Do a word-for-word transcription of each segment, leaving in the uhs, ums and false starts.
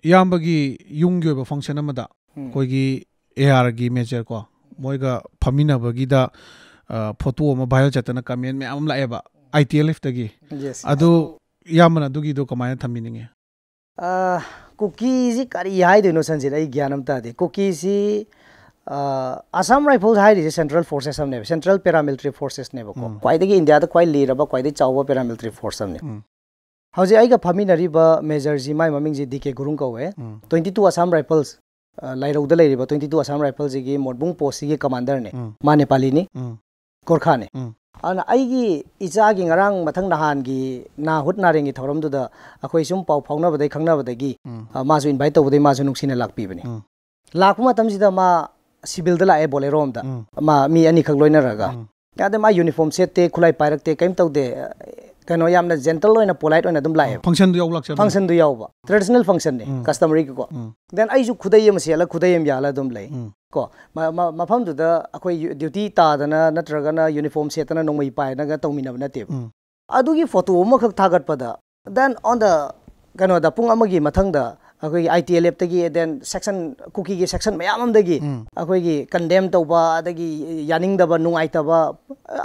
ꯏꯌꯥꯝꯕꯒꯤ ꯌꯨꯝꯒꯤ ꯑꯣꯏꯕ function ꯑꯃꯗ ꯎꯝ. ꯑꯩꯈꯣꯏꯒꯤ ꯑꯦ ꯑꯥꯔꯒꯤ major ꯀꯣ, ꯃꯣꯏꯒ ꯐꯝꯃꯤꯟꯅꯕꯒꯤꯗ ꯐꯣꯇꯣ ꯑꯃ viral ꯆꯠꯇꯅ comment ꯃꯌꯥꯝ ꯑꯃ ꯂꯥꯛꯑꯦꯕ, I T L F ꯇꯒꯤ꯫ Yes. ꯑꯗꯨ ꯏꯌꯥꯝꯕꯅ ꯑꯗꯨꯒꯤꯗꯣ ꯀꯃꯥꯏꯅ ꯊꯝꯕꯤꯅꯤꯡꯉꯤ? ꯑ, ꯀꯨꯀꯤꯁꯤ ꯀꯔꯤ ꯍꯥꯏꯗꯣꯏꯅꯣ, ꯁꯟꯖꯤꯠ? ꯑꯩ ꯒ꯭ꯌꯥꯟ ꯑꯃ ꯇꯥꯗꯦ꯫ ꯀꯨꯀꯤꯁꯤ, ꯑ, Assam Rifles ꯍꯥꯏꯔꯤꯁꯦ central forces ꯑꯃꯅꯦꯕ, central paramilitary forcesꯅꯦꯕꯀꯣ꯫ ꯎꯝ. ꯈ꯭ꯋꯥꯏꯗꯒꯤ ꯏꯟꯗꯤꯌꯥꯗ ꯈ꯭ꯋꯥꯏ ꯂꯤꯔꯕ, ꯈ꯭ꯋꯥꯏꯗꯒꯤ ꯆꯥꯎꯕ paramilitary force ꯑꯃꯅꯤ꯫ ꯎꯝ. ꯍꯧꯖꯤꯛ ꯑꯩꯒ ꯐꯝꯃꯤꯟꯅꯔꯤꯕ majorꯁꯤ, ꯃꯥꯏ ꯃꯃꯤꯡꯁꯤ D K ꯒꯨꯔꯨꯡ ꯀꯧꯋꯦ꯫ ꯎꯝ. Twenty two Assam Rifles, ꯑ, ꯂꯥꯏꯔꯧꯗ ꯂꯩꯔꯤꯕ twenty two Assam Riflesꯁꯤꯒꯤ ꯃꯣꯠꯕꯨꯡ postꯁꯤꯒꯤ commanderꯅꯦ꯫ ꯎꯝ. ꯃꯥ ꯅꯦꯄꯥꯂꯤꯅꯤ, ꯎꯝ. ꯒꯣꯔꯈꯥꯅꯦ꯫ ꯎꯝ. ꯑꯗꯨꯅ ꯑꯩꯒꯤ ꯏꯆꯥꯒꯤ ꯉꯔꯥꯡ ꯃꯊꯪ ꯅꯍꯥꯟꯒꯤ ꯅꯥꯍꯨꯠ ꯅꯥꯔꯦꯡꯒꯤ ꯊꯧꯔꯝꯗꯨꯗ ꯑꯩꯈꯣꯏ ꯁꯨꯝ ꯄꯥꯎ ꯐꯥꯎꯅꯕꯗꯩ ꯈꯪꯅꯕꯗꯒꯤ, ꯎꯝ. ꯑ, ꯃꯥꯁꯨ invite ꯇꯧꯕꯗꯩ ꯃꯥꯁꯨ ꯅꯨꯡꯁꯤꯅ ꯂꯥꯛꯄꯤꯕꯅꯤ꯫ ꯎꯝ. ꯂꯥꯛꯄ ꯃꯇꯝꯁꯤꯗ ꯃꯥ civilꯗ ꯂꯥꯛꯑꯦ, Bolero ꯑꯃꯗ꯫ ꯎꯝ. ꯃꯥ ꯃꯤ ꯑꯅꯤꯈꯛ ꯂꯣꯏꯅꯔꯒ꯫ ꯎꯝ. ꯑꯗ ꯃꯥ uniform ꯁꯦꯠꯇꯦ, ꯈꯨꯠꯂꯥꯏ ꯄꯥꯏꯔꯛꯇꯦ, ꯀꯩꯝ ꯇꯧꯗꯦ꯫ ꯀꯩꯅꯣ, ꯌꯥꯝꯅ gentle ꯑꯣꯏꯅ, polite ꯑꯣꯏꯅ ꯑꯗꯨꯝ ꯂꯥꯛꯑꯦꯕ꯫ Functionꯗꯨ ꯌꯥꯎ ꯂꯥꯛꯆꯕꯅꯤ꯫ Functionꯗꯨ ꯌꯥꯎꯕ, traditional functionꯅꯦ, ꯎꯝ. customaryꯒꯤꯀꯣ꯫ ꯎꯝ. Then ꯑꯩꯁꯨ ꯈꯨꯗꯩ ꯑꯃ ꯁꯦꯠꯂ, ꯈꯨꯗꯩ ꯑꯃ ꯌꯥꯜꯂ ꯑꯗꯨꯝ ꯂꯩ꯫ ꯎꯝ. ꯀꯣ, ꯃ-, ꯃ-, ꯃꯐꯝꯗꯨꯗ ꯑꯩꯈꯣꯏ ꯌꯨ-, duty ꯇꯥꯗꯅ ꯅꯠꯇ꯭ꯔꯒꯅ uniform ꯁꯦꯠꯇꯅ ꯅꯣꯡꯃꯩ ꯄꯥꯏꯗꯅꯒ ꯇꯧꯃꯤꯟꯅꯕ ꯅꯠꯇꯦꯕ꯫ ꯎꯝ. ꯑꯗꯨꯒꯤ photo ꯑꯃꯈꯛ ꯊꯥꯒꯠꯄꯗ, then on the, ꯀꯩꯅꯣꯗ, ꯄꯨꯡ ꯑꯃꯒꯤ ꯃꯊꯪꯗ ꯑꯩꯈꯣꯏꯒꯤ I T L Fꯇꯒꯤ, then section, ꯀꯨꯀꯤꯒꯤ section ꯃꯌꯥꯝ ꯑꯃꯗꯒꯤ ꯎꯝ. ꯑꯩꯈꯣꯏꯒꯤ condemn ꯇꯧꯕ, ꯑꯗꯒꯤ ꯌꯥꯅꯤꯡꯗꯕ, ꯅꯨꯡꯉꯥꯏꯇꯕ,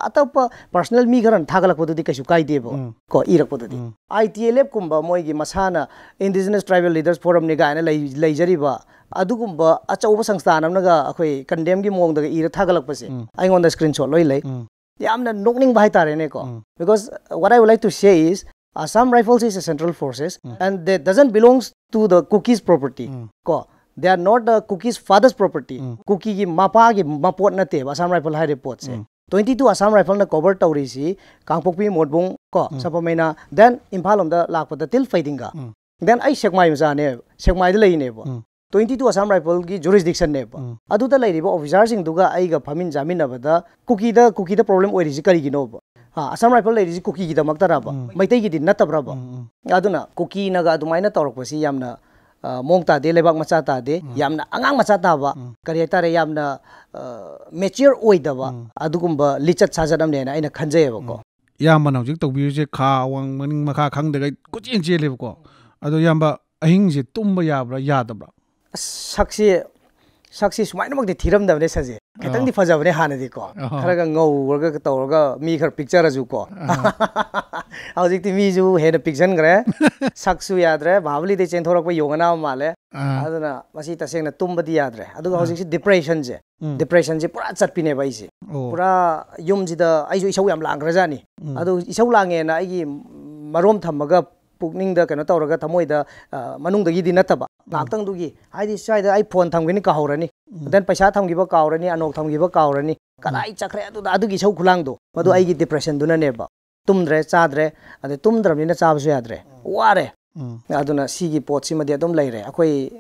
ꯑꯇꯣꯞꯄ personal ꯃꯤ ꯈꯔꯅ ꯊꯥꯒꯠꯂꯛꯄꯗꯨꯗꯤ ꯀꯩꯁꯨ ꯀꯥꯏꯗꯦꯕ꯫ ꯎꯝ. ꯀꯣ, ꯏꯔꯛꯄꯗꯨꯗꯤ꯫ ꯎꯝ. I T L Fꯀꯨꯝꯕ ꯃꯣꯏꯒꯤ ꯃꯁꯥꯅ Indigenous Tribal Leaders Forumꯅꯤ ꯀꯥꯏꯅ ꯂꯩ-, ꯂꯩꯖꯔꯤꯕ ꯑꯗꯨꯒꯨꯝꯕ ꯑꯆꯧꯕ ꯁꯪꯁꯊꯥꯟ ꯑꯃꯅꯒ ꯑꯩꯈꯣꯏ condemnꯒꯤ ꯃꯑꯣꯡꯗꯒ ꯏꯔ ꯊꯥꯒꯠꯂꯛꯄꯁꯦ ꯎꯝ. ꯑꯩꯉꯣꯟꯗ screenshot ꯂꯣꯏ ꯂꯩ꯫ ꯎꯝ. ꯌꯥꯝꯅ ꯅꯣꯛꯅꯤꯡꯕ ꯍꯥꯏꯇꯥꯔꯦꯅꯦꯀꯣ꯫ ꯎꯝ. Because what I would like to say is, Assam Rifles is a central forces um. and they doesn't belongs to the Kukis property. ꯎꯝ. ꯀꯣ, they are not the Kukis father's property. ꯎꯝ. ꯀꯨꯀꯤꯒꯤ ꯃꯄꯥꯒꯤ ꯃꯄꯣꯠ ꯅꯠꯇꯦꯕ Assam Rifle ꯍꯥꯏꯔꯤꯕ ꯄꯣꯠꯁꯦ꯫ ꯎꯝ. Twenty two Assam Rifleꯅ cover ꯇꯧꯔꯤꯁꯤ ꯀꯥꯡꯄꯣꯛꯄꯤ, ꯃꯣꯠꯕꯨꯡ, ꯀꯣ, ꯎꯝ. ꯁꯄꯃꯩꯅ, then Imphal ꯂꯣꯝꯗ ꯂꯥꯛꯄꯗ till ꯐꯩꯗꯤꯡꯒꯥ꯫ ꯎꯝ. Then ꯑꯩ ꯁꯦꯛꯃꯥꯏ ꯃꯆꯥꯅꯦꯕ, ꯁꯦꯛꯃꯥꯏꯗ ꯂꯩꯅꯦꯕ꯫ ꯎꯝ. Twenty two Assam Rifleꯒꯤ jurisdictionꯅꯦꯕ꯫ ꯎꯝ. ꯑꯗꯨꯗ ꯂꯩꯔꯤꯕ officerꯁꯤꯡꯗꯨꯒ ꯑꯩꯒ ꯐꯝꯃꯤꯟ ꯆꯥꯃꯤꯟꯅꯕꯗ ꯀꯨꯀꯤꯗ, ꯀꯨꯀꯤꯗ problem ꯑꯣꯏꯔꯤꯁꯤ ꯀꯔꯤꯒꯤꯅꯣꯕ? ꯑꯥ, Assam Rifle ꯂꯩꯔꯤꯁꯤ ꯀꯨꯀꯤꯒꯤꯗꯃꯛꯇꯔꯕ? ꯎꯝ. ꯃꯩꯇꯩꯒꯤꯗꯤ ꯅꯠꯇꯕ꯭ꯔꯕ? ꯎꯝ, ꯎꯝ. ꯑꯗꯨꯅ ꯀꯨꯀꯤꯅꯒ ꯑꯗꯨꯃꯥꯏꯅ ꯇꯧꯔꯛꯄꯁꯤ ꯌꯥꯝꯅ, ꯑ, ꯃꯑꯣꯡ ꯇꯥꯗꯦ, ꯂꯩꯕꯥꯛ ꯃꯆꯥ ꯇꯥꯗꯦ, ꯎꯝ. ꯌꯥꯝꯅ ꯑꯉꯥꯡ ꯃꯆꯥ ꯇꯥꯕ, ꯎꯝ. ꯀꯔꯤ ꯍꯥꯏꯇꯥꯔꯦ, ꯌꯥꯝꯅ, ꯑ, mature ꯑꯣꯏꯗꯕ ꯎꯝ. ꯑꯗꯨꯒꯨꯝꯕ ꯂꯤꯆꯠ ꯁꯥꯖꯠ ꯑꯃꯅꯦꯅ ꯑꯩꯅ ꯈꯟꯖꯩꯌꯦꯕꯀꯣ꯫ ꯎꯝ. ꯏꯌꯥꯝꯕꯅ ꯍꯧꯖꯤꯛ ꯇꯧꯕꯤꯔꯤꯁꯦ ꯈꯥ ꯑꯋꯥꯡ ꯃꯅꯤꯡ ꯃꯈꯥ ꯈꯪꯗꯒꯩ ꯀꯣꯏꯆꯦꯟ ꯆꯦꯜꯂꯦꯕꯀꯣ꯫ ꯑꯗꯣ ꯏꯌꯥꯝꯕ, ꯑꯍꯤꯡꯁꯦ ꯇꯨꯝꯕ ꯌꯥꯕ꯭ꯔꯥ, ꯌꯥꯗꯕ꯭ꯔꯥ? ꯑꯁ, ꯁꯛꯁꯤ ꯁꯛꯁꯤ ꯁꯨꯃꯥꯏꯅꯃꯛꯇꯤ ꯊꯤꯔꯝꯗꯕꯅꯦ ꯁꯟꯁꯦ꯫ ꯈꯤꯇꯪꯗꯤ ꯐꯖꯕꯅꯦ ꯍꯥꯟꯅꯗꯤꯀꯣ꯫ ꯑꯍꯣꯏ꯫ ꯈꯔꯒ ꯉꯧꯔꯒ ꯇꯧꯔꯒ ꯃꯤ ꯈꯔ ꯄꯤꯛꯆꯔꯁꯨꯀꯣ꯫ ꯍꯧꯖꯤꯛꯇꯤ ꯃꯤꯁꯨ ꯍꯦꯟꯅ ꯄꯤꯛꯁꯟꯈ꯭ꯔꯦ꯫ ꯁꯛꯁꯨ ꯌꯥꯗ꯭ꯔꯦ, ꯕꯥꯍꯨꯕꯂꯤꯗꯩ ꯆꯦꯟꯊꯣꯔꯛꯄ ꯌꯣꯡ ꯑꯅꯥꯕ ꯃꯥꯜꯂꯦ꯫ ꯑꯥ, ꯑꯗꯨꯅ ꯃꯁꯤ ꯇꯁꯦꯡꯅ ꯇꯨꯝꯕꯗꯤ ꯌꯥꯗ꯭ꯔꯦ꯫ ꯑꯗꯨꯒ ꯑꯥ꯫ ꯍꯧꯖꯤꯛꯁꯤ ꯗꯤꯄ꯭ꯔꯦꯁꯟꯁꯦ ꯎꯝ. ꯗꯤꯄ꯭ꯔꯦꯁꯟꯁꯦ ꯄꯨꯔꯥ ꯆꯠꯄꯤꯅꯦꯕ ꯑꯩꯁꯦ꯫ ꯑꯣ. ꯄꯨꯔꯥ ꯌꯨꯝꯁꯤꯗ ꯑꯩꯁꯨ ꯏꯁꯧ ꯌꯥꯝ ꯂꯥꯡꯈ꯭ꯔꯖꯥꯠꯅꯤ꯫ ꯎꯝ. ꯑꯗꯨ ꯏꯁꯧ ꯂꯥꯡꯉꯦꯅ ꯑꯩꯒꯤ ꯃꯔꯣꯝ ꯊꯝꯃꯒ ꯄꯨꯛꯅꯤꯡꯗ ꯀꯩꯅꯣ ꯇꯧꯔꯒ ꯊꯃꯣꯏꯗ ꯑ, ꯃꯅꯨꯡꯗꯒꯤꯗꯤ ꯅꯠꯇꯕ ꯉꯥꯏꯍꯥꯛꯇꯪꯗꯨꯒꯤ, ꯍꯥꯏꯗꯤ ꯁ꯭ꯋꯥꯏꯗ ꯑꯩ ꯐꯣꯟ ꯊꯝꯒꯅꯤ ꯀꯥꯎꯍꯧꯔꯅꯤ, ꯎꯝ. then ꯄꯩꯁꯥ ꯊꯝꯈꯤꯕ ꯀꯥꯎꯔꯅꯤ, ꯑꯅꯣꯛ ꯊꯝꯈꯤꯕ ꯀꯥꯎꯔꯅꯤ, ꯀꯗꯥꯏ ꯆꯠꯈ꯭ꯔꯦ ꯑꯗꯨꯗ ꯑꯗꯨꯒꯤ ꯏꯁꯧ ꯈꯨꯂꯥꯡꯗꯣ ꯃꯗꯨ ꯎꯝ. ꯑꯩꯒꯤ ꯗꯤꯄ꯭ꯔꯦꯁꯟꯗꯨꯅꯅꯦꯕ꯫ ꯇꯨꯝꯗ꯭ꯔꯦ, ꯆꯥꯗ꯭ꯔꯦ, ꯑꯗꯩ ꯇꯨꯝꯗ꯭ꯔꯕꯅꯤꯅ ꯆꯥꯕꯁꯨ ꯌꯥꯗ꯭ꯔꯦ, ꯋꯥꯔꯦ꯫ ꯎꯝ. ꯑꯗꯨꯅ ꯁꯤꯒꯤ ꯄꯣꯠꯁꯤꯃꯗꯤ ꯑꯗꯨꯝ ꯂꯩꯔꯦ꯫ ꯑꯩꯈꯣꯏ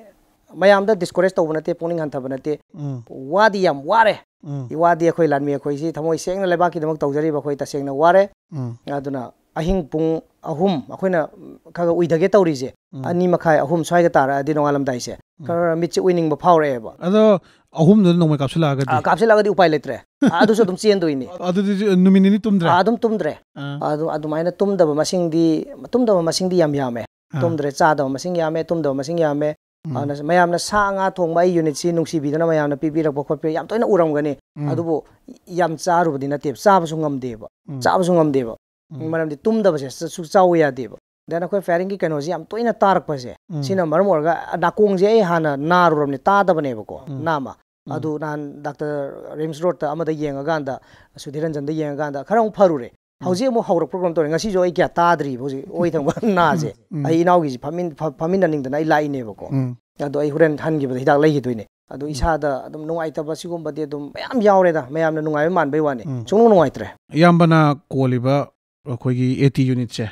ꯃꯌꯥꯝꯗ ꯗꯤꯁꯀꯣꯔꯦꯖ ꯇꯧꯕ ꯅꯠꯇꯦ, ꯄꯨꯛꯅꯤꯡ ꯍꯟꯊꯕ ꯅꯠꯇꯦ꯫ ꯎꯝ. ꯋꯥꯗꯤ ꯌꯥꯝ ꯋꯥꯔꯦ꯫ ꯎꯝ. ꯋꯥꯗꯤ ꯑꯩꯈꯣꯏ ꯂꯥꯟꯃꯤ ꯑꯩꯈꯣꯏꯁꯤ ꯊꯃꯣꯏ ꯁꯦꯡꯅ ꯂꯩꯕꯥꯛꯀꯤꯗꯃꯛ ꯇꯧꯖꯔꯤꯕ ꯑꯩꯈꯣꯏ ꯇꯁꯦꯡꯅ ꯋꯥꯔꯦ꯫ ꯎꯝ. ꯑꯗꯨꯅ ꯑꯍꯤꯡ ꯄꯨꯡ ꯑꯍꯨꯝ ꯑꯩꯈꯣꯏꯅ ꯈꯔ ꯈꯔ ꯎꯏꯊꯒꯦ ꯇꯧꯔꯤꯁꯦ, ꯎꯝ. ꯑꯅꯤ ꯃꯈꯥꯏ ꯑꯍꯨꯝ ꯁ꯭ꯋꯥꯏꯒ ꯇꯥꯔꯛꯑꯗꯤ ꯅꯣꯡꯉꯥꯜꯂꯝꯗꯥꯏꯁꯦ ꯈꯔ ꯈꯔ ꯃꯤꯠꯁꯦ ꯎꯏꯅꯤꯡꯕ ꯐꯥꯎꯔꯛꯑꯦꯕ꯫ ꯑꯗꯣ ꯑꯍꯨꯝꯗꯨꯗ ꯅꯣꯡꯃꯩ ꯀꯥꯞꯁꯤꯜꯂꯛꯑꯒꯗꯤ? ꯑꯥ, ꯀꯥꯞꯁꯤꯜꯂꯛꯑꯒꯗꯤ ꯎꯄꯥꯏ ꯂꯩꯇ꯭ꯔꯦ꯫ ꯑꯥ, ꯑꯗꯨꯁꯨ ꯑꯗꯨꯝ ꯆꯦꯟꯗꯣꯏꯅꯤ꯫ ꯑꯗꯨꯗꯤ ꯅꯨꯃꯤꯠ ꯅꯤꯅꯤ ꯇꯨꯝꯗ꯭ꯔꯦ? ꯑꯥ, ꯑꯗꯨꯝ ꯇꯨꯝꯗ꯭ꯔꯦ꯫ ꯑꯥ. ꯑꯗꯨ ꯑꯗꯨꯃꯥꯏꯅ ꯇꯨꯝꯗꯕ ꯃꯁꯤꯡꯗꯤ ꯇꯨꯝꯗꯕ ꯃꯁꯤꯡꯗꯤ ꯌꯥꯝ ꯌꯥꯝꯃꯦ꯫ ꯑꯥ. ꯇꯨꯝꯗ꯭ꯔꯦ, ꯆꯥꯗꯕ ꯃꯁꯤꯡ ꯌꯥꯝꯃꯦ, ꯇꯨꯝꯗꯕ ꯃꯁꯤꯡ ꯌꯥꯝꯃꯦ꯫ ꯎꯝ. ꯑꯗꯨꯅ ꯃꯌꯥꯝꯅ ꯁꯥ ꯉꯥ ꯊꯣꯡꯕ ꯑꯩ ꯌꯨꯅꯤꯠꯁꯤ ꯅꯨꯡꯁꯤꯕꯤꯗꯅ ꯃꯌꯥꯝꯅ ꯄꯤꯕꯤꯔꯛꯄ ꯈꯣꯠꯄ ꯌꯥꯝ ꯇꯣꯏꯅ ꯎꯔꯝꯒꯅꯤ꯫ ꯎꯝ. ꯑꯗꯨꯕꯨ ꯌꯥꯝ ꯆꯥꯔꯨꯕꯗꯤ ꯅꯠꯇꯦꯕ, ꯆꯥꯕꯁꯨ ꯉꯝꯗꯦꯕ꯫ ꯎꯝ. ꯆꯥꯕꯁꯨ ꯉꯝꯗꯦꯕ꯫ ꯎꯝ. ꯃꯔꯝꯗꯤ ꯇꯨꯝꯗꯕꯁꯦ ꯁꯨ- ꯁꯨꯛ ꯆꯥꯎ ꯌꯥꯗꯦꯕ꯫ Then ꯑꯩꯈꯣꯏ ꯐꯥꯌꯔꯤꯡꯒꯤ ꯀꯩꯅꯣꯁꯦ ꯌꯥꯝ ꯇꯣꯏꯅ ꯇꯥꯔꯛꯄꯁꯦ, ꯎꯝ. ꯁꯤꯅ ꯃꯔꯝ ꯑꯣꯏꯔꯒ ꯅꯥꯀꯣꯡꯁꯦ ꯑꯩ ꯍꯥꯟꯅ ꯅꯥꯔꯨꯔꯕꯅꯦ, ꯇꯥꯗꯕꯅꯦꯕꯀꯣ, ꯎꯝ. ꯅꯥꯃ꯫ ꯎꯝ. ꯑꯗꯨ ꯅꯍꯥꯟ ꯗꯥꯛꯇꯔ ꯔꯤꯝꯁ ꯔꯣꯗꯇ ꯑꯃꯗ ꯌꯦꯡꯉꯀꯥꯟꯗ, ꯁꯨꯙꯤꯔ ꯔꯟꯖꯟꯗ ꯌꯦꯡꯉꯀꯥꯟꯗ ꯈꯔ ꯑꯃꯨꯛ ꯐꯔꯨꯔꯦ꯫ ꯎꯝ. ꯍꯧꯖꯤꯛ ꯑꯃꯨꯛ ꯍꯧꯔꯛꯄ꯭ꯔꯥ ꯀꯩꯅꯣꯝ ꯇꯧꯔꯦ꯫ ꯉꯁꯤꯁꯨ ꯑꯩ ꯀꯌꯥ ꯇꯥꯗ꯭ꯔꯤꯕ ꯍꯧꯖꯤꯛ ꯑꯣꯏ ꯊꯪꯕ ꯅꯥꯁꯦ꯫ ꯎꯝ. ꯑꯩ ꯏꯅꯥꯎꯒꯤꯁꯤ ꯐꯝꯃꯤꯟ- ꯐ- ꯐꯝꯃꯤꯟꯅꯅꯤꯡꯗꯅ ꯑꯩ ꯂꯥꯛꯏꯅꯦꯕꯀꯣ꯫ ꯎꯝ. ꯑꯗꯣ ꯑꯩ ꯍꯣꯔꯦꯟ ꯍꯟꯈꯤꯕꯗ ꯍꯤꯗꯥꯛ ꯂꯩꯈꯤꯗꯣꯏꯅꯦ꯫ ꯑꯗꯣ ꯎꯝ. ꯏꯁꯥꯗ ꯑꯗꯨꯝ ꯅꯨꯡꯉꯥꯏꯇꯕ ꯁꯤꯒꯨꯝꯕꯗꯤ ꯑꯗꯨꯝ ꯃꯌꯥꯝ ꯌꯥꯎꯔꯦꯗ, ꯃꯌꯥꯝꯅ ꯅꯨꯡꯉꯥꯏꯕ ꯃꯥꯟꯕꯩ ꯋꯥꯅꯤ꯫ ꯎꯝ. ꯁꯨꯡꯅꯨꯡ ꯅꯨꯡꯉꯥꯏꯇ꯭ꯔꯦ꯫ ꯏꯌꯥꯝꯕꯅ ꯀꯣꯜꯂꯤꯕ ꯑꯩꯈꯣꯏꯒꯤ ꯑꯦ ꯇꯤ ꯌꯨꯅꯤꯠꯁꯦ,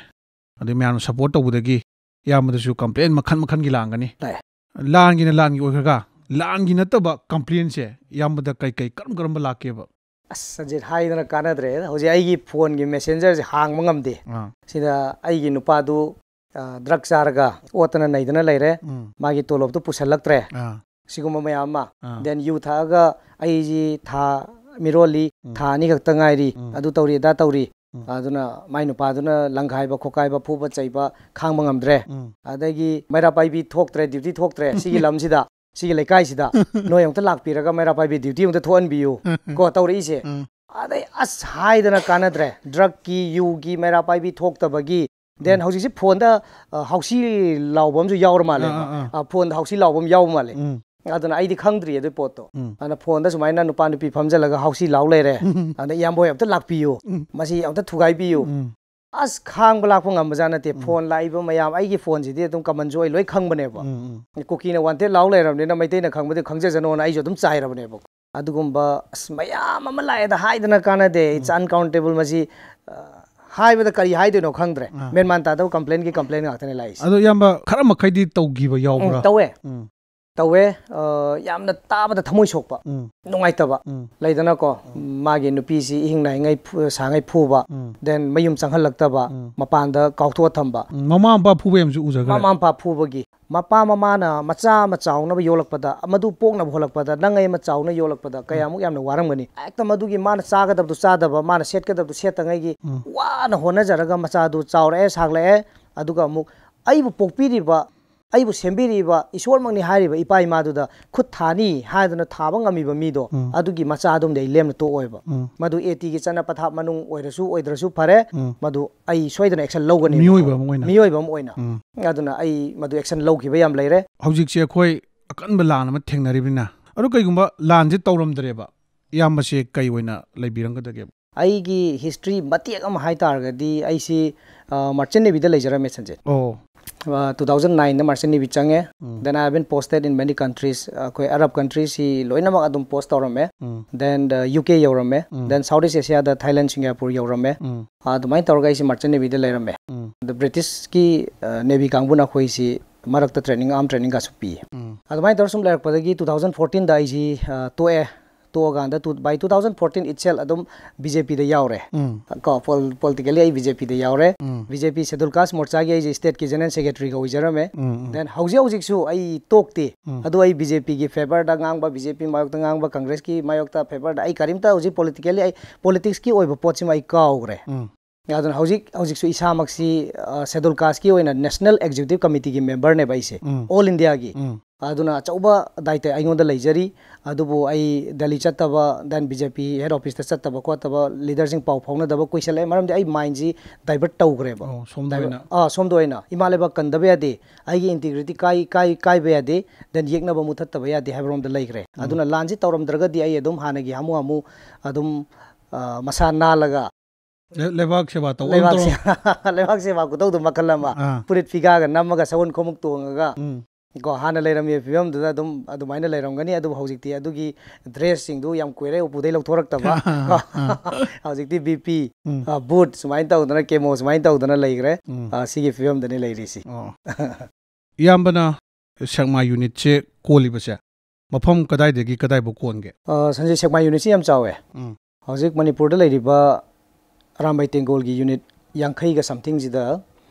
ꯑꯗꯩ ꯃꯌꯥꯝꯅ ꯁꯞꯄꯣꯔꯠ ꯇꯧꯕꯗꯒꯤ ꯏꯌꯥꯝꯕꯗꯁꯨ ꯀꯝꯄ꯭ꯂꯦꯟ ꯃꯈꯜ ꯃꯈꯜꯒꯤ ꯂꯥꯡꯒꯅꯤ꯫ ꯂꯥꯛꯑꯦ꯫ ꯂꯥꯟꯒꯤꯅ ꯂꯥꯟꯒꯤ ꯑꯣꯏꯈ꯭ꯔꯒ, ꯂꯥꯟꯒꯤ ꯅꯠꯇꯕ ꯀꯝꯄ꯭ꯂꯦꯟꯁꯦ ꯏꯌꯥꯝꯕꯗ ꯀꯩ ꯀꯩ ꯀꯔꯝ ꯀꯔꯝꯕ ꯂꯥꯛꯀꯦꯕ? ꯑꯁ, ꯁꯟꯖꯤꯠ, ꯍꯥꯏꯗꯅ ꯀꯥꯟꯅꯗ꯭ꯔꯦ꯫ ꯍꯧꯖꯤꯛ ꯑꯩꯒꯤ ꯐꯣꯟꯒꯤ ꯃꯦꯁꯦꯟꯖꯔꯁꯦ ꯍꯥꯡꯕ ꯉꯝꯗꯦ꯫ ꯑꯥ. ꯁꯤꯗ ꯑꯩꯒꯤ ꯅꯨꯄꯥꯗꯨ ꯗ꯭ꯔꯛ ꯆꯥꯔꯒ ꯑꯣꯠꯇꯅ ꯅꯩꯗꯅ ꯂꯩꯔꯦ, ꯎꯝ. ꯃꯥꯒꯤ ꯇꯣꯂꯣꯞꯇꯨ ꯄꯨꯁꯜꯂꯛꯇ꯭ꯔꯦ, ꯑꯥ. ꯁꯤꯒꯨꯝꯕ ꯃꯌꯥꯝ ꯑꯃ꯫ ꯑꯥ. Then ꯌꯨ ꯊꯛꯑꯒ ꯑꯩꯁꯤ ꯊꯥ ꯃꯤꯔꯣꯜꯂꯤ, ꯎꯝ. ꯊꯥ ꯑꯅꯤ ꯈꯛꯇ ꯉꯥꯏꯔꯤ, ꯎꯝ. ꯑꯗꯨ ꯇꯧꯔꯤ, ꯑꯗꯥ ꯇꯧꯔꯤ, ꯎꯝ꯫ ꯑꯗꯨꯅ ꯃꯥꯏ ꯅꯨꯄꯥꯗꯨꯅ ꯂꯪꯈꯥꯏꯕ ꯈꯣꯠꯀꯥꯏꯕ ꯐꯨꯕ ꯆꯩꯕ ꯈꯥꯡꯕ ꯉꯝꯗ꯭ꯔꯦ꯫ ꯎꯝ꯫ ꯑꯗꯒꯤ ꯃꯩꯔꯥ ꯄꯥꯏꯕꯤ ꯊꯣꯛꯇ꯭ꯔꯦ, ꯗ꯭ꯌꯨꯇꯤ ꯊꯣꯛꯇ꯭ꯔꯦ ꯁꯤꯒꯤ ꯂꯝꯁꯤꯗ, ꯁꯤꯒꯤ ꯂꯩꯀꯥꯏꯁꯤꯗ ꯅꯣꯏ ꯑꯃꯨꯛꯇ ꯂꯥꯛꯄꯤꯔꯒ ꯃꯩꯔꯥ ꯄꯥꯏꯕꯤ ꯗ꯭ꯌꯨꯇꯤ ꯑꯃꯨꯛꯇ ꯊꯣꯛꯍꯟꯕꯤꯌꯨ ꯀꯣ ꯇꯧꯔꯛꯏꯁꯦ꯫ ꯎꯝ꯫ ꯑꯗꯩ ꯑꯁ ꯍꯥꯏꯗꯅ ꯀꯥꯟꯅꯗ꯭ꯔꯦ, ꯗ꯭ꯔꯛꯀꯤ, ꯌꯨꯒꯤ, ꯃꯩꯔꯥ ꯄꯥꯏꯕꯤ ꯊꯣꯛꯇꯕꯒꯤ, ꯗꯦꯟ ꯎꯝ꯫ ꯍꯧꯖꯤꯛꯁꯤ ꯐꯣꯟꯗ, ꯑ, ꯍꯥꯎꯁꯤ ꯂꯥꯎꯕ ꯑꯃꯁꯨ ꯌꯥꯎꯔ ꯃꯥꯜꯂꯦꯕ꯫ ꯑꯥ, ꯑꯥ, ꯑꯥ꯫ ꯑ, ꯐꯣꯟꯗ ꯍꯥꯎꯁꯤ ꯂꯥꯎꯕ ꯑꯃ ꯌꯥꯎꯕ ꯃꯥꯜꯂꯦ꯫ ꯎꯝ꯫ ꯑꯗꯨꯅ ꯑꯩꯗꯤ ꯈꯪꯗ꯭ꯔꯤ ꯑꯗꯨꯏ ꯄꯣꯠꯇꯣ꯫ ꯎꯝ꯫ ꯑꯗꯨꯅ ꯐꯣꯟꯗ ꯁꯨꯃꯥꯏꯅ ꯅꯨꯄꯥ ꯅꯨꯄꯤ ꯐꯝꯖꯜꯂꯒ ꯍꯥꯎꯁꯤ ꯂꯥꯎ ꯂꯩꯔꯦ꯫ ꯎꯝ꯫ ꯑꯗ ꯏꯌꯥꯝꯕ ꯍꯣꯏ ꯑꯝꯇ ꯂꯥꯛꯄꯤꯌꯨ꯫ ꯎꯝ꯫ ꯃꯁꯤ ꯑꯝꯇ ꯊꯨꯒꯥꯏꯕꯤꯌꯨ꯫ ꯎꯝ꯫ ꯑꯁ ꯈꯥꯡꯕ ꯂꯥꯛꯄ ꯉꯝꯕꯖꯥꯠ ꯅꯠꯇꯦ꯫ ꯎꯝ꯫ ꯐꯣꯟ ꯂꯥꯛꯏꯕ ꯃꯌꯥꯝ, ꯑꯩꯒꯤ ꯐꯣꯟꯁꯤꯗꯤ ꯑꯗꯨꯝ ꯀꯃꯟꯁꯨ ꯑꯣꯏ, ꯂꯣꯏ ꯈꯪꯕꯅꯦꯕ꯫ ꯎꯝ, ꯎꯝ꯫ ꯀꯨꯀꯤꯅ ꯋꯥꯟꯇꯦꯗ ꯂꯥꯎ ꯂꯩꯔꯕꯅꯤꯅ ꯃꯩꯇꯩꯅ ꯈꯪꯕꯗꯤ ꯈꯪꯖꯖꯅꯣꯅ ꯑꯩꯁꯨ ꯑꯗꯨꯝ ꯆꯥꯏꯔꯕꯅꯦꯕ꯫ ꯑꯗꯨꯒꯨꯝꯕ ꯑꯁ ꯃꯌꯥꯝ ꯑꯃ ꯂꯥꯛꯑꯦꯗ, ꯍꯥꯏꯗꯅ ꯀꯥꯟꯅꯗꯦ꯫ It's um. Uncountable꯫ ꯃꯁꯤ, ꯑ, ꯍꯥꯏꯕꯗ ꯀꯔꯤ ꯍꯥꯏꯗꯣꯏꯅꯣ ꯈꯪꯗ꯭ꯔꯦ꯫ ꯑꯥ꯫ ꯃꯦꯟꯃꯥꯟ ꯇꯥꯗꯕ ꯀꯝꯄ꯭ꯂꯦꯟꯒꯤ ꯀꯝꯄ꯭ꯂꯦꯟ ꯉꯥꯛꯇꯅꯦ ꯂꯥꯛꯏꯁꯦ꯫ ꯑꯗꯣ ꯏꯌꯥꯝꯕ, ꯈꯔ ꯃꯈꯩꯗꯤ ꯇꯧꯈꯤꯕ ꯎꯝ, ꯌꯥꯎꯕ꯭ꯔꯥ? ꯇꯧꯋꯦ꯫ ꯎꯝ꯫ ꯇꯧꯋꯦ꯫ ꯑ, ꯌꯥꯝꯅ ꯇꯥꯕꯗ ꯊꯃꯣꯏ ꯁꯣꯛꯄ, ꯎꯝ꯫ ꯅꯨꯡꯉꯥꯏꯇꯕ ꯎꯝ꯫ ꯂꯩꯗꯅꯀꯣ꯫ ꯎꯝ꯫ ꯃꯥꯒꯤ ꯅꯨꯄꯤꯁꯤ ꯏꯍꯤꯡ ꯅꯥꯏꯉꯩ ꯐꯨ-, ꯁꯥꯉꯩ ꯐꯨꯕ, ꯎꯝ꯫ ꯗꯦꯟ ꯃꯌꯨꯝ ꯆꯪꯍꯜꯂꯛꯇꯕ, ꯎꯝ꯫ ꯃꯄꯥꯟꯗ ꯀꯥꯎꯊꯣꯛꯑ ꯊꯝꯕ꯫ ꯎꯝ, ꯃꯃꯥ ꯃꯄꯥ ꯐꯨꯕ ꯌꯥꯝꯁꯨ ꯎꯖꯈ꯭ꯔꯦ꯫ ꯃꯃꯥ ꯃꯄꯥ ꯐꯨꯕꯒꯤ, ꯃꯄꯥ ꯃꯃꯥꯅ ꯃꯆꯥ ꯑꯃ ꯆꯥꯎꯅꯕ ꯌꯣꯛꯂꯛꯄꯗ, ꯃꯗꯨ ꯄꯣꯛꯅꯕ ꯍꯣꯠꯂꯛꯄꯗ, ꯅꯪ ꯑꯩ ꯑꯃ ꯆꯥꯎꯅ ꯌꯣꯛꯂꯛꯄꯗ ꯎꯝ꯫ ꯀꯌꯥꯃꯨꯛ ꯌꯥꯝꯅ ꯋꯥꯔꯝꯒꯅꯤ꯫ ꯍꯦꯛꯇ ꯃꯗꯨꯒꯤ ꯃꯥꯅ ꯆꯥꯒꯗꯕꯗꯨ ꯆꯥꯗꯕ, ꯃꯥꯅ ꯁꯦꯠꯀꯗꯕꯗꯨ ꯁꯦꯠꯇꯉꯩꯒꯤ ꯎꯝ꯫ ꯋꯥꯅ ꯍꯣꯠꯅꯖꯔꯒ ꯃꯆꯥꯗꯨ ꯆꯥꯎꯔꯛꯑꯦ, ꯁꯥꯡꯂꯛꯑꯦ, ꯑꯗꯨꯒ ꯑꯃꯨꯛ ꯑꯩꯕꯨ ꯄꯣꯛꯄꯤꯔꯤꯕ, ꯑꯩꯕꯨ ꯁꯦꯝꯕꯤꯔꯤꯕ ꯏꯁꯣꯔꯃꯛꯅꯤ ꯍꯥꯏꯔꯤꯕ ꯏꯄꯥ ꯏꯃꯥꯗꯨꯗ ꯈꯨꯠ ꯊꯥꯅꯤ ꯍꯥꯏꯗꯨꯅ ꯊꯥꯕ ꯉꯝꯃꯤꯕ ꯃꯤꯗꯣ, ꯎꯝ꯫ ꯑꯗꯨꯒꯤ ꯃꯆꯥꯗꯨꯝꯗꯤ ꯑꯩ ꯂꯦꯝꯅ ꯇꯣꯛꯑꯣꯏꯕ꯫ ꯎꯝ꯫ ꯃꯗꯨ ꯑꯦ ꯇꯤꯒꯤ ꯆꯠꯅ ꯄꯊꯥꯞ ꯃꯅꯨꯡ ꯑꯣꯏꯔꯁꯨ ꯑꯣꯏꯗ꯭ꯔꯁꯨ ꯐꯔꯦ, ꯎꯝ꯫ ꯃꯗꯨ ꯑꯩ ꯁꯣꯏꯗꯅ action ꯂꯧꯒꯅꯤ꯫ ꯃꯤꯑꯣꯏꯕ ꯑꯃ ꯑꯣꯏꯅ꯫ ꯃꯤꯑꯣꯏꯕ ꯑꯃ ꯑꯣꯏꯅ꯫ ꯎꯝ꯫ ꯑꯗꯨꯅ ꯑꯩ ꯃꯗꯨ action ꯂꯧꯈꯤꯕ ꯌꯥꯝ ꯂꯩꯔꯦ꯫ ꯍꯧꯖꯤꯛꯁꯦ ꯑꯩꯈꯣꯏ ꯑꯀꯟꯕ ꯂꯥꯟ ꯑꯃ ꯊꯦꯡꯅꯔꯤꯕꯅꯤꯅ, ꯑꯗꯨ ꯀꯩꯒꯨꯝꯕ ꯂꯥꯟꯁꯦ ꯇꯧꯔꯝꯗ꯭ꯔꯦꯕ, ꯏꯌꯥꯝꯕꯁꯦ ꯀꯩ ꯑꯣꯏꯅ ꯂꯩꯕꯤꯔꯝꯒꯗꯒꯦꯕ? ꯑꯩꯒꯤ history ꯃꯇꯦꯛ ꯑꯃ ꯍꯥꯏ ꯇꯥꯔꯒꯗꯤ, ꯑꯩꯁꯤ, ꯑ, Merchant Navy ꯗ ꯂꯩꯖꯔꯝꯃꯦ, ꯁꯟꯖꯦ꯫ ꯑꯣ꯫ ꯑ, two thousand nine ꯗ Merchant Navy ꯆꯪꯉꯦ꯫ ꯎꯝ꯫ Then I have been posted in many countries. ꯑꯩꯈꯣꯏ Arab countries ꯁꯤ ꯂꯣꯏꯅꯃꯛ ꯑꯗꯨꯝ post ꯇꯧꯔꯝꯃꯦ꯫ ꯎꯝ꯫ Then, ꯑ, U K ꯌꯧꯔꯝꯃꯦ꯫ ꯎꯝ꯫ Then South East Asia ꯗ Thailand, Singapore ꯌꯧꯔꯝꯃꯦ꯫ ꯎꯝ꯫ ꯑ, ꯑꯗꯨꯃꯥꯏꯅ ꯇꯧꯔꯒ ꯑꯩꯁꯦ Merchant Navy ꯗ ꯂꯩꯔꯝꯃꯦ꯫ ꯎꯝ꯫ ꯑꯗ British ꯀꯤ, ꯑ, Navy ꯀꯥꯡꯕꯨꯅ ꯑꯩꯈꯣꯏꯁꯤ ꯃꯔꯛꯇ training, arm training ꯒꯁꯨ ꯄꯤ꯫ ꯎꯝ꯫ ꯑꯗꯨꯃꯥꯏꯅ ꯇꯧꯔ ꯁꯨꯝ ꯂꯩꯔꯛꯄꯗꯒꯤ two thousand fourteen ꯗ ꯑꯩꯁꯤ, ꯑ, ꯇꯣꯛꯑꯦ꯫ ꯇꯣꯛꯑꯀꯥꯟꯗ ꯇꯨ ꯕꯥꯏ ꯇꯨ ꯊꯥꯎꯖꯟ ꯐꯣꯔꯇꯤꯟ ꯏꯠꯁꯦꯜ ꯑꯗꯨꯝ ꯕꯤ ꯖꯦ ꯄꯤꯗ ꯌꯥꯎꯔꯦ꯫ ꯎꯝ ꯀꯣ ꯄꯣꯂꯤꯇꯤꯀꯦꯜꯂꯤ ꯑꯩ ꯕꯤ ꯖꯦ ꯄꯤꯗ ꯌꯥꯎꯔꯦ꯫ ꯎꯝ ꯕꯤ ꯖꯦ ꯄꯤ ꯁꯦꯗꯨꯜ ꯀꯥꯁ ꯃꯣꯔꯆꯥꯒꯤ ꯑꯩꯁꯦ ꯁ꯭ꯇꯦꯠꯀꯤ ꯖꯦꯅꯔꯦꯜ ꯁꯦꯀ꯭ꯔꯦꯇꯔꯤꯒ ꯑꯣꯏꯖꯔꯝꯃꯦ꯫ ꯎꯝ ꯗꯦꯟ ꯍꯧꯖꯤꯛ ꯍꯧꯖꯤꯛꯁꯨ ꯑꯩ ꯇꯣꯛꯇꯦ꯫ ꯎꯝ ꯑꯗꯨ ꯑꯩ ꯕꯤ ꯖꯦ ꯄꯤꯒꯤ ꯐꯦꯚꯔꯗ ꯉꯥꯡꯕ, ꯕꯤ ꯖꯦ ꯄꯤ ꯃꯥꯌꯣꯛꯇ ꯉꯥꯡꯕ, ꯀꯪꯒ꯭ꯔꯦꯁꯀꯤ ꯃꯥꯌꯣꯛꯇ ꯐꯦꯚꯔꯗ ꯑꯩ ꯀꯔꯤꯝꯇ ꯍꯧꯖꯤꯛ ꯄꯣꯂꯤꯇꯤꯀꯦꯜꯂꯤ ꯑꯩ ꯄꯣꯂꯤꯇꯤꯛꯁꯀꯤ ꯑꯣꯏꯕ ꯄꯣꯠꯁꯤꯃ ꯑꯩ ꯀꯥꯎꯈ꯭ꯔꯦ꯫ ꯎꯝ ꯑꯗꯨꯅ ꯍꯧꯖꯤꯛ ꯍꯧꯖꯤꯛꯁꯨ ꯏꯁꯥꯃꯛꯁꯤ ꯁꯦꯗꯨꯜ ꯀꯥꯁꯀꯤ ꯑꯣꯏꯅ ꯅꯦꯁꯅꯦꯜ ꯑꯦꯛꯖꯤꯀ꯭ꯌꯨꯇꯤꯞ ꯀꯃꯤꯇꯤꯒꯤ ꯃꯦꯝꯕꯔꯅꯦꯕ ꯑꯩꯁꯦ, ꯎꯝ ꯑꯣꯜ ꯏꯟꯗꯤꯌꯥꯒꯤ꯫ ꯎꯝ ꯑꯗꯨꯅ ꯑꯆꯧꯕ ꯗꯥꯏꯇ ꯑꯩꯉꯣꯟꯗ ꯂꯩꯖꯔꯤ꯫ ꯑꯗꯨꯕꯨ ꯑꯩ ꯗꯦꯜꯂꯤ ꯆꯠꯇꯕ, ꯗꯦꯟ ꯕꯤ ꯖꯦ ꯄꯤ ꯍꯦꯗ ꯑꯣꯐꯤꯁꯇ ꯆꯠꯇꯕ ꯈꯣꯠꯇꯕ, ꯂꯤꯗꯔꯁꯤꯡ ꯄꯥꯎ ꯐꯥꯎꯅꯗꯕ ꯀꯨꯏꯁꯜꯂꯛꯑꯦ꯫ ꯃꯔꯝꯗꯤ ꯑꯩ ꯃꯥꯏꯟꯁꯤ ꯗꯥꯏꯚꯔꯠ ꯇꯧꯈ꯭ꯔꯦꯕ꯫ ꯑꯣ ꯁꯣꯝꯗ ꯗꯥꯏꯚꯔꯠ- ꯑꯣꯏꯅ ꯑꯥ ꯁꯣꯝꯗ ꯑꯣꯏꯅ ꯏꯃꯥ ꯂꯩꯕꯥꯛ ꯀꯟꯗꯕ ꯌꯥꯗꯦ, ꯑꯩꯒꯤ ꯏꯟꯇꯤꯒ꯭ꯔꯤꯇꯤ ꯀꯥꯏ ꯀꯥꯏ ꯀꯥꯏꯕ ꯌꯥꯗꯦ, ꯗꯦꯟ ꯌꯦꯛꯅꯕ ꯃꯨꯊꯠꯇꯕ ꯌꯥꯗꯦ ꯍꯥꯏꯕꯔꯣꯝꯗ ꯂꯩꯈ꯭ꯔꯦ꯫ ꯎꯝ꯫ ꯑꯗꯨꯅ ꯂꯥꯟꯁꯤ ꯇꯧꯔꯝꯗ꯭ꯔꯒꯗꯤ ꯑꯩ ꯑꯗꯨꯝ ꯍꯥꯟꯅꯒꯤ ꯍꯥꯃꯨ ꯍꯥꯃꯨ ꯑꯗꯨꯝ ꯑꯥ, ꯃꯁꯥ ꯅꯥꯜꯂꯒ ꯂꯩ- ꯂꯩꯕꯥꯛ ꯁꯦꯕꯥ ꯇꯧꯕ ꯂꯩꯕꯥꯛ ꯇꯧꯔ- ꯁꯦꯕꯥ ꯂꯩꯕꯥꯛ ꯁꯦꯕꯥ ꯈꯨꯇꯧꯗꯨ ꯃꯈꯜ ꯑꯃ꯫ ꯑꯥ ꯐꯨꯔꯤꯠ ꯐꯤꯒꯥꯒ ꯅꯝꯃꯒ ꯁꯒꯣꯜ ꯈꯣꯡꯎꯞ ꯇꯣꯡꯉꯒ ꯎꯝ ꯀꯣ ꯍꯥꯟꯅ ꯂꯩꯔꯝꯃꯤꯕ ꯐꯤꯕꯝꯗꯨꯗ ꯑꯗꯨꯝ ꯑꯗꯨꯃꯥꯏꯅ ꯂꯩꯔꯝꯒꯅꯤ꯫ ꯑꯗꯨꯕꯨ ꯍꯧꯖꯤꯛꯇꯤ ꯑꯗꯨꯒꯤ ꯗ꯭ꯔꯦꯁꯁꯤꯡꯗꯨ ꯌꯥꯝ ꯀꯨꯏꯔꯦ ꯎꯄꯨꯗꯩ ꯂꯧꯊꯣꯔꯛꯇꯕ꯫ ꯍꯧꯖꯤꯛꯇꯤ ꯕꯤ ꯄꯤ, ꯎꯝ ꯕꯨꯠ ꯁꯨꯃꯥꯏꯅ ꯇꯧꯗꯅ, ꯀꯦꯃꯣ ꯁꯨꯃꯥꯏꯅ ꯇꯧꯗꯅ ꯂꯩꯈ꯭ꯔꯦ꯫ ꯎꯝ ꯑ, ꯁꯤꯒꯤ ꯐꯤꯕꯝꯗꯅꯤ ꯂꯩꯔꯤꯁꯤ꯫ ꯑꯣ ꯏꯌꯥꯝꯕꯅ ꯁꯦꯛꯃꯥ ꯌꯨꯅꯤꯠꯁꯦ ꯀꯣꯜꯂꯤꯕꯁꯦ ꯃꯐꯝ ꯀꯗꯥꯏꯗꯒꯤ ꯀꯗꯥꯏꯐꯥꯎ ꯀꯣꯟꯒꯦ? ꯑ, ꯁꯟꯖꯤꯠ, ꯁꯦꯛꯃꯥꯏ ꯌꯨꯅꯤꯠꯁꯤ ꯌꯥꯝ ꯆꯥꯎꯋꯦ꯫ ꯎꯝ ꯍꯧꯖꯤꯛ ꯃꯅꯤꯄꯨꯔꯗ ꯂꯩꯔꯤꯕ ꯑꯔꯥꯝꯕꯥꯏ ꯇꯦꯡꯒꯣꯜꯒꯤ ꯌꯨꯅꯤꯠ ꯌꯥꯡꯈꯩꯒ ꯁꯝꯊꯤꯡꯁꯤꯗ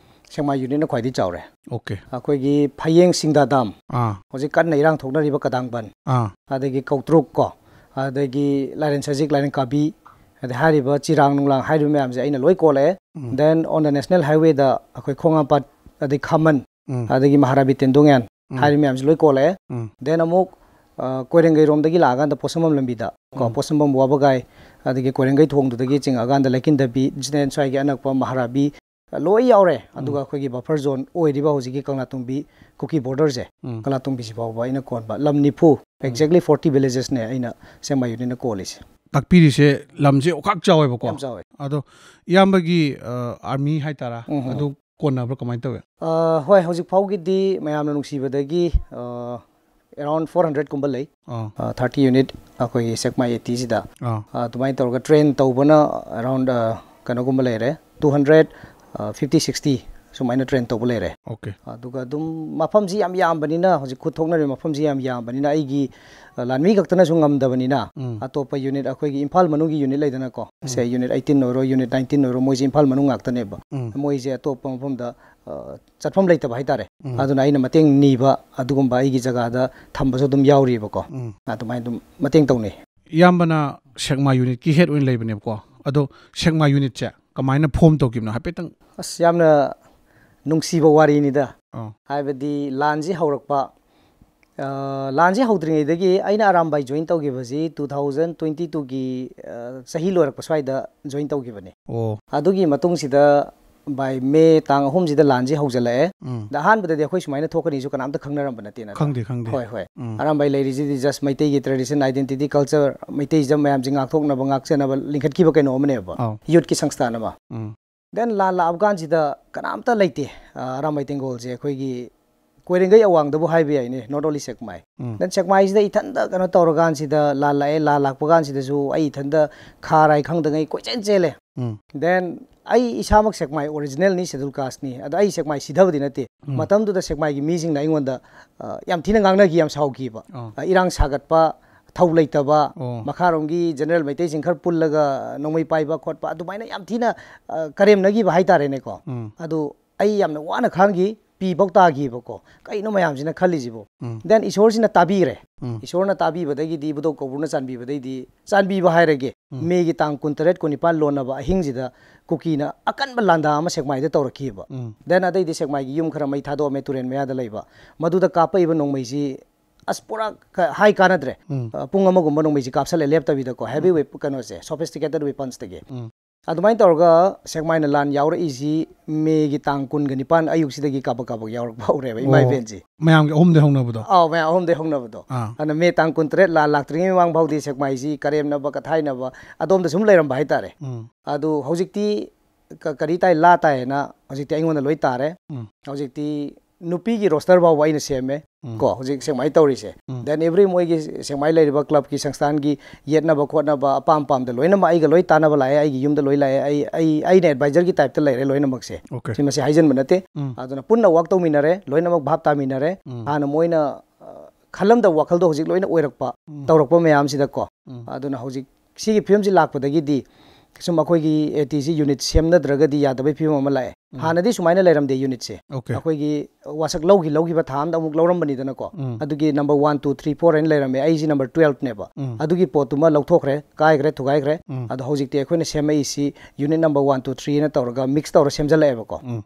ꯁꯦꯛꯃꯥꯏ ꯌꯨꯅꯤꯠꯅ ꯈ꯭ꯋꯥꯏꯗꯒꯤ ꯆꯥꯎꯔꯦ꯫ ꯑꯣꯀꯦ ꯑꯩꯈꯣꯏꯒꯤ ꯐꯌꯦꯡ ꯁꯤꯡꯗꯥꯗꯥꯝ, ꯑꯥ ꯍꯧꯖꯤꯛ ꯀꯟꯅ ꯏꯔꯥꯡ ꯊꯣꯛꯅꯔꯤꯕ ꯀꯗꯥꯡꯕꯟ, ꯑꯥ ꯑꯗꯒꯤ ꯀꯧꯇ꯭ꯔꯨꯛ ꯀꯣ, ꯑꯗꯒꯤ ꯂꯥꯏꯔꯦꯟ ꯁꯖꯤꯛ, ꯂꯥꯏꯔꯦꯟ ꯀꯥꯕꯤ, ꯑꯗꯩ ꯍꯥꯏꯔꯤꯕ ꯆꯤꯔꯥꯡ ꯅꯨꯡꯂꯥꯡ ꯍꯥꯏꯔꯤꯕ ꯃꯌꯥꯝꯁꯦ ꯑꯩꯅ ꯂꯣꯏ ꯀꯣꯜꯂꯛꯑꯦ꯫ ꯎꯝ ꯗꯦꯟ ꯑꯣꯟ ꯗ ꯅꯦꯁꯅꯦꯜ ꯍꯥꯏꯋꯦꯗ ꯑꯩꯈꯣꯏ ꯈꯣꯡꯉꯥꯝꯄꯥꯠ, ꯑꯗꯩ ꯈꯥꯃꯟ, ꯎꯝ ꯑꯗꯒꯤ ꯃꯍꯥꯔꯥꯕꯤ ꯇꯦꯟꯗꯣꯡꯌꯥꯟ ꯎꯝ ꯍꯥꯏꯔꯤꯕ ꯃꯌꯥꯝꯁꯦ ꯂꯣꯏ ꯀꯣꯜꯂꯛꯑꯦ꯫ ꯎꯝ ꯗꯦꯟ ꯑꯃꯨꯛ ꯑ, ꯀꯣꯏꯔꯦꯡꯒꯩꯔꯣꯝꯗꯒꯤ ꯂꯥꯛꯑꯀꯥꯟꯗ ꯄꯣꯠꯁꯝꯕꯝ ꯂꯝꯕꯤꯗ ꯀꯣ ꯎꯝ ꯄꯣꯠꯁꯝꯕꯝ ꯋꯥꯕꯒꯥꯏ, ꯑꯗꯒꯤ ꯀꯣꯏꯔꯦꯡꯒꯩ ꯊꯣꯡꯗꯨꯗꯒꯤ ꯆꯤꯡꯉꯛꯑꯀꯥꯟꯗ ꯂꯩꯀꯤꯟꯗꯕꯤ, ꯗꯦꯟ ꯁ꯭ꯋꯥꯏꯒꯤ ꯑꯅꯛꯄ ꯃꯍꯥꯔꯥꯕꯤ, ꯑ, ꯂꯣꯏ ꯌꯥꯎꯔꯦ꯫ ꯑꯗꯨꯒ ꯑꯩꯈꯣꯏꯒꯤ ꯕꯐꯔ ꯖꯣꯟ ꯑꯣꯏꯔꯤꯕ ꯍꯧꯖꯤꯛꯀꯤ ꯀꯪꯂꯥꯇꯣꯡꯕꯤ ꯀꯨꯀꯤ ꯕꯣꯔꯗꯔꯁꯦ, ꯎꯝ ꯀꯪꯂꯥꯇꯣꯡꯕꯤꯁꯤ ꯐꯥꯎꯕ ꯑꯩꯅ ꯀꯣꯟꯕ ꯂꯝ ꯅꯤꯐꯨ, ꯑꯦꯛꯖꯦꯛꯂꯤ ꯐꯣꯔꯇꯤ ꯚꯤꯂꯦꯖꯦꯁꯅꯦ ꯑꯩꯅ ꯁꯦꯛꯃꯥꯏ ꯌꯨꯅꯤꯠꯅ ꯀꯣꯜꯂꯤꯁꯦ꯫ ꯇꯥꯛꯄꯤꯔꯤꯁꯦ ꯂꯝꯁꯦ ꯑꯣꯈꯥꯛ ꯆꯥꯎꯋꯦꯕꯀꯣ꯫ ꯌꯥꯝ ꯆꯥꯎꯋꯦ꯫ ꯑꯗꯣ ꯏꯌꯥꯝꯕꯒꯤ ꯑꯥꯔꯃꯤ ꯍꯥꯏꯇꯥꯔꯥ, ꯎꯝ ꯍꯝ꯫ ꯑꯗꯨ ꯀꯣꯟꯅꯕ꯭ꯔꯥ ꯀꯃꯥꯏꯅ ꯇꯧꯋꯦ? ꯑ, ꯍꯣꯏ, ꯍꯧꯖꯤꯛ ꯐꯥꯎꯒꯤꯗꯤ ꯃꯌꯥꯝꯅ ꯅꯨꯡꯁꯤꯕꯗꯒꯤ ꯑꯦꯔꯥꯎꯟ ꯐꯣꯔ ꯍꯟꯗ꯭ꯔꯦꯠꯀꯨꯝꯕ ꯂꯩ꯫ ꯑꯥ ꯊꯥꯔꯇꯤ ꯌꯨꯅꯤꯠ ꯑꯩꯈꯣꯏꯒꯤ ꯁꯦꯛꯃꯥꯏ ꯑꯦꯇꯤꯁꯤꯗ꯫ ꯑꯥ ꯑ, ꯑꯗꯨꯃꯥꯏꯅ ꯇꯧꯔꯒ ꯇ꯭ꯔꯦꯟ ꯇꯧꯕꯅ ꯑꯦꯔꯥꯎꯟ ꯀꯩꯅꯣꯒꯨꯝꯕ ꯂꯩꯔꯦ, ꯇꯨ ꯍꯟꯗ꯭ꯔꯦꯠ ꯐꯤꯐꯇꯤ ꯁꯤꯛꯁꯇꯤ ꯁꯨꯃꯥꯏꯅ ꯇ꯭ꯔꯦꯟ ꯇꯧꯕ ꯂꯩꯔꯦ꯫ ꯑꯣꯀꯦ꯫ ꯑꯗꯨꯒ ꯑꯗꯨꯝ ꯃꯐꯝꯁꯤ ꯌꯥꯝ ꯌꯥꯝꯕꯅꯤꯅ, ꯍꯧꯖꯤꯛ ꯈꯨꯠ ꯊꯣꯛꯅꯔꯤꯕ ꯃꯐꯝꯁꯤ ꯌꯥꯝ ꯌꯥꯝꯕꯅꯤꯅ, ꯑꯩꯒꯤ ꯑ, ꯂꯥꯟꯃꯤ ꯈꯛꯇꯅꯁꯨ ꯉꯝꯗꯕꯅꯤꯅ, ꯎꯝ꯫ ꯑꯇꯣꯞꯄ ꯌꯨꯅꯤꯠ, ꯑꯩꯈꯣꯏꯒꯤ ꯏꯝꯐꯥꯜ ꯃꯅꯨꯡꯒꯤ ꯌꯨꯅꯤꯠ ꯂꯩꯗꯅꯀꯣ, ꯎꯝ꯫ ꯁꯦ ꯌꯨꯅꯤꯠ ꯑꯩꯠꯇꯤꯟ ꯑꯣꯏꯔꯣ, ꯌꯨꯅꯤꯠ ꯅꯥꯏꯟꯇꯤꯟ ꯑꯣꯏꯔꯣ, ꯃꯣꯏꯁꯦ ꯏꯝꯐꯥꯜ ꯃꯅꯨꯡ ꯉꯥꯛꯇꯅꯦꯕ꯫ ꯎꯝ꯫ ꯃꯣꯏꯁꯦ ꯑꯇꯣꯞꯄ ꯃꯐꯝꯗ ꯑ, ꯆꯠꯐꯝ ꯂꯩꯇꯕ ꯍꯥꯏꯇꯥꯔꯦ꯫ ꯎꯝ꯫ ꯑꯗꯨꯅ ꯑꯩꯅ ꯃꯇꯦꯡ ꯅꯤꯕ, ꯑꯗꯨꯒꯨꯝꯕ ꯑꯩꯒꯤ ꯖꯒꯥꯗ ꯊꯝꯕꯁꯨ ꯑꯗꯨꯝ ꯌꯥꯎꯔꯤꯕꯀꯣ꯫ ꯎꯝ꯫ ꯑꯗꯨꯃꯥꯏꯅ ꯑꯗꯨꯝ ꯃꯇꯦꯡ ꯇꯧꯅꯩ꯫ ꯏꯌꯥꯝꯕꯅ ꯁꯦꯛꯃꯥ ꯌꯨꯅꯤꯠꯀꯤ ꯍꯦꯗ ꯑꯣꯏꯅ ꯂꯩꯕꯅꯦꯕꯀꯣ꯫ ꯑꯗꯣ ꯁꯦꯛꯃꯥ ꯌꯨꯅꯤꯠꯁꯦ ꯀꯃꯥꯏꯅ ꯐꯣꯝ ꯇꯧꯈꯤꯕꯅꯣ ꯍꯥꯏꯐꯦꯠꯇꯪ? ꯑꯁ, ꯌꯥꯝꯅ ꯅꯨꯡꯁꯤꯕ ꯋꯥꯔꯤꯅꯤꯗ꯫ ꯑꯣ꯫ ꯍꯥꯏꯕꯗꯤ ꯂꯥꯟꯁꯤ ꯍꯧꯔꯛꯄ, ꯑ, ꯂꯥꯟꯁꯤ ꯍꯧꯗ꯭ꯔꯤꯉꯩꯗꯒꯤ, ꯑꯩꯅ ꯑꯔꯥꯝꯕꯥꯏ ꯖꯣꯏꯟ ꯇꯧꯈꯤꯕꯁꯤ ꯇꯨ ꯊꯥꯎꯖꯟ ꯇ꯭ꯋꯦꯟꯇꯤ ꯇꯨꯒꯤ, ꯑ, ꯆꯍꯤ ꯂꯣꯏꯔꯛꯄ ꯁ꯭ꯋꯥꯏꯗ ꯖꯣꯏꯟ ꯇꯧꯈꯤꯕꯅꯤ꯫ ꯑꯣ꯫ ꯑꯗꯨꯒꯤ ꯃꯇꯨꯡꯁꯤꯗ by ꯃꯦ ꯇꯥꯡ ꯑꯍꯨꯝꯁꯤꯗ ꯂꯥꯟꯁꯤ ꯍꯧꯖꯤꯜꯂꯛꯑꯦ꯫ ꯎꯝ꯫ ꯑꯗ ꯑꯍꯥꯟꯕꯗꯗꯤ ꯑꯩꯈꯣꯏ ꯁꯨꯃꯥꯏꯅ ꯊꯣꯛꯀꯅꯤꯁꯨ ꯀꯅꯥꯝꯇ ꯈꯪꯅꯔꯝꯕ ꯅꯠꯇꯦ, ꯅꯠꯇ꯭ꯔꯥ? ꯈꯪꯗꯦ, ꯈꯪꯗꯦ꯫ ꯍꯣꯏ, ꯍꯣꯏ꯫ ꯎꯝ꯫ ꯑꯔꯥꯝꯕꯥꯏ ꯂꯩꯔꯤꯁꯤꯗꯤ just ꯃꯩꯇꯩꯒꯤ tradition, identity, culture, ꯃꯩꯇꯩꯁꯦ ꯃꯌꯥꯝꯁꯦ ꯉꯥꯛꯊꯣꯛꯅꯕ, ꯉꯥꯛꯆꯅꯕ, ꯂꯤꯡꯈꯠꯈꯤꯕ ꯀꯩꯅꯣ ꯑꯃꯅꯦꯕ꯫ ꯑꯧ꯫ ꯌꯨꯠꯀꯤ ꯁꯪꯁꯊꯥꯟ ꯑꯃ꯫ ꯎꯝ꯫ Then ꯂꯥꯟ ꯂꯥꯛꯑꯕ ꯀꯥꯟꯁꯤꯗ ꯀꯅꯥꯝꯇ ꯂꯩꯇꯦ꯫ ꯑ, ꯑꯔꯥꯝꯕꯥꯏ ꯇꯦꯡꯒꯣꯜꯁꯦ ꯑꯩꯈꯣꯏꯒꯤ ꯀꯣꯏꯔꯦꯡꯒꯩ ꯑꯋꯥꯡꯗꯕꯨ ꯍꯥꯏꯕ ꯌꯥꯏꯅꯦ, not only Sekmai. Um. Then ꯁꯦꯛꯃꯥꯏꯁꯤꯗ ꯏꯊꯟꯗ ꯀꯩꯅꯣ ꯇꯧꯔꯀꯥꯟꯁꯤꯗ, ꯂꯥꯟ ꯂꯥꯛꯑꯦ, ꯂꯥꯟ ꯂꯥꯛꯄ ꯀꯥꯟꯁꯤꯗꯁꯨ ꯑꯩ ꯏꯊꯟꯗ ꯈꯥ ꯔꯥꯏ ꯈꯪꯗꯉꯩ ꯀꯣꯏꯆꯦꯟ ꯆꯦꯜꯂꯦ꯫ ꯎꯝ꯫ Then ꯑꯩ ꯏꯁꯥꯃꯛ ꯁꯦꯛꯃꯥꯏ originalꯅꯤ, schedule casteꯅꯤ꯫ ꯑꯗꯣ ꯑꯩ ꯁꯦꯛꯃꯥꯏ ꯁꯤꯊꯕꯗꯤ ꯅꯠꯇꯦ꯫ ꯎꯝ꯫ ꯃꯇꯝꯗꯨꯗ ꯁꯦꯛꯃꯥꯏꯒꯤ ꯃꯤꯁꯤꯡꯅ ꯑꯩꯉꯣꯟꯗ, ꯑ, ꯌꯥꯝ ꯊꯤꯅ ꯉꯥꯡꯅꯈꯤ, ꯌꯥꯝ ꯁꯥꯎꯈꯤꯕ꯫ ꯑꯣ꯫ ꯑ, ꯏꯔꯥꯡ ꯁꯥꯒꯠꯄ, ꯊꯧ ꯂꯩꯇꯕ, ꯑꯣ꯫ ꯃꯈꯥꯔꯣꯝꯒꯤ general ꯃꯩꯇꯩꯁꯤꯡ ꯈꯔ ꯄꯨꯜꯂꯒ ꯅꯣꯡꯃꯩ ꯄꯥꯏꯕ ꯈꯣꯠꯄ, ꯑꯗꯨꯃꯥꯏꯅ ꯌꯥꯝ ꯊꯤꯅ, ꯑ, ꯀꯔꯦꯝꯅꯈꯤꯕ ꯍꯥꯏꯇꯥꯔꯦꯅꯦꯀꯣ꯫ ꯎꯝ꯫ ꯑꯗꯨ ꯑꯩ ꯌꯥꯝꯅ ꯋꯥꯅ ꯈꯥꯡꯈꯤ, ꯄꯤ ꯐꯥꯎ ꯇꯥꯈꯤꯕꯀꯣ꯫ ꯀꯩꯅꯣ ꯃꯌꯥꯝꯁꯤꯅ ꯈꯜꯂꯤꯁꯤꯕꯣ? ꯎꯝ꯫ Then ꯏꯁꯣꯔꯁꯤꯅ ꯇꯥꯕꯤꯔꯦ꯫ ꯎꯝ꯫ ꯏꯁꯣꯔꯅ ꯇꯥꯕꯤꯕꯗꯒꯤꯗꯤ, ꯏꯕꯨꯙꯧ ꯀꯧꯕ꯭ꯔꯨꯅ ꯆꯥꯟꯕꯤꯕꯗꯩꯗꯤ, ꯆꯥꯟꯕꯤꯕ ꯍꯥꯏꯔꯒꯦ, ꯎꯝ꯫ ꯃꯦꯒꯤ ꯇꯥꯡ ꯀꯨꯟꯇꯔꯦꯠ, ꯀꯨꯟꯅꯤꯄꯥꯟ ꯂꯣꯟꯅꯕ ꯑꯍꯤꯡꯁꯤꯗ ꯀꯨꯀꯤꯅ ꯑꯀꯟꯕ ꯂꯥꯟꯗꯥ ꯑꯃ ꯁꯦꯛꯃꯥꯏꯗ ꯇꯧꯔꯛꯈꯤꯕ꯫ ꯎꯝ꯫ Then ꯑꯗꯩꯗꯤ ꯁꯦꯛꯃꯥꯏꯒꯤ ꯌꯨꯝ ꯈꯔ ꯃꯩ ꯊꯥꯗꯣꯛꯑꯝꯃꯦ, ꯇꯨꯔꯦꯟ ꯃꯌꯥꯗ ꯂꯩꯕ꯫ ꯃꯗꯨꯗ ꯀꯥꯞꯄꯛꯏꯕ ꯅꯣꯡꯃꯩꯁꯤ, ꯑꯁ, ꯄꯨꯔꯥ ꯀ-, ꯍꯥꯏ ꯀꯥꯟꯅꯗ꯭ꯔꯦ꯫ ꯎꯝ꯫ ꯑ, ꯄꯨꯡ ꯑꯃꯒꯨꯝꯕ ꯅꯣꯡꯃꯩꯁꯤ ꯀꯥꯞꯁꯜꯂꯦ ꯂꯦꯞꯇꯕꯤꯗꯀꯣ, heavy wep-, ꯀꯩꯅꯣꯁꯦ, sophisticated weaponsꯇꯒꯤ꯫ ꯎꯝ꯫ ꯑꯗꯨꯃꯥꯏꯅ ꯇꯧꯔꯒ ꯁꯦꯛꯃꯥꯏꯅ ꯂꯥꯟ ꯌꯥꯎꯔꯛꯏꯁꯤ ꯃꯦꯒꯤ ꯇꯥꯡ ꯀꯨꯟꯒ ꯅꯤꯄꯥꯟ ꯑꯌꯨꯛꯁꯤꯗꯒꯤ ꯀꯥꯕꯛ ꯀꯥꯕꯛ ꯌꯥꯎꯔꯛꯄ ꯍꯧꯔꯦꯕ, ꯏꯃꯥ ꯑꯣ꯫ ꯏꯕꯦꯟꯁꯤ꯫ ꯃꯌꯥꯝꯒꯤ ꯑꯍꯨꯝꯗꯩ ꯍꯧꯅꯕꯗꯣ? ꯑꯥꯎ, ꯃꯌꯥꯝ ꯑꯍꯨꯝꯗꯩ ꯍꯧꯅꯕꯗꯣ꯫ ꯑꯥ꯫ ꯑꯗꯨꯅ ꯃꯦ ꯇꯥꯡ ꯀꯨꯟꯇꯔꯦꯠ ꯂꯥꯟ ꯂꯥꯛꯇ꯭ꯔꯤꯉꯩ ꯃꯃꯥꯡ ꯐꯥꯎꯗꯤ ꯁꯦꯛꯃꯥꯏꯁꯤ ꯀꯔꯦꯝꯅꯕ, ꯀꯊꯥꯏꯅꯕ ꯑꯗꯣꯝꯗ ꯁꯨꯝ ꯂꯩꯔꯝꯕ ꯍꯥꯏꯇꯥꯔꯦ꯫ ꯎꯝ꯫ ꯑꯗꯨ ꯍꯧꯖꯤꯛꯇꯤ ꯀ-, ꯀꯔꯤ ꯇꯥꯏ, ꯂꯥ ꯇꯥꯏ ꯍꯥꯏꯅ ꯍꯧꯖꯤꯛꯇꯤ ꯑꯩꯉꯣꯟꯗ ꯂꯣꯏ ꯇꯥꯔꯦ꯫ ꯎꯝ꯫ ꯍꯧꯖꯤꯛꯇꯤ ꯅꯨꯄꯤꯒꯤ ꯔꯣꯁꯇꯔ ꯐꯥꯎꯕ ꯑꯩꯅ ꯁꯦꯝꯃꯦ꯫ ꯎꯝ꯫ ꯀꯣ, ꯍꯧꯖꯤꯛ ꯁꯦꯛꯃꯥꯏ ꯇꯧꯔꯤꯁꯦ꯫ ꯎꯝ꯫ Then every ꯃꯣꯏꯒꯤ ꯁꯦꯛꯃꯥꯏ ꯂꯩꯔꯤꯕ ꯀ꯭ꯂꯕꯀꯤ, ꯁꯪꯁꯊꯥꯟꯒꯤ ꯌꯦꯠꯅꯕ ꯈꯣꯠꯅꯕ ꯑꯄꯥꯝ ꯑꯄꯥꯝꯗ ꯂꯣꯏꯅꯃꯛ ꯑꯩꯒ ꯂꯣꯏ ꯇꯥꯟꯅꯕ ꯂꯥꯛꯑꯦ, ꯑꯩꯒꯤ ꯌꯨꯝꯗ ꯂꯣꯏ ꯂꯥꯛꯑꯦ꯫ ꯑꯩ ꯑꯩ ꯑꯩꯅ ꯑꯦꯗꯚꯥꯏꯖꯔꯒꯤ ꯇꯥꯏꯞꯇ ꯂꯩꯔꯦ ꯂꯣꯏꯅꯃꯛꯁꯦ꯫ Okay꯫ ꯁꯤ ꯃꯁꯤ ꯍꯥꯏꯖꯟꯕ ꯅꯠꯇꯦ꯫ ꯎꯝ꯫ ꯑꯗꯨꯅ ꯄꯨꯟꯅ ꯋꯥꯛ ꯇꯧꯃꯤꯟꯅꯔꯦ, ꯂꯣꯏꯅꯃꯛ ꯚꯥꯞ ꯇꯥꯃꯤꯟꯅꯔꯦ꯫ ꯎꯝ꯫ ꯍꯥꯟꯅ ꯃꯣꯏꯅ ꯑ, ꯈꯜꯂꯝꯗꯕ ꯋꯥꯈꯜꯗꯣ ꯍꯧꯖꯤꯛ ꯂꯣꯏꯅ ꯑꯣꯏꯔꯛꯄ, ꯎꯝ꯫ ꯇꯧꯔꯛꯄ ꯃꯌꯥꯝꯁꯤꯗꯀꯣ꯫ ꯎꯝ꯫ ꯑꯗꯨꯅ ꯍꯧꯖꯤꯛ ꯁꯤꯒꯤ ꯐꯤꯕꯝꯁꯤ ꯂꯥꯛꯄꯗꯒꯤꯗꯤ ꯁꯨꯝ ꯑꯩꯈꯣꯏꯒꯤ ATꯁꯤ ꯌꯨꯅꯤꯠ ꯁꯦꯝꯅꯗ꯭ꯔꯒꯗꯤ ꯌꯥꯗꯕꯒꯤ ꯐꯤꯕꯝ ꯑꯃ ꯂꯥꯛꯑꯦ꯫ ꯎꯝ꯫ ꯍꯥꯟꯅꯗꯤ ꯁꯨꯃꯥꯏꯅ ꯂꯩꯔꯝꯗꯦ ꯌꯨꯅꯤꯠꯁꯦ꯫ Okay꯫ ꯑꯩꯈꯣꯏꯒꯤ ꯋꯥꯁꯛ ꯂꯧꯈꯤ ꯂꯧꯈꯤꯕ ꯊꯥ ꯑꯃꯗ ꯑꯃꯨꯛ ꯂꯧꯔꯝꯕꯅꯤꯗꯅꯀꯣ꯫ ꯎꯝ꯫ ꯑꯗꯨꯒꯤ number one, two, three, four ꯍꯥꯏꯅ ꯂꯩꯔꯝꯃꯦ꯫ ꯑꯩꯁꯤ number twelveꯅꯦꯕ꯫ ꯎꯝ꯫ ꯑꯗꯨꯒꯤ ꯄꯣꯠꯇꯨꯃ ꯂꯧꯊꯣꯛꯈ꯭ꯔꯦ, ꯀꯥꯏꯈ꯭ꯔꯦ, ꯊꯨꯒꯥꯏꯈ꯭ꯔꯦ꯫ ꯎꯝ꯫ ꯑꯗꯣ ꯍꯧꯖꯤꯛꯇꯤ ꯑꯩꯈꯣꯏꯅ ꯁꯦꯝꯃꯛꯏꯁꯤ unit number one, two, three ꯍꯥꯏꯅ ꯇꯧꯔꯒ ꯃꯤꯛꯁ ꯇꯧꯔ ꯁꯦꯝꯖꯜꯂꯛꯑꯦꯕꯀꯣ꯫ ꯎꯝ꯫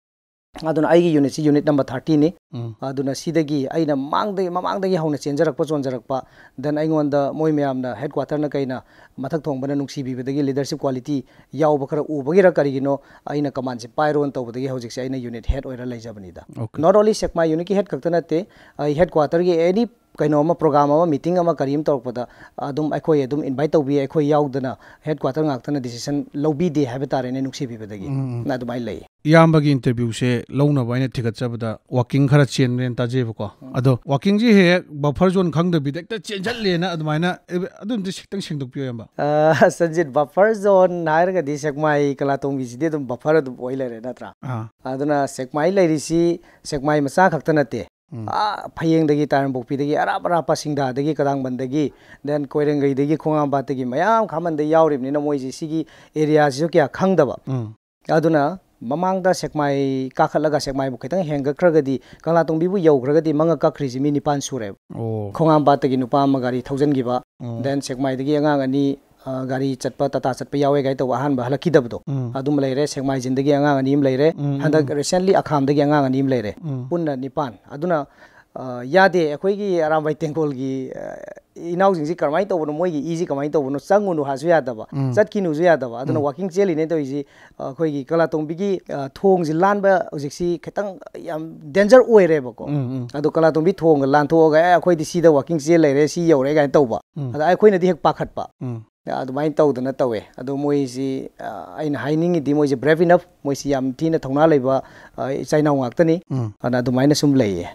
ꯑꯗꯨꯅ ꯑꯩꯒꯤ ꯌꯨꯅꯤꯠꯁꯤ ꯌꯨꯅꯤꯠ number thirtyꯅꯤ꯫ ꯎꯝ꯫ ꯑꯗꯨꯅ ꯁꯤꯗꯒꯤ ꯑꯩꯅ ꯃꯥꯡꯗꯒꯤ, ꯃꯃꯥꯡꯗꯒꯤ ꯍꯧꯅ ꯆꯦꯟꯖꯔꯛꯄ, ꯆꯣꯟꯖꯔꯛꯄ, then ꯑꯩꯉꯣꯟꯗ ꯃꯣꯏ ꯃꯌꯥꯝꯅ, ꯍꯦꯗ ꯀ꯭ꯋꯥꯇꯔꯅ ꯀꯩꯅ, ꯃꯊꯛ ꯊꯣꯡꯕꯅ ꯅꯨꯡꯁꯤꯕꯤꯕꯗꯒꯤ leadership quality ꯌꯥꯎꯕ ꯈꯔ ꯎꯕꯒꯤꯔ ꯀꯔꯤꯒꯤꯅꯣ, ꯑꯩꯅ ꯀꯃꯥꯟꯁꯦ ꯄꯥꯏꯔꯣꯅ ꯇꯧꯕꯗꯒꯤ ꯍꯧꯖꯤꯛꯁꯦ ꯑꯩꯅ ꯌꯨꯅꯤꯠ ꯍꯦꯗ ꯑꯣꯏꯔ ꯂꯩꯖꯕꯅꯤꯗ꯫ Okay꯫ Not only ꯁꯦꯛꯃꯥꯏ ꯌꯨꯅꯤꯠꯀꯤ ꯍꯦꯗ ꯈꯛꯇ ꯅꯠꯇꯦ, ꯑꯩ ꯍꯦꯗ ꯀ꯭ꯋꯥꯇꯔꯒꯤ any ꯀꯩꯅꯣ ꯑꯃ, ꯄ꯭ꯔꯣꯒ꯭ꯔꯥꯝ ꯑꯃ, ꯃꯤꯇꯤꯡ ꯑꯃ, ꯀꯔꯤ ꯑꯃ ꯇꯧꯔꯛꯄꯗ ꯑꯗꯨꯝ ꯑꯩꯈꯣꯏ ꯑꯗꯨꯝ ꯏꯟꯚꯥꯏꯠ ꯇꯧꯕꯤ꯫ ꯑꯩꯈꯣꯏ ꯌꯥꯎꯗꯅ ꯍꯦꯗ ꯀ꯭ꯋꯥꯇꯔ ꯉꯥꯛꯇꯅ ꯗꯤꯁꯤꯖꯟ ꯂꯧꯕꯤꯗꯦ ꯍꯥꯏꯕ ꯇꯥꯔꯦꯅꯦ, ꯅꯨꯡꯁꯤꯕꯤꯕꯗꯒꯤ꯫ ꯎꯝ, ꯎꯝ꯫ ꯑꯗꯨꯃꯥꯏꯅ ꯂꯩ꯫ ꯏꯌꯥꯝꯕꯒꯤ ꯏꯟꯇꯔꯚ꯭ꯌꯨꯁꯦ ꯂꯧꯅꯕ ꯑꯩꯅ ꯊꯤꯒꯠꯆꯕꯗ ꯋꯥꯀꯤꯡ ꯈꯔ ꯆꯦꯟꯕꯅꯦꯅ ꯇꯥꯖꯩꯕꯀꯣ꯫ ꯎꯝ꯫ ꯑꯗꯣ ꯋꯥꯀꯤꯡꯁꯦ ꯍꯦꯛ ꯍꯦꯛ ꯕꯐꯔ ꯖꯣꯟ ꯈꯪꯗꯕꯤꯗ ꯍꯦꯛꯇ ꯆꯦꯟꯁꯤꯜꯂꯦꯅ ꯑꯗꯨꯃꯥꯏꯅ, ꯑꯦ, ꯑꯗꯨꯝꯇ ꯈꯤꯇꯪ ꯁꯦꯡꯗꯣꯛꯄꯤꯌꯨ, ꯏꯌꯥꯝꯕ꯫ ꯑ, ꯁꯟꯖꯤꯠ, ꯕꯐꯔ ꯖꯣꯟ ꯍꯥꯏꯔꯒꯗꯤ ꯁꯦꯛꯃꯥꯏ ꯀꯪꯂꯥꯇꯣꯡꯕꯤꯁꯤꯗꯤ ꯑꯗꯨꯝ ꯕꯐꯔ ꯑꯗꯨꯝ ꯑꯣꯏ ꯂꯩꯔꯦ, ꯅꯠꯇ꯭ꯔꯥ? ꯑꯥ꯫ ꯑꯗꯨꯅ ꯁꯦꯛꯃꯥꯏ ꯂꯩꯔꯤꯁꯤ ꯁꯦꯛꯃꯥꯏ ꯃꯆꯥ ꯈꯛꯇ ꯅꯠꯇꯦ꯫ ꯎꯝ꯫ ꯑꯥ, ꯐꯌꯦꯡꯗꯒꯤ, ꯇꯥꯏꯔꯝꯄꯣꯛꯄꯤꯗꯒꯤ, ꯑꯔꯥꯞ ꯑꯔꯥꯞꯄ ꯁꯤꯡꯗꯥꯗꯒꯤ, ꯀꯗꯥꯡꯕꯟꯗꯒꯤ, then ꯀꯣꯏꯔꯦꯡꯒꯩꯗꯒꯤ, ꯈꯣꯡꯉꯥꯝꯄꯥꯠꯇꯒꯤ ꯃꯌꯥꯝ ꯈꯥꯃꯟꯗ ꯌꯥꯎꯔꯤꯕꯅꯤꯅ ꯃꯣꯏꯁꯤ ꯁꯤꯒꯤ ꯑꯦꯔꯤꯌꯥꯁꯤꯁꯨ ꯀꯌꯥ ꯈꯪꯗꯕ꯫ ꯎꯝ꯫ ꯑꯗꯨꯅ ꯃꯃꯥꯡꯗ ꯁꯦꯛꯃꯥꯏ ꯀꯥꯈꯠꯂꯒ ꯁꯦꯛꯃꯥꯏꯕꯨ ꯈꯤꯇꯪ ꯍꯦꯟꯒꯠꯈ꯭ꯔꯒꯗꯤ ꯀꯪꯂꯥꯇꯣꯡꯕꯤꯕꯨ ꯌꯧꯈ꯭ꯔꯒꯗꯤ ꯃꯉꯛ ꯀꯛꯈ꯭ꯔꯤꯁꯤ ꯃꯤ ꯅꯤꯄꯥꯟ ꯁꯨꯔꯦꯕ꯫ ꯑꯣ꯫ ꯈꯣꯡꯉꯥꯝꯄꯥꯠꯇꯒꯤ ꯅꯨꯄꯥ ꯑꯃ ꯒꯥꯔꯤ ꯊꯧꯖꯤꯟꯈꯤꯕ, ꯎꯝ꯫ Then ꯁꯦꯛꯃꯥꯏꯗꯒꯤ ꯑꯉꯥꯡ ꯑꯅꯤ, ꯑ, ꯒꯥꯔꯤ ꯆꯠꯄ, ꯇꯥꯇꯥ ꯆꯠꯄ ꯌꯥꯎꯋꯦ ꯀꯥꯏ ꯇꯧꯕ ꯑꯍꯥꯟꯕ ꯍꯜꯂꯛꯈꯤꯗꯕꯗꯣ, ꯎꯝ꯫ ꯑꯗꯨꯃ ꯂꯩꯔꯦ꯫ ꯁꯦꯛꯃꯥꯏꯖꯤꯟꯗꯒꯤ ꯑꯉꯥꯡ ꯑꯅꯤ ꯑꯃ ꯂꯩꯔꯦ꯫ ꯎꯝ, ꯍꯟꯗꯛ ꯎꯝ꯫ Recently ꯑꯈꯥꯝꯗꯒꯤ ꯑꯉꯥꯡ ꯑꯅꯤ ꯑꯃ ꯂꯩꯔꯦ꯫ ꯎꯝ꯫ ꯄꯨꯟꯅ ꯅꯤꯄꯥꯟ꯫ ꯑꯗꯨꯅ, ꯑ, ꯌꯥꯗꯦ꯫ ꯑꯩꯈꯣꯏꯒꯤ ꯑꯔꯥꯝꯕꯥꯏ ꯇꯦꯡꯒꯣꯜꯒꯤ, ꯑ, ꯏꯅꯥꯎꯁꯤꯡꯁꯤ ꯀꯔꯝꯍꯥꯏꯅ ꯇꯧꯕꯅꯣ, ꯃꯣꯏꯒꯤ ꯏꯁꯤ ꯀꯃꯥꯏꯅ ꯇꯧꯕꯅꯣ, ꯆꯪꯉꯨꯅꯨ ꯍꯥꯏꯁꯨ ꯌꯥꯗꯕ, ꯎꯝ꯫ ꯆꯠꯈꯤꯅꯨꯁꯨ ꯌꯥꯗꯕ꯫ ꯑꯗꯨꯅ ꯎꯝ꯫ ꯋꯥꯀꯤꯡ ꯆꯦꯜꯂꯤꯅꯦ ꯇꯧꯔꯤꯁꯤ, ꯑ, ꯑꯩꯈꯣꯏꯒꯤ ꯀꯪꯂꯥꯇꯣꯡꯕꯤꯒꯤ, ꯑ, ꯊꯣꯡꯁꯤ ꯂꯥꯟꯕ ꯍꯧꯖꯤꯛꯁꯤ ꯈꯤꯇꯪ ꯌꯥꯝ ꯗꯦꯟꯖꯔ ꯑꯣꯏꯔꯦꯕꯀꯣ꯫ ꯎꯝ, ꯎꯝ꯫ ꯑꯗꯣ ꯀꯪꯂꯥꯇꯣꯡꯕꯤ ꯊꯣꯡꯒ ꯂꯥꯟꯊꯣꯛꯑꯒ, "ꯑꯦ, ꯑꯩꯈꯣꯏꯗꯤ ꯁꯤꯗ ꯋꯥꯀꯤꯡ ꯆꯦꯜ ꯂꯩꯔꯦ, ꯁꯤ ꯌꯧꯔꯦ" ꯀꯥꯏꯅ ꯇꯧꯕ꯫ ꯎꯝ꯫ ꯑꯗ ꯑꯩꯈꯣꯏꯅꯗꯤ ꯍꯦꯛ ꯄꯥꯈꯠꯄ꯫ ꯎꯝ꯫ ꯑꯗꯨꯃꯥꯏꯅ ꯇꯧꯗꯅ ꯇꯧꯋꯦ꯫ ꯑꯗꯣ ꯃꯣꯏꯁꯤ, ꯑ, ꯑꯩꯅ ꯍꯥꯏꯅꯤꯡꯉꯤꯗꯤ ꯃꯣꯏꯁꯤ brave enough, ꯃꯣꯏꯁꯤ ꯌꯥꯝ ꯊꯤꯅ ꯊꯧꯅꯥ ꯂꯩꯕ, ꯑ, ꯏꯆꯥ ꯏꯅꯥꯎ ꯉꯥꯛꯇꯅꯤ꯫ ꯎꯝ꯫ ꯑꯗꯨꯅ ꯑꯗꯨꯃꯥꯏꯅ ꯁꯨꯝ ꯂꯩꯌꯦ꯫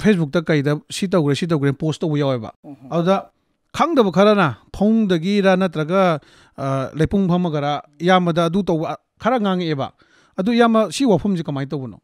Facebookꯇ ꯀꯩꯗ ꯁꯤ ꯇꯧꯈ꯭ꯔꯦ, ꯁꯤ ꯇꯧꯈ꯭ꯔꯦ post ꯇꯧꯕ ꯌꯥꯎꯋꯦꯕ꯫ ꯎꯝ꯫ ꯑꯗꯨꯗ ꯈꯪꯗꯕ ꯈꯔꯅ ꯐꯃꯨꯡꯗꯒꯤꯔ ꯅꯠꯇ꯭ꯔꯒ, ꯑ, ꯂꯩꯄꯨꯡ ꯐꯝꯃꯒꯔ ꯏꯌꯥꯝꯕꯗ ꯑꯗꯨ ꯇꯧꯕ ꯈꯔ ꯉꯥꯡꯉꯛꯑꯦꯕ꯫ ꯑꯗꯨ ꯏꯌꯥꯝꯕ, ꯁꯤ ꯋꯥꯐꯝꯁꯤ ꯀꯃꯥꯏꯅ ꯇꯧꯕꯅꯣ?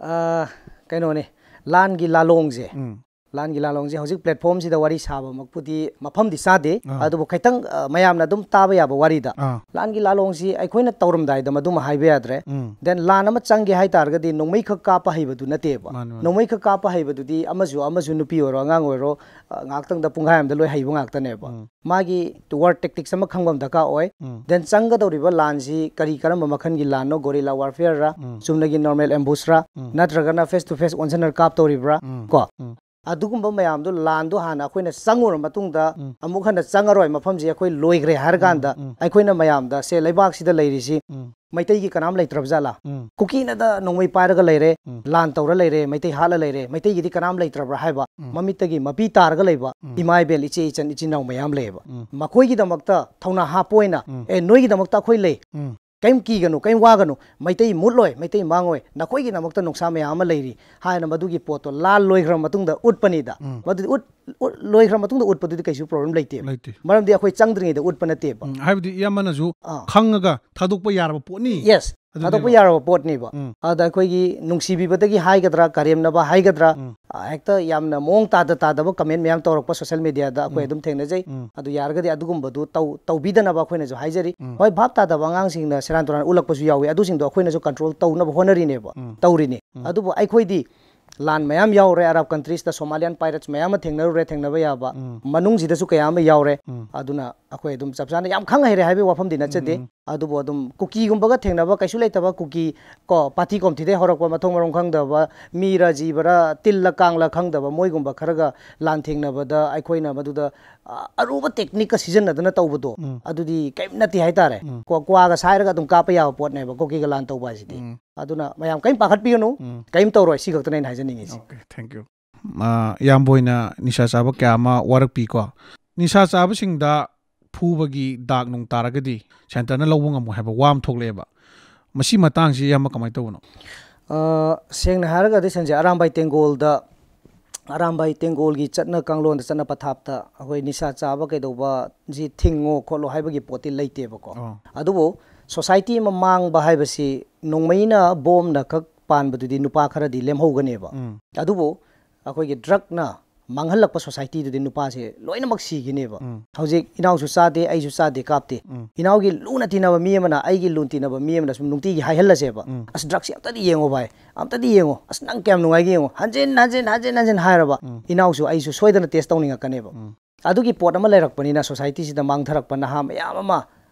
ꯑ, ꯀꯩꯅꯣꯅꯦ, ꯂꯥꯟꯒꯤ ꯂꯥꯂꯣꯡꯁꯦ꯫ ꯎꯝ꯫ ꯂꯥꯟꯒꯤ ꯂꯥꯂꯣꯡꯁꯦ ꯍꯧꯖꯤꯛ platformꯁꯤꯗ ꯋꯥꯔꯤ ꯁꯥꯕꯃꯛꯄꯨꯗꯤ ꯃꯐꯝꯗꯤ ꯆꯥꯗꯦ꯫ ꯑꯥ꯫ ꯑꯗꯨꯕꯨ ꯈꯤꯇꯪ, ꯑ, ꯃꯌꯥꯝꯅ ꯑꯗꯨꯝ ꯇꯥꯕ ꯌꯥꯕ ꯋꯥꯔꯤꯗ꯫ ꯑꯥ꯫ ꯂꯥꯟꯒꯤ ꯂꯥꯂꯣꯡꯁꯤ ꯑꯩꯈꯣꯏꯅ ꯇꯧꯔꯝꯗꯥꯏꯗ ꯃꯗꯨꯃ ꯍꯥꯏꯕ ꯌꯥꯗ꯭ꯔꯦ꯫ ꯎꯝ꯫ Then ꯂꯥꯟ ꯑꯃ ꯆꯪꯒꯦ ꯍꯥꯏ ꯇꯥꯔꯒꯗꯤ ꯅꯣꯡꯃꯩꯈꯛ ꯀꯥꯞꯄ ꯍꯩꯕꯗꯨ ꯅꯠꯇꯦꯕ꯫ ꯃꯥꯅꯤ, ꯃꯥꯅꯤ꯫ ꯅꯣꯡꯃꯩꯈꯛ ꯀꯥꯞꯄ ꯍꯩꯕꯗꯨꯗꯤ ꯑꯃꯁꯨ, ꯑꯃꯁꯨ ꯅꯨꯄꯤ ꯑꯣꯏꯔꯣ, ꯑꯉꯥꯡ ꯑꯣꯏꯔꯣ, ꯑ, ꯉꯥꯏꯍꯥꯛꯇꯪꯗ ꯄꯨꯡꯈꯥꯏ ꯑꯃꯗ ꯂꯣꯏ ꯍꯩꯕ ꯉꯥꯛꯇꯅꯦꯕ꯫ ꯎꯝ꯫ ꯃꯥꯒꯤ war tactics ꯑꯃ ꯈꯪꯕ ꯑꯃ ꯗꯔꯀꯥꯔ ꯑꯣꯏ꯫ ꯎꯝ꯫ Then ꯆꯪꯒꯗꯧꯔꯤꯕ ꯂꯥꯟꯁꯤ ꯀꯔꯤ ꯀꯔꯝꯕ ꯃꯈꯜꯒꯤ ꯂꯥꯟꯅꯣ, guerrilla warfareꯔ, ꯎꯝ꯫ ꯆꯨꯝꯅꯒꯤ normal ambushꯔ, ꯎꯝ꯫ ꯅꯠꯇ꯭ꯔꯒꯅ face to face ꯑꯣꯟꯁꯤꯟꯅꯔ ꯀꯥꯞꯇꯧꯔꯤꯕ꯭ꯔꯥ, ꯎꯝ꯫ ꯀꯣ? ꯎꯝ꯫ ꯑꯗꯨꯒꯨꯝꯕ ꯃꯌꯥꯝꯗꯣ ꯂꯥꯟꯗꯣ ꯍꯥꯟꯅ ꯑꯩꯈꯣꯏꯅ ꯆꯪꯉꯨꯔ ꯃꯇꯨꯡꯗ ꯎꯝ꯫ ꯑꯃꯨꯛ ꯍꯟꯅ ꯆꯪꯉꯔꯣꯏ, ꯃꯐꯝꯁꯤ ꯑꯩꯈꯣꯏ ꯂꯣꯏꯈ꯭ꯔꯦ ꯍꯥꯏꯔ ꯀꯥꯟꯗ ꯎꯝ, ꯎꯝ꯫ ꯑꯩꯈꯣꯏꯅ ꯃꯌꯥꯝꯗ, "ꯁꯦ, ꯂꯩꯕꯥꯛꯁꯤꯗ ꯂꯩꯔꯤꯁꯤ ꯎꯝ꯫ ꯃꯩꯇꯩꯒꯤ ꯀꯅꯥꯝ ꯂꯩꯇ꯭ꯔꯕ ꯖꯥꯠꯂꯥ? ꯎꯝ꯫ ꯀꯨꯀꯤꯅꯗ ꯅꯣꯡꯃꯩ ꯄꯥꯏꯔꯒ ꯂꯩꯔꯦ, ꯎꯝ꯫ ꯂꯥꯟ ꯇꯧꯔ ꯂꯩꯔꯦ, ꯃꯩꯇꯩ ꯍꯥꯠꯂ ꯂꯩꯔꯦ, ꯃꯩꯇꯩꯒꯤꯗꯤ ꯀꯅꯥꯝ ꯂꯩꯇ꯭ꯔꯕ꯭ꯔꯥ?" ꯍꯥꯏꯕ ꯎꯝ꯫ ꯃꯃꯤꯠꯇꯒꯤ ꯃꯄꯤ ꯇꯥꯔꯒ ꯂꯩꯕ ꯎꯝ꯫ ꯏꯃꯥ ꯏꯕꯦꯜ, ꯏꯆꯦ ꯏꯆꯟ, ꯏꯆꯤꯟ ꯏꯅꯥꯎ ꯃꯌꯥꯝ ꯂꯩꯌꯦꯕ꯫ ꯎꯝ꯫ ꯃꯈꯣꯏꯒꯤꯗꯃꯛꯇ ꯊꯧꯅꯥ ꯍꯥꯞꯄ ꯑꯣꯏꯅ, ꯎꯝ꯫ "ꯑꯦ, ꯅꯣꯏꯒꯤꯗꯃꯛꯇ ꯑꯩꯈꯣꯏ ꯂꯩ꯫ ꯎꯝ꯫ ꯀꯩꯝ ꯀꯤꯒꯅꯨ, ꯀꯩꯝ ꯋꯥꯒꯅꯨ, ꯃꯩꯇꯩ ꯃꯨꯠꯂꯣꯏ, ꯃꯩꯇꯩ ꯃꯥꯡꯉꯣꯏ, ꯅꯈꯣꯏꯒꯤꯗꯃꯛꯇ ꯅꯨꯡꯁꯥ ꯃꯌꯥꯝ ꯑꯃ ꯂꯩꯔꯤ" ꯍꯥꯏꯅ ꯃꯗꯨꯒꯤ ꯄꯣꯠꯇꯣ ꯂꯥꯟ ꯂꯣꯏꯈ꯭ꯔ ꯃꯇꯨꯡꯗ ꯎꯠꯄꯅꯤꯗ꯫ ꯎꯝ꯫ ꯃꯗꯨꯗꯤ ꯎꯠ-, ꯎꯠ-, ꯂꯣꯏꯈ꯭ꯔ ꯃꯇꯨꯡꯗ ꯎꯠꯄꯗꯨꯗꯤ ꯀꯩꯁꯨ problem ꯂꯩꯇꯦꯕ꯫ ꯂꯩꯇꯦ꯫ ꯃꯔꯝꯗꯤ ꯑꯩꯈꯣꯏ ꯆꯪꯗ꯭ꯔꯤꯉꯩꯗ ꯎꯠꯄ ꯅꯠꯇꯦꯕ꯫ ꯎꯝ, ꯍꯥꯏꯕꯗꯤ ꯏꯌꯥꯝꯕꯅ ꯑꯥ꯫ ꯈꯪꯉꯒ ꯊꯥꯗꯣꯛꯄ ꯌꯥꯔꯕ ꯄꯣꯠꯅꯤ꯫ Yes, ꯑꯗꯨꯅꯦꯕ꯫ ꯊꯥꯗꯣꯛꯄ ꯌꯥꯔꯕ ꯄꯣꯠꯅꯦꯕ꯫ ꯎꯝ꯫ ꯑꯗ ꯑꯩꯈꯣꯏꯒꯤ ꯅꯨꯡꯁꯤꯕꯤꯕꯗꯒꯤ ꯍꯥꯏꯒꯗ꯭ꯔꯥ, ꯀꯔꯦꯝꯅꯕ ꯍꯥꯏꯒꯗ꯭ꯔꯥ, ꯎꯝ꯫ ꯑ, ꯍꯦꯛꯇ ꯌꯥꯝꯅ ꯃꯑꯣꯡ ꯇꯥꯗ ꯇꯥꯗꯕ comment ꯃꯌꯥꯝ ꯇꯧꯔꯛꯄ social mediaꯗ ꯑꯩꯈꯣꯏ ꯎꯝ꯫ ꯑꯗꯨꯝ ꯊꯦꯡꯅꯖꯩ꯫ ꯎꯝ꯫ ꯑꯗꯨ ꯌꯥꯔꯒꯗꯤ ꯑꯗꯨꯒꯨꯝꯕꯗꯨ ꯇꯧ-, ꯇꯧꯕꯤꯗꯅꯕ ꯑꯩꯈꯣꯏꯅꯁꯨ ꯍꯥꯏꯖꯔꯤ꯫ ꯎꯝ꯫ ꯍꯣꯏ, ꯚꯥꯞ ꯇꯥꯗꯕ ꯑꯉꯥꯡꯁꯤꯡꯅ ꯁꯦꯔꯥꯟ ꯇꯨꯔꯥꯟ ꯎꯠꯂꯛꯄꯁꯨ ꯌꯥꯎꯋꯤ, ꯑꯗꯨꯁꯤꯡꯗꯣ ꯑꯩꯈꯣꯏꯅꯁꯨ control ꯇꯧꯅꯕ ꯍꯣꯠꯅꯔꯤꯅꯦꯕ, ꯎꯝ꯫ ꯇꯧꯔꯤꯅꯤ꯫ ꯎꯝ꯫ ꯑꯗꯨꯕꯨ ꯑꯩꯈꯣꯏꯗꯤ ꯂꯥꯟ ꯃꯌꯥꯝ ꯌꯥꯎꯔꯦ, Arab countriesꯇ Somalian pirates ꯃꯌꯥꯝ ꯑꯃ ꯊꯦꯡꯅꯔꯨꯔꯦ, ꯊꯦꯡꯅꯕ ꯌꯥꯕ, ꯎꯝ꯫ ꯃꯅꯨꯡꯁꯤꯗꯁꯨ ꯀꯌꯥ ꯑꯃ ꯌꯥꯎꯔꯦ꯫ ꯎꯝ꯫ ꯑꯗꯨꯅ ꯑꯩꯈꯣꯏ ꯑꯗꯨꯝ ꯆꯞ ꯆꯥꯅ ꯌꯥꯝ ꯈꯪ ꯍꯩꯔꯦ ꯍꯥꯏꯕꯒꯤ ꯋꯥꯐꯝꯗꯤ ꯅꯠꯆꯗꯦ꯫ ꯎꯝ꯫ ꯑꯗꯨꯕꯨ ꯑꯗꯨꯝ ꯀꯨꯀꯤꯒꯨꯝꯕꯒ ꯊꯦꯡꯅꯕ ꯀꯩꯁꯨ ꯂꯩꯇꯕ ꯀꯨꯀꯤ ꯀꯣ, ꯄꯥꯊꯤ ꯀꯣꯝꯊꯤꯗꯩ ꯍꯧꯔꯛꯄ, ꯃꯊꯣꯡ ꯃꯔꯝ ꯈꯪꯗꯕ, ꯃꯤꯔ ꯖꯤꯕꯔ, ꯇꯤꯜꯂ ꯀꯥꯡꯂ ꯈꯪꯗꯕ ꯃꯣꯏꯒꯨꯝꯕ ꯈꯔꯒ ꯂꯥꯟ ꯊꯦꯡꯅꯕꯗ ꯑꯩꯈꯣꯏꯅ ꯃꯗꯨꯗ, ꯑ, ꯑꯔꯨꯕ techniqueꯀ ꯁꯤꯖꯤꯟꯅꯗꯅ ꯇꯧꯕꯗꯣ, ꯎꯝ꯫ ꯑꯗꯨꯗꯤ ꯀꯔꯤꯝ ꯅꯠꯇꯦ ꯍꯥꯏꯇꯥꯔꯦ꯫ ꯎꯝ꯫ ꯀ꯭ꯋꯥ-, ꯀ꯭ꯋꯥꯒ ꯁꯥꯏꯔꯒ ꯑꯗꯨꯝ ꯀꯥꯞꯄ ꯌꯥꯕ ꯄꯣꯠꯅꯦꯕ ꯀꯨꯀꯤꯒ ꯂꯥꯟ ꯇꯧꯕ ꯍꯥꯏꯁꯤꯗꯤ꯫ ꯎꯝ꯫ ꯑꯗꯨꯅ ꯃꯌꯥꯝ ꯀꯔꯤꯝ ꯄꯥꯈꯠꯄꯤꯒꯅꯨ, ꯎꯝ꯫ ꯀꯔꯤꯝ ꯇꯧꯔꯣꯏ, ꯁꯤ ꯈꯛꯇꯅꯦ ꯑꯩꯅ ꯍꯥꯏꯖꯅꯤꯡꯉꯤꯁꯦ꯫ Okay, thank you꯫ ꯑ, ꯏꯌꯥꯝꯕ ꯍꯣꯏꯅ ꯅꯤꯁꯥ ꯆꯥꯕ ꯀꯌꯥ ꯑꯃ ꯋꯥꯔꯛꯄꯤꯀꯣ꯫ ꯅꯤꯁꯥ ꯆꯥꯕꯁꯤꯡꯗ ꯐꯨꯕꯒꯤ ꯗꯥꯛ ꯅꯨꯡ ꯇꯥꯔꯒꯗꯤ ꯁꯦꯟꯇꯔꯅ ꯂꯧꯕ ꯉꯝꯃꯣꯏ ꯍꯥꯏꯕ ꯋꯥ ꯑꯃ ꯊꯣꯛꯂꯛꯑꯦꯕ꯫ ꯃꯁꯤ ꯃꯇꯥꯡꯁꯤ ꯏꯌꯥꯝꯕ ꯀꯃꯥꯏꯅ ꯇꯧꯕꯅꯣ? ꯑ, ꯁꯦꯡꯅ ꯍꯥꯏꯔꯒꯗꯤ ꯁꯟꯁꯦ ꯑꯔꯥꯝꯕꯥꯏ ꯇꯦꯡꯒꯣꯜꯗ, ꯑꯔꯥꯝꯕꯥꯏ ꯇꯦꯡꯒꯣꯜꯒꯤ ꯆꯠꯅ ꯀꯥꯡꯂꯣꯟꯗ, ꯆꯠꯅ ꯄꯊꯥꯞꯇ ꯑꯩꯈꯣꯏ ꯅꯤꯁꯥ ꯆꯥꯕ ꯀꯩꯗꯧꯕꯁꯤ ꯊꯤꯡꯉꯣ ꯈꯣꯠꯂꯣ ꯍꯥꯏꯕꯒꯤ ꯄꯣꯠꯇꯤ ꯂꯩꯇꯦꯕꯀꯣ꯫ ꯑꯣ꯫ ꯑꯗꯨꯕꯨ ꯁꯣꯁꯥꯏꯇꯤ ꯑꯃ ꯃꯥꯡꯕ ꯍꯥꯏꯕꯁꯤ ꯅꯣꯡꯃꯩꯅ ꯕꯣꯝꯅ ꯈꯛ ꯄꯥꯟꯕꯗꯨꯗꯤ ꯅꯨꯄꯥ ꯈꯔꯗꯤ ꯂꯦꯝꯍꯧꯒꯅꯦꯕ꯫ ꯎꯝ꯫ ꯑꯗꯨꯕꯨ ꯑꯩꯈꯣꯏꯒꯤ ꯗ꯭ꯔꯛꯅ ꯃꯥꯡꯍꯜꯂꯛꯄ ꯁꯣꯁꯥꯏꯇꯤꯗꯨꯗꯤ ꯅꯨꯄꯥꯁꯦ ꯂꯣꯏꯅꯃꯛ ꯁꯤꯈꯤꯅꯦꯕ꯫ ꯎꯝ꯫ ꯍꯧꯖꯤꯛ ꯏꯅꯥꯎꯁꯨ ꯆꯥꯗꯦ, ꯑꯩꯁꯨ ꯆꯥꯗꯦ, ꯀꯥꯞꯇꯦ꯫ ꯎꯝ꯫ ꯏꯅꯥꯎꯒꯤ ꯂꯨꯅ ꯇꯤꯟꯅꯕ ꯃꯤ ꯑꯃꯅ, ꯑꯩꯒꯤ ꯂꯨꯅ ꯇꯤꯟꯅꯕ ꯃꯤ ꯑꯃꯅ ꯁꯨꯝ ꯅꯨꯡꯇꯤꯒꯤ ꯍꯥꯏꯍꯜꯂꯁꯦꯕ, ꯎꯝ꯫ "ꯑꯁ, ꯗ꯭ꯔꯛꯁꯦ ꯑꯝꯇꯗꯤ ꯌꯦꯡꯉꯣ ꯚꯥꯏ, ꯑꯝꯇꯗꯤ ꯌꯦꯡꯉꯣ, ꯑꯁ, ꯅꯪ ꯀꯌꯥꯝ ꯅꯨꯡꯉꯥꯏꯒꯦ ꯌꯦꯡꯉꯣ", ꯍꯟꯖꯤꯟ ꯍꯟꯖꯤꯟ ꯍꯟꯖꯤꯟ ꯍꯟꯖꯤꯟ ꯍꯥꯏꯔꯕ, ꯎꯝ꯫ ꯏꯅꯥꯎꯁꯨ ꯑꯩꯁꯨ ꯁꯣꯏꯗꯅ ꯇꯦꯁ ꯇꯧꯅꯤꯡꯉꯛꯀꯅꯦꯕ꯫ ꯎꯝ꯫ ꯑꯗꯨꯒꯤ ꯄꯣꯠ ꯑꯃ ꯂꯩꯔꯛꯄꯅꯤꯅ, ꯁꯣꯁꯥꯏꯇꯤꯁꯤꯗ ꯃꯥꯡꯊꯔꯛꯄ ꯅꯍꯥ ꯃꯌꯥꯝ ꯑꯃ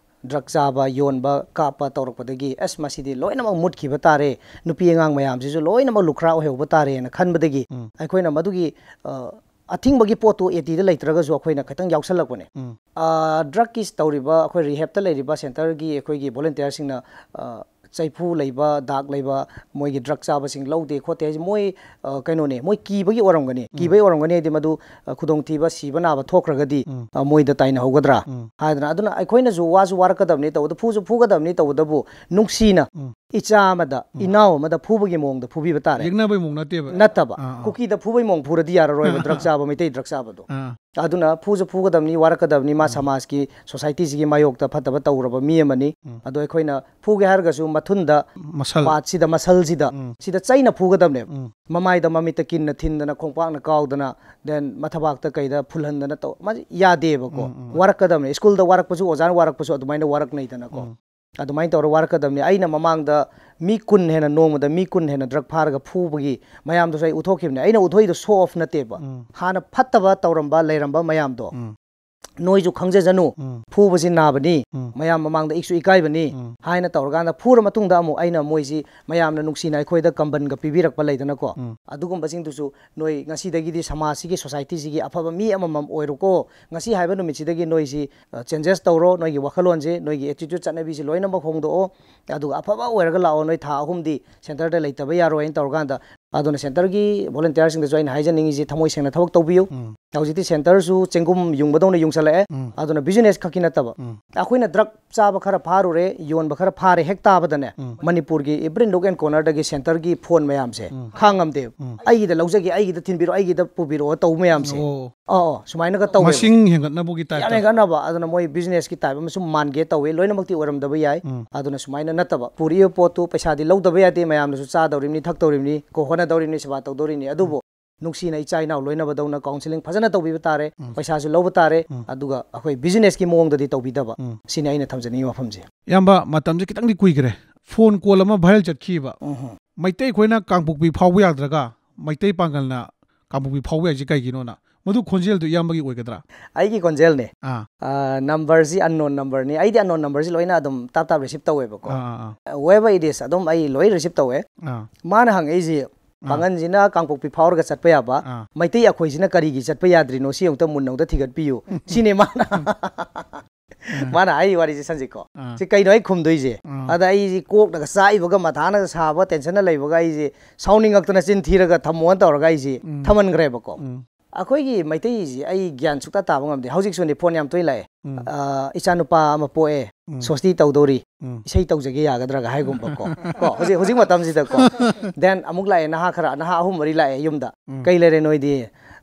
ꯗ꯭ꯔꯛ ꯆꯥꯕ, ꯌꯣꯟꯕ, ꯀꯥꯞꯄ ꯇꯧꯔꯛꯄꯗꯒꯤ, ꯑꯁ, ꯃꯁꯤꯗꯤ ꯂꯣꯏꯅꯃꯛ ꯃꯨꯠꯈꯤꯕ ꯇꯥꯔꯦ, ꯅꯨꯄꯤ ꯑꯉꯥꯡ ꯃꯌꯥꯝꯁꯤꯁꯨ ꯂꯣꯏꯅꯃꯛ ꯂꯨꯈ꯭ꯔꯥ ꯑꯣꯏꯍꯧꯕ ꯇꯥꯔꯦꯅ ꯈꯟꯕꯗꯒꯤ, ꯎꯝ꯫ ꯑꯩꯈꯣꯏꯅ ꯃꯗꯨꯒꯤ, ꯑ, ꯑꯊꯤꯡꯕꯒꯤ ꯄꯣꯠꯇꯨ ꯑꯦꯇꯤꯗ ꯂꯩꯇ꯭ꯔꯒꯁꯨ ꯑꯩꯈꯣꯏꯅ ꯈꯤꯇꯪ ꯌꯥꯎꯁꯜꯂꯛꯄꯅꯦ꯫ ꯎꯝ꯫ ꯑ, ꯗ꯭ꯔꯛꯀꯤ ꯇꯧꯔꯤꯕ, ꯑꯩꯈꯣꯏ ꯔꯤꯍꯦꯞꯇ ꯂꯩꯔꯤꯕ ꯁꯦꯟꯇꯔꯒꯤ ꯑꯩꯈꯣꯏꯒꯤ ꯚꯣꯂꯨꯟꯇꯤꯌꯔꯁꯤꯡꯅ, ꯑ, ꯆꯩꯐꯨ ꯂꯩꯕ, ꯗꯥꯛ ꯂꯩꯕ, ꯃꯣꯏꯒꯤ ꯗ꯭ꯔꯛ ꯆꯥꯕꯁꯤꯡ ꯂꯧꯗꯦ ꯈꯣꯠꯇꯦ ꯍꯥꯏꯁꯦ ꯃꯣꯏ, ꯑ, ꯀꯩꯅꯣꯅꯦ, ꯃꯣꯏ ꯀꯤꯕꯒꯤ ꯑꯣꯏꯔꯝꯒꯅꯤ꯫ ꯎꯝ꯫ ꯀꯤꯕꯒꯤ ꯑꯣꯏꯔꯝꯒꯅꯤ ꯍꯥꯏꯗꯤ ꯃꯗꯨ, ꯑ, ꯈꯨꯗꯣꯡꯊꯤꯕ, ꯁꯤꯕ ꯅꯥꯕ ꯊꯣꯛꯈ꯭ꯔꯒꯗꯤ, ꯎꯝ꯫ ꯑ, ꯃꯣꯏꯗ ꯇꯥꯏꯅꯍꯧꯒꯗ꯭ꯔꯥ ꯎꯝ꯫ ꯍꯥꯏꯗꯅ꯫ ꯑꯗꯨꯅ ꯑꯩꯈꯣꯏꯅꯁꯨ ꯋꯥꯁꯨ ꯋꯥꯔꯛꯀꯗꯕꯅꯤ, ꯇꯧꯕꯗ ꯐꯨꯁꯨ ꯐꯨꯒꯗꯕꯅꯤ, ꯇꯧꯕꯗꯕꯨ ꯅꯨꯡꯁꯤꯅ, ꯎꯝ꯫ ꯏꯆꯥ ꯑꯃꯗ, ꯎꯝ꯫ ꯏꯅꯥꯎ ꯑꯃꯗ ꯐꯨꯕꯒꯤ ꯃꯑꯣꯡꯗ ꯐꯨꯕꯤꯕ ꯇꯥꯔꯦ꯫ ꯌꯦꯛꯅꯕꯩ ꯃꯑꯣꯡ ꯅꯠꯇꯦꯕ꯫ ꯅꯠꯇꯕ꯫ ꯑꯥ, ꯑꯥ꯫ ꯀꯨꯀꯤꯗ ꯐꯨꯕꯩ ꯃꯑꯣꯡ ꯐꯨꯔꯗꯤ ꯌꯥꯔꯔꯣꯏꯕ, ꯗ꯭ꯔꯛ ꯆꯥꯕ, ꯃꯩꯇꯩ ꯗ꯭ꯔꯛ ꯆꯥꯕꯗꯣ꯫ ꯑꯥ꯫ ꯑꯗꯨꯅ ꯐꯨꯁꯨ ꯐꯨꯒꯗꯕꯅꯤ, ꯋꯥꯔꯛꯀꯗꯕꯅꯤ, ꯃꯥ ꯎꯝ꯫ ꯁꯃꯥꯖꯀꯤ, ꯁꯣꯁꯥꯏꯇꯤꯁꯤꯒꯤ ꯃꯥꯌꯣꯛꯇ ꯐꯠꯇꯕ ꯇꯧꯔꯕ ꯃꯤ ꯑꯃꯅꯤ꯫ ꯎꯝ꯫ ꯑꯗꯣ ꯑꯩꯈꯣꯏꯅ ꯐꯨꯒꯦ ꯍꯥꯏꯔꯒꯁꯨ ꯃꯊꯨꯟꯗ, ꯃꯁꯜ꯫ ꯄꯥꯠꯁꯤꯗ, ꯃꯁꯜꯁꯤꯗ, ꯎꯝ꯫ ꯁꯤꯗ ꯆꯩꯅ ꯐꯨꯒꯗꯕꯅꯦꯕ꯫ ꯎꯝ꯫ ꯃꯃꯥꯏꯗ, ꯃꯃꯤꯠꯇ ꯀꯤꯟꯅ ꯊꯤꯟꯗꯅ, ꯈꯣꯡꯄꯥꯛꯅ ꯀꯥꯎꯗꯅ, then ꯃꯊꯕꯥꯛꯇ ꯀꯩꯗ ꯐꯨꯜꯍꯟꯗꯅ ꯇꯧ-, ꯃꯥꯁꯤ ꯌꯥꯗꯦꯕꯀꯣ꯫ ꯎꯝ, ꯎꯝ꯫ ꯋꯥꯔꯛꯀꯗꯕꯅꯤ꯫ ꯁ꯭ꯀꯨꯜꯗ ꯋꯥꯔꯛꯄꯁꯨ, ꯑꯣꯖꯥꯅ ꯋꯥꯔꯛꯄꯁꯨ ꯑꯗꯨꯃꯥꯏꯅ ꯋꯥꯔꯛꯅꯩꯗꯅꯀꯣ꯫ ꯎꯝ꯫ ꯑꯗꯨꯃꯥꯏꯅ ꯇꯧꯔ ꯋꯥꯔꯛꯀꯗꯕꯅꯤ꯫ ꯑꯩꯅ ꯃꯃꯥꯡꯗ ꯃꯤ ꯀꯨꯟ ꯍꯦꯟꯅ, ꯅꯣꯡꯃꯗ ꯃꯤ ꯀꯨꯟ ꯍꯦꯟꯅ ꯗ꯭ꯔꯛ ꯐꯥꯔꯒ ꯐꯨꯕꯒꯤ ꯃꯌꯥꯝꯗꯨꯁꯨ ꯑꯩ ꯎꯠꯊꯣꯛꯈꯤꯕꯅꯦ꯫ ꯑꯩꯅ ꯎꯠꯊꯣꯛꯏꯗꯣ ꯁꯣ ꯑꯣꯐ ꯅꯠꯇꯦꯕ꯫ ꯎꯝ꯫ ꯍꯥꯟꯅ ꯐꯠꯇꯕ ꯇꯧꯔꯝꯕ, ꯂꯩꯔꯝꯕ ꯃꯌꯥꯝꯗꯣ ꯎꯝ꯫ ꯅꯣꯏꯁꯨ ꯈꯪꯖꯖꯅꯨ꯫ ꯎꯝ꯫ ꯐꯨꯕꯁꯤ ꯅꯥꯕꯅꯤ, ꯎꯝ꯫ ꯃꯌꯥꯝ ꯃꯃꯥꯡꯗ ꯏꯛꯁꯨ ꯏꯀꯥꯏꯕꯅꯤ ꯎꯝ꯫ ꯍꯥꯏꯅ ꯇꯧꯔꯀꯥꯟꯗ ꯐꯨꯔ ꯃꯇꯨꯡꯗ ꯑꯃꯨꯛ ꯑꯩꯅ ꯃꯣꯏꯁꯤ ꯃꯌꯥꯝꯅ ꯅꯨꯡꯁꯤꯅ ꯑꯩꯈꯣꯏꯗ ꯀꯝꯕꯟꯒ ꯄꯤꯕꯤꯔꯛꯄ ꯂꯩꯗꯅꯀꯣ꯫ ꯎꯝ꯫ ꯑꯗꯨꯒꯨꯝꯕꯁꯤꯡꯗꯨꯁꯨ ꯅꯣꯏ ꯉꯁꯤꯗꯒꯤꯗꯤ ꯁꯃꯥꯖꯁꯤꯒꯤ, ꯁꯣꯁꯥꯏꯇꯤꯁꯤꯒꯤ ꯑꯐꯕ ꯃꯤ ꯑꯃꯃꯝ ꯑꯣꯏꯔꯣꯀꯣ꯫ ꯉꯁꯤ ꯍꯥꯏꯕ ꯅꯨꯃꯤꯠꯁꯤꯗꯒꯤ ꯅꯣꯏꯁꯤ, ꯑ, ꯆꯦꯟꯖꯦꯁ ꯇꯧꯔꯣ, ꯅꯣꯏꯒꯤ ꯋꯥꯈꯜꯂꯣꯟꯁꯦ, ꯅꯣꯏꯒꯤ ꯑꯦꯇꯤꯇ꯭ꯌꯨꯠ, ꯆꯠꯅꯕꯤꯁꯦ ꯂꯣꯏꯅꯃꯛ ꯍꯣꯡꯗꯣꯛꯑꯣ꯫ ꯑꯗꯨꯒ ꯑꯐꯕ ꯑꯣꯏꯔꯒ ꯂꯥꯛꯑꯣ꯫ ꯅꯣꯏ ꯊꯥ ꯑꯍꯨꯝꯗꯤ ꯁꯦꯟꯇꯔꯗ ꯂꯩꯇꯕ ꯌꯥꯔꯣꯏ ꯍꯥꯏꯅ ꯇꯧꯔꯀꯥꯟꯗ, ꯑꯗꯨꯅ ꯁꯦꯟꯇꯔꯒꯤ ꯚꯣꯂꯨꯟꯇꯤꯌꯔꯁꯤꯡꯗꯁꯨ ꯑꯩꯅ ꯍꯥꯏꯖꯅꯤꯡꯉꯤꯁꯤ, ꯊꯃꯣꯏ ꯁꯦꯡꯅ ꯊꯕꯛ ꯇꯧꯕꯤꯌꯨ꯫ ꯎꯝ꯫ ꯍꯧꯖꯤꯛꯇꯤ ꯁꯦꯟꯇꯔꯁꯨ ꯆꯦꯡꯒꯨꯝ ꯌꯨꯡꯕꯗꯧꯅ ꯌꯨꯡꯁꯜꯂꯛꯑꯦ꯫ ꯎꯝ. ꯑꯗꯨꯅ ꯕꯤꯖꯤꯅꯦꯁ ꯈꯛꯀꯤ ꯅꯠꯇꯕ, ꯎꯝ. ꯑꯩꯈꯣꯏꯅ ꯗ꯭ꯔꯒ ꯆꯥꯕ ꯈꯔ ꯐꯥꯔꯨꯔꯦ, ꯌꯣꯟꯕ ꯈꯔ ꯐꯥꯔꯦ ꯍꯦꯛ ꯇꯥꯕꯗꯅꯦ, ꯎꯝ. ꯃꯅꯤꯄꯨꯔꯒꯤ every nook and corner ꯗꯒꯤ ꯁꯦꯟꯇꯔꯒꯤ ꯐꯣꯟ ꯃꯌꯥꯝꯁꯦ ꯎꯝ. ꯈꯥꯡꯉꯝꯗꯦꯕ꯫ ꯎꯝ. ꯑꯩꯒꯤꯗ ꯂꯧꯖꯒꯦ, ꯑꯩꯒꯤꯗ ꯊꯤꯟꯕꯤꯔꯛꯑꯣ, ꯑꯩꯒꯤꯗ ꯄꯨꯕꯤꯔꯛꯑꯣ ꯇꯧꯕ ꯃꯌꯥꯝꯁꯦ꯫ ꯑꯣ. ꯑꯣ, ꯑꯣ, ꯁꯨꯃꯥꯏꯅꯒ ꯇꯧꯋꯦꯕ꯫ ꯃꯁꯤꯡ ꯍꯦꯟꯒꯠꯅꯕꯒꯤ ꯌꯥꯝ ꯇꯥꯏꯞꯇ. ꯍꯦꯟꯒꯠꯅꯕ꯫ ꯑꯗꯨꯅ ꯃꯣꯏ ꯕꯤꯖꯤꯅꯦꯁꯀꯤ ꯇꯥꯏꯞ ꯑꯃ ꯁꯨꯝ ꯃꯥꯟꯒꯦ ꯇꯧꯋꯦ꯫ ꯂꯣꯏꯅꯃꯛꯇꯤ ꯑꯣꯏꯔꯝꯗꯕ ꯌꯥꯏ꯫ ꯎꯝ. ꯑꯗꯨꯅ ꯁꯨꯃꯥꯏꯅ ꯅꯠꯇꯕ, ꯄꯨꯔꯛꯏꯕ ꯄꯣꯠꯇꯨ ꯄꯩꯁꯥꯗꯤ ꯂꯧꯗꯕ ꯌꯥꯗꯦ, ꯃꯌꯥꯝꯅꯁꯨ ꯆꯥꯗꯧꯔꯤꯕꯅꯤ, ꯊꯛꯇꯧꯔꯤꯕꯅꯤ, ꯀꯣ, ꯍꯣꯠꯅꯗꯧꯔꯤꯕꯅꯤ, ꯁꯦꯕꯥ ꯇꯧꯗꯧꯔꯤꯕꯅꯤ꯫ ꯑꯗꯨꯕꯨ ꯅꯨꯡꯁꯤꯅ ꯏꯆꯥ ꯏꯅꯥꯎ ꯂꯣꯏꯅꯕꯗꯧꯅ ꯀꯥꯎꯟꯁꯤꯂꯤꯡ ꯐꯖꯅ ꯇꯧꯕꯤꯕ ꯇꯥꯔꯦ, ꯎꯝ. ꯄꯩꯁꯥꯁꯨ ꯂꯧꯕ ꯇꯥꯔꯦ, ꯎꯝ. ꯑꯗꯨꯒ ꯑꯩꯈꯣꯏ ꯕꯤꯖꯤꯅꯦꯁꯀꯤ ꯃꯑꯣꯡꯗꯗꯤ ꯇꯧꯕꯤꯗꯕ꯫ ꯎꯝ. ꯁꯤꯅꯤ ꯑꯩꯅ ꯊꯝꯖꯅꯤꯡꯉꯤ ꯋꯥꯐꯝꯁꯦ꯫ ꯏꯌꯥꯝꯕ, ꯃꯇꯝꯁꯦ ꯈꯤꯇꯪꯗꯤ ꯀꯨꯏꯈ꯭ꯔꯦ꯫ ꯐꯣꯟ ꯀꯣꯜ ꯑꯃ ꯚꯥꯏꯔꯦꯜ ꯆꯠꯈꯤꯕ꯫ ꯎꯝ. ꯃꯩꯇꯩ ꯑꯩꯈꯣꯏꯅ ꯀꯥꯡꯄꯣꯛꯄꯤ ꯐꯥꯎꯕ ꯌꯥꯗ꯭ꯔꯒ ꯃꯩꯇꯩ ꯄꯥꯡꯒꯜꯅ ꯀꯥꯡꯄꯣꯛꯄꯤ ꯐꯥꯎꯕ ꯌꯥꯏꯁꯤ ꯀꯩꯒꯤꯅꯣꯅ? ꯃꯗꯨ ꯈꯣꯟꯖꯦꯜꯗꯨ ꯏꯌꯥꯝꯕꯒꯤ ꯑꯣꯏꯒꯗ꯭ꯔꯥ? ꯑꯩꯒꯤ ꯈꯣꯟꯖꯦꯜꯅꯦ꯫ ꯑꯥ. ꯑ, ꯅꯝꯕꯔꯁꯤ unknown number ꯅꯤ꯫ ꯑꯩꯗꯤ unknown number ꯁꯤ ꯂꯣꯏꯅ ꯑꯗꯨꯝ ꯇꯥꯞ ꯇꯥꯞ ꯔꯤꯁꯤꯞ ꯇꯧꯋꯦꯕꯀꯣ꯫ ꯑꯥ, ꯑꯥ, Whoever it is, ꯑꯗꯨꯝ ꯑꯩ ꯂꯣꯏ ꯔꯤꯁꯤꯞ ꯇꯧꯋꯦ꯫ ꯑꯥ. ꯃꯥꯅ ꯍꯪꯉꯛꯏꯁꯤ, ꯄꯥꯡꯒꯟꯁꯤꯅ ꯀꯥꯡꯄꯣꯛꯄꯤ ꯐꯥꯎꯔꯒ ꯆꯠꯄ ꯌꯥꯕ, ꯑꯥ. ꯃꯩꯇꯩ ꯑꯩꯈꯣꯏꯁꯤꯅ ꯀꯔꯤꯒꯤ ꯆꯠꯄ ꯌꯥꯗ꯭ꯔꯤꯅꯣ, ꯁꯤ ꯑꯃꯨꯛꯇ ꯃꯨꯟꯅ ꯑꯃꯨꯛꯇ ꯊꯤꯒꯠꯄꯤꯌꯨ꯫ ꯁꯤꯅꯦ ꯃꯥꯅ ꯃꯥꯅ ꯍꯥꯏ ꯋꯥꯔꯤꯁꯦ, ꯁꯟꯖꯤꯠꯀꯣ꯫ ꯑꯥ. ꯁꯤ ꯀꯩꯅꯣ ꯑꯩ ꯈꯨꯝꯗꯣꯏꯁꯦ? ꯑꯥ. ꯑꯗ ꯑꯩꯁꯤ ꯀꯣꯛꯅꯒ ꯆꯥꯛꯏꯕꯒ, ꯃꯊꯥꯅꯒ ꯁꯥꯕ, ꯇꯦꯟꯁꯟꯅ ꯂꯩꯕꯒ ꯑꯩꯁꯦ ꯁꯥꯎꯅꯤꯡꯉꯛꯇꯅ ꯆꯤꯟ ꯊꯤꯔꯒ ꯊꯝꯃꯣꯅ ꯇꯧꯔꯒ ꯑꯩꯁꯦ ꯎꯝ. ꯊꯝꯍꯟꯈ꯭ꯔꯦꯕꯀꯣ꯫ ꯎꯝ. ꯑꯩꯈꯣꯏꯒꯤ ꯃꯩꯇꯩꯁꯤ ꯑꯩ ꯒ꯭ꯌꯥꯟ ꯁꯨꯛꯇ ꯇꯥꯕ ꯉꯝꯗꯦ꯫ ꯍꯧꯖꯤꯛꯁꯨꯅꯦ, ꯐꯣꯟ ꯌꯥꯝ ꯇꯣꯏꯅ ꯂꯥꯛꯑꯦ꯫ ꯎꯝ. ꯑ, ꯏꯆꯥꯅꯨꯄꯥ ꯑꯃ ꯄꯣꯛꯑꯦ, ꯎꯝ. ꯁꯣꯁꯇꯤ ꯇꯧꯗꯧꯔꯤ, ꯎꯝ. ꯏꯁꯩ ꯇꯧꯖꯒꯦ ꯌꯥꯒꯗ꯭ꯔꯥꯒ ꯍꯥꯏꯒꯨꯝꯕꯀꯣ꯫ ꯀꯣ, ꯍꯧꯖꯤꯛ, ꯍꯧꯖꯤꯛ ꯃꯇꯝꯁꯤꯗꯀꯣ꯫ Then ꯑꯃꯨꯛ ꯂꯥꯛꯑꯦ, ꯅꯍꯥ ꯈꯔ, ꯅꯍꯥ ꯑꯍꯨꯝ ꯃꯔꯤ ꯂꯥꯛꯑꯦ ꯌꯨꯝꯗ꯫ ꯎꯝ. "ꯀꯩ ꯂꯩꯔꯦ ꯅꯣꯏꯗꯤ?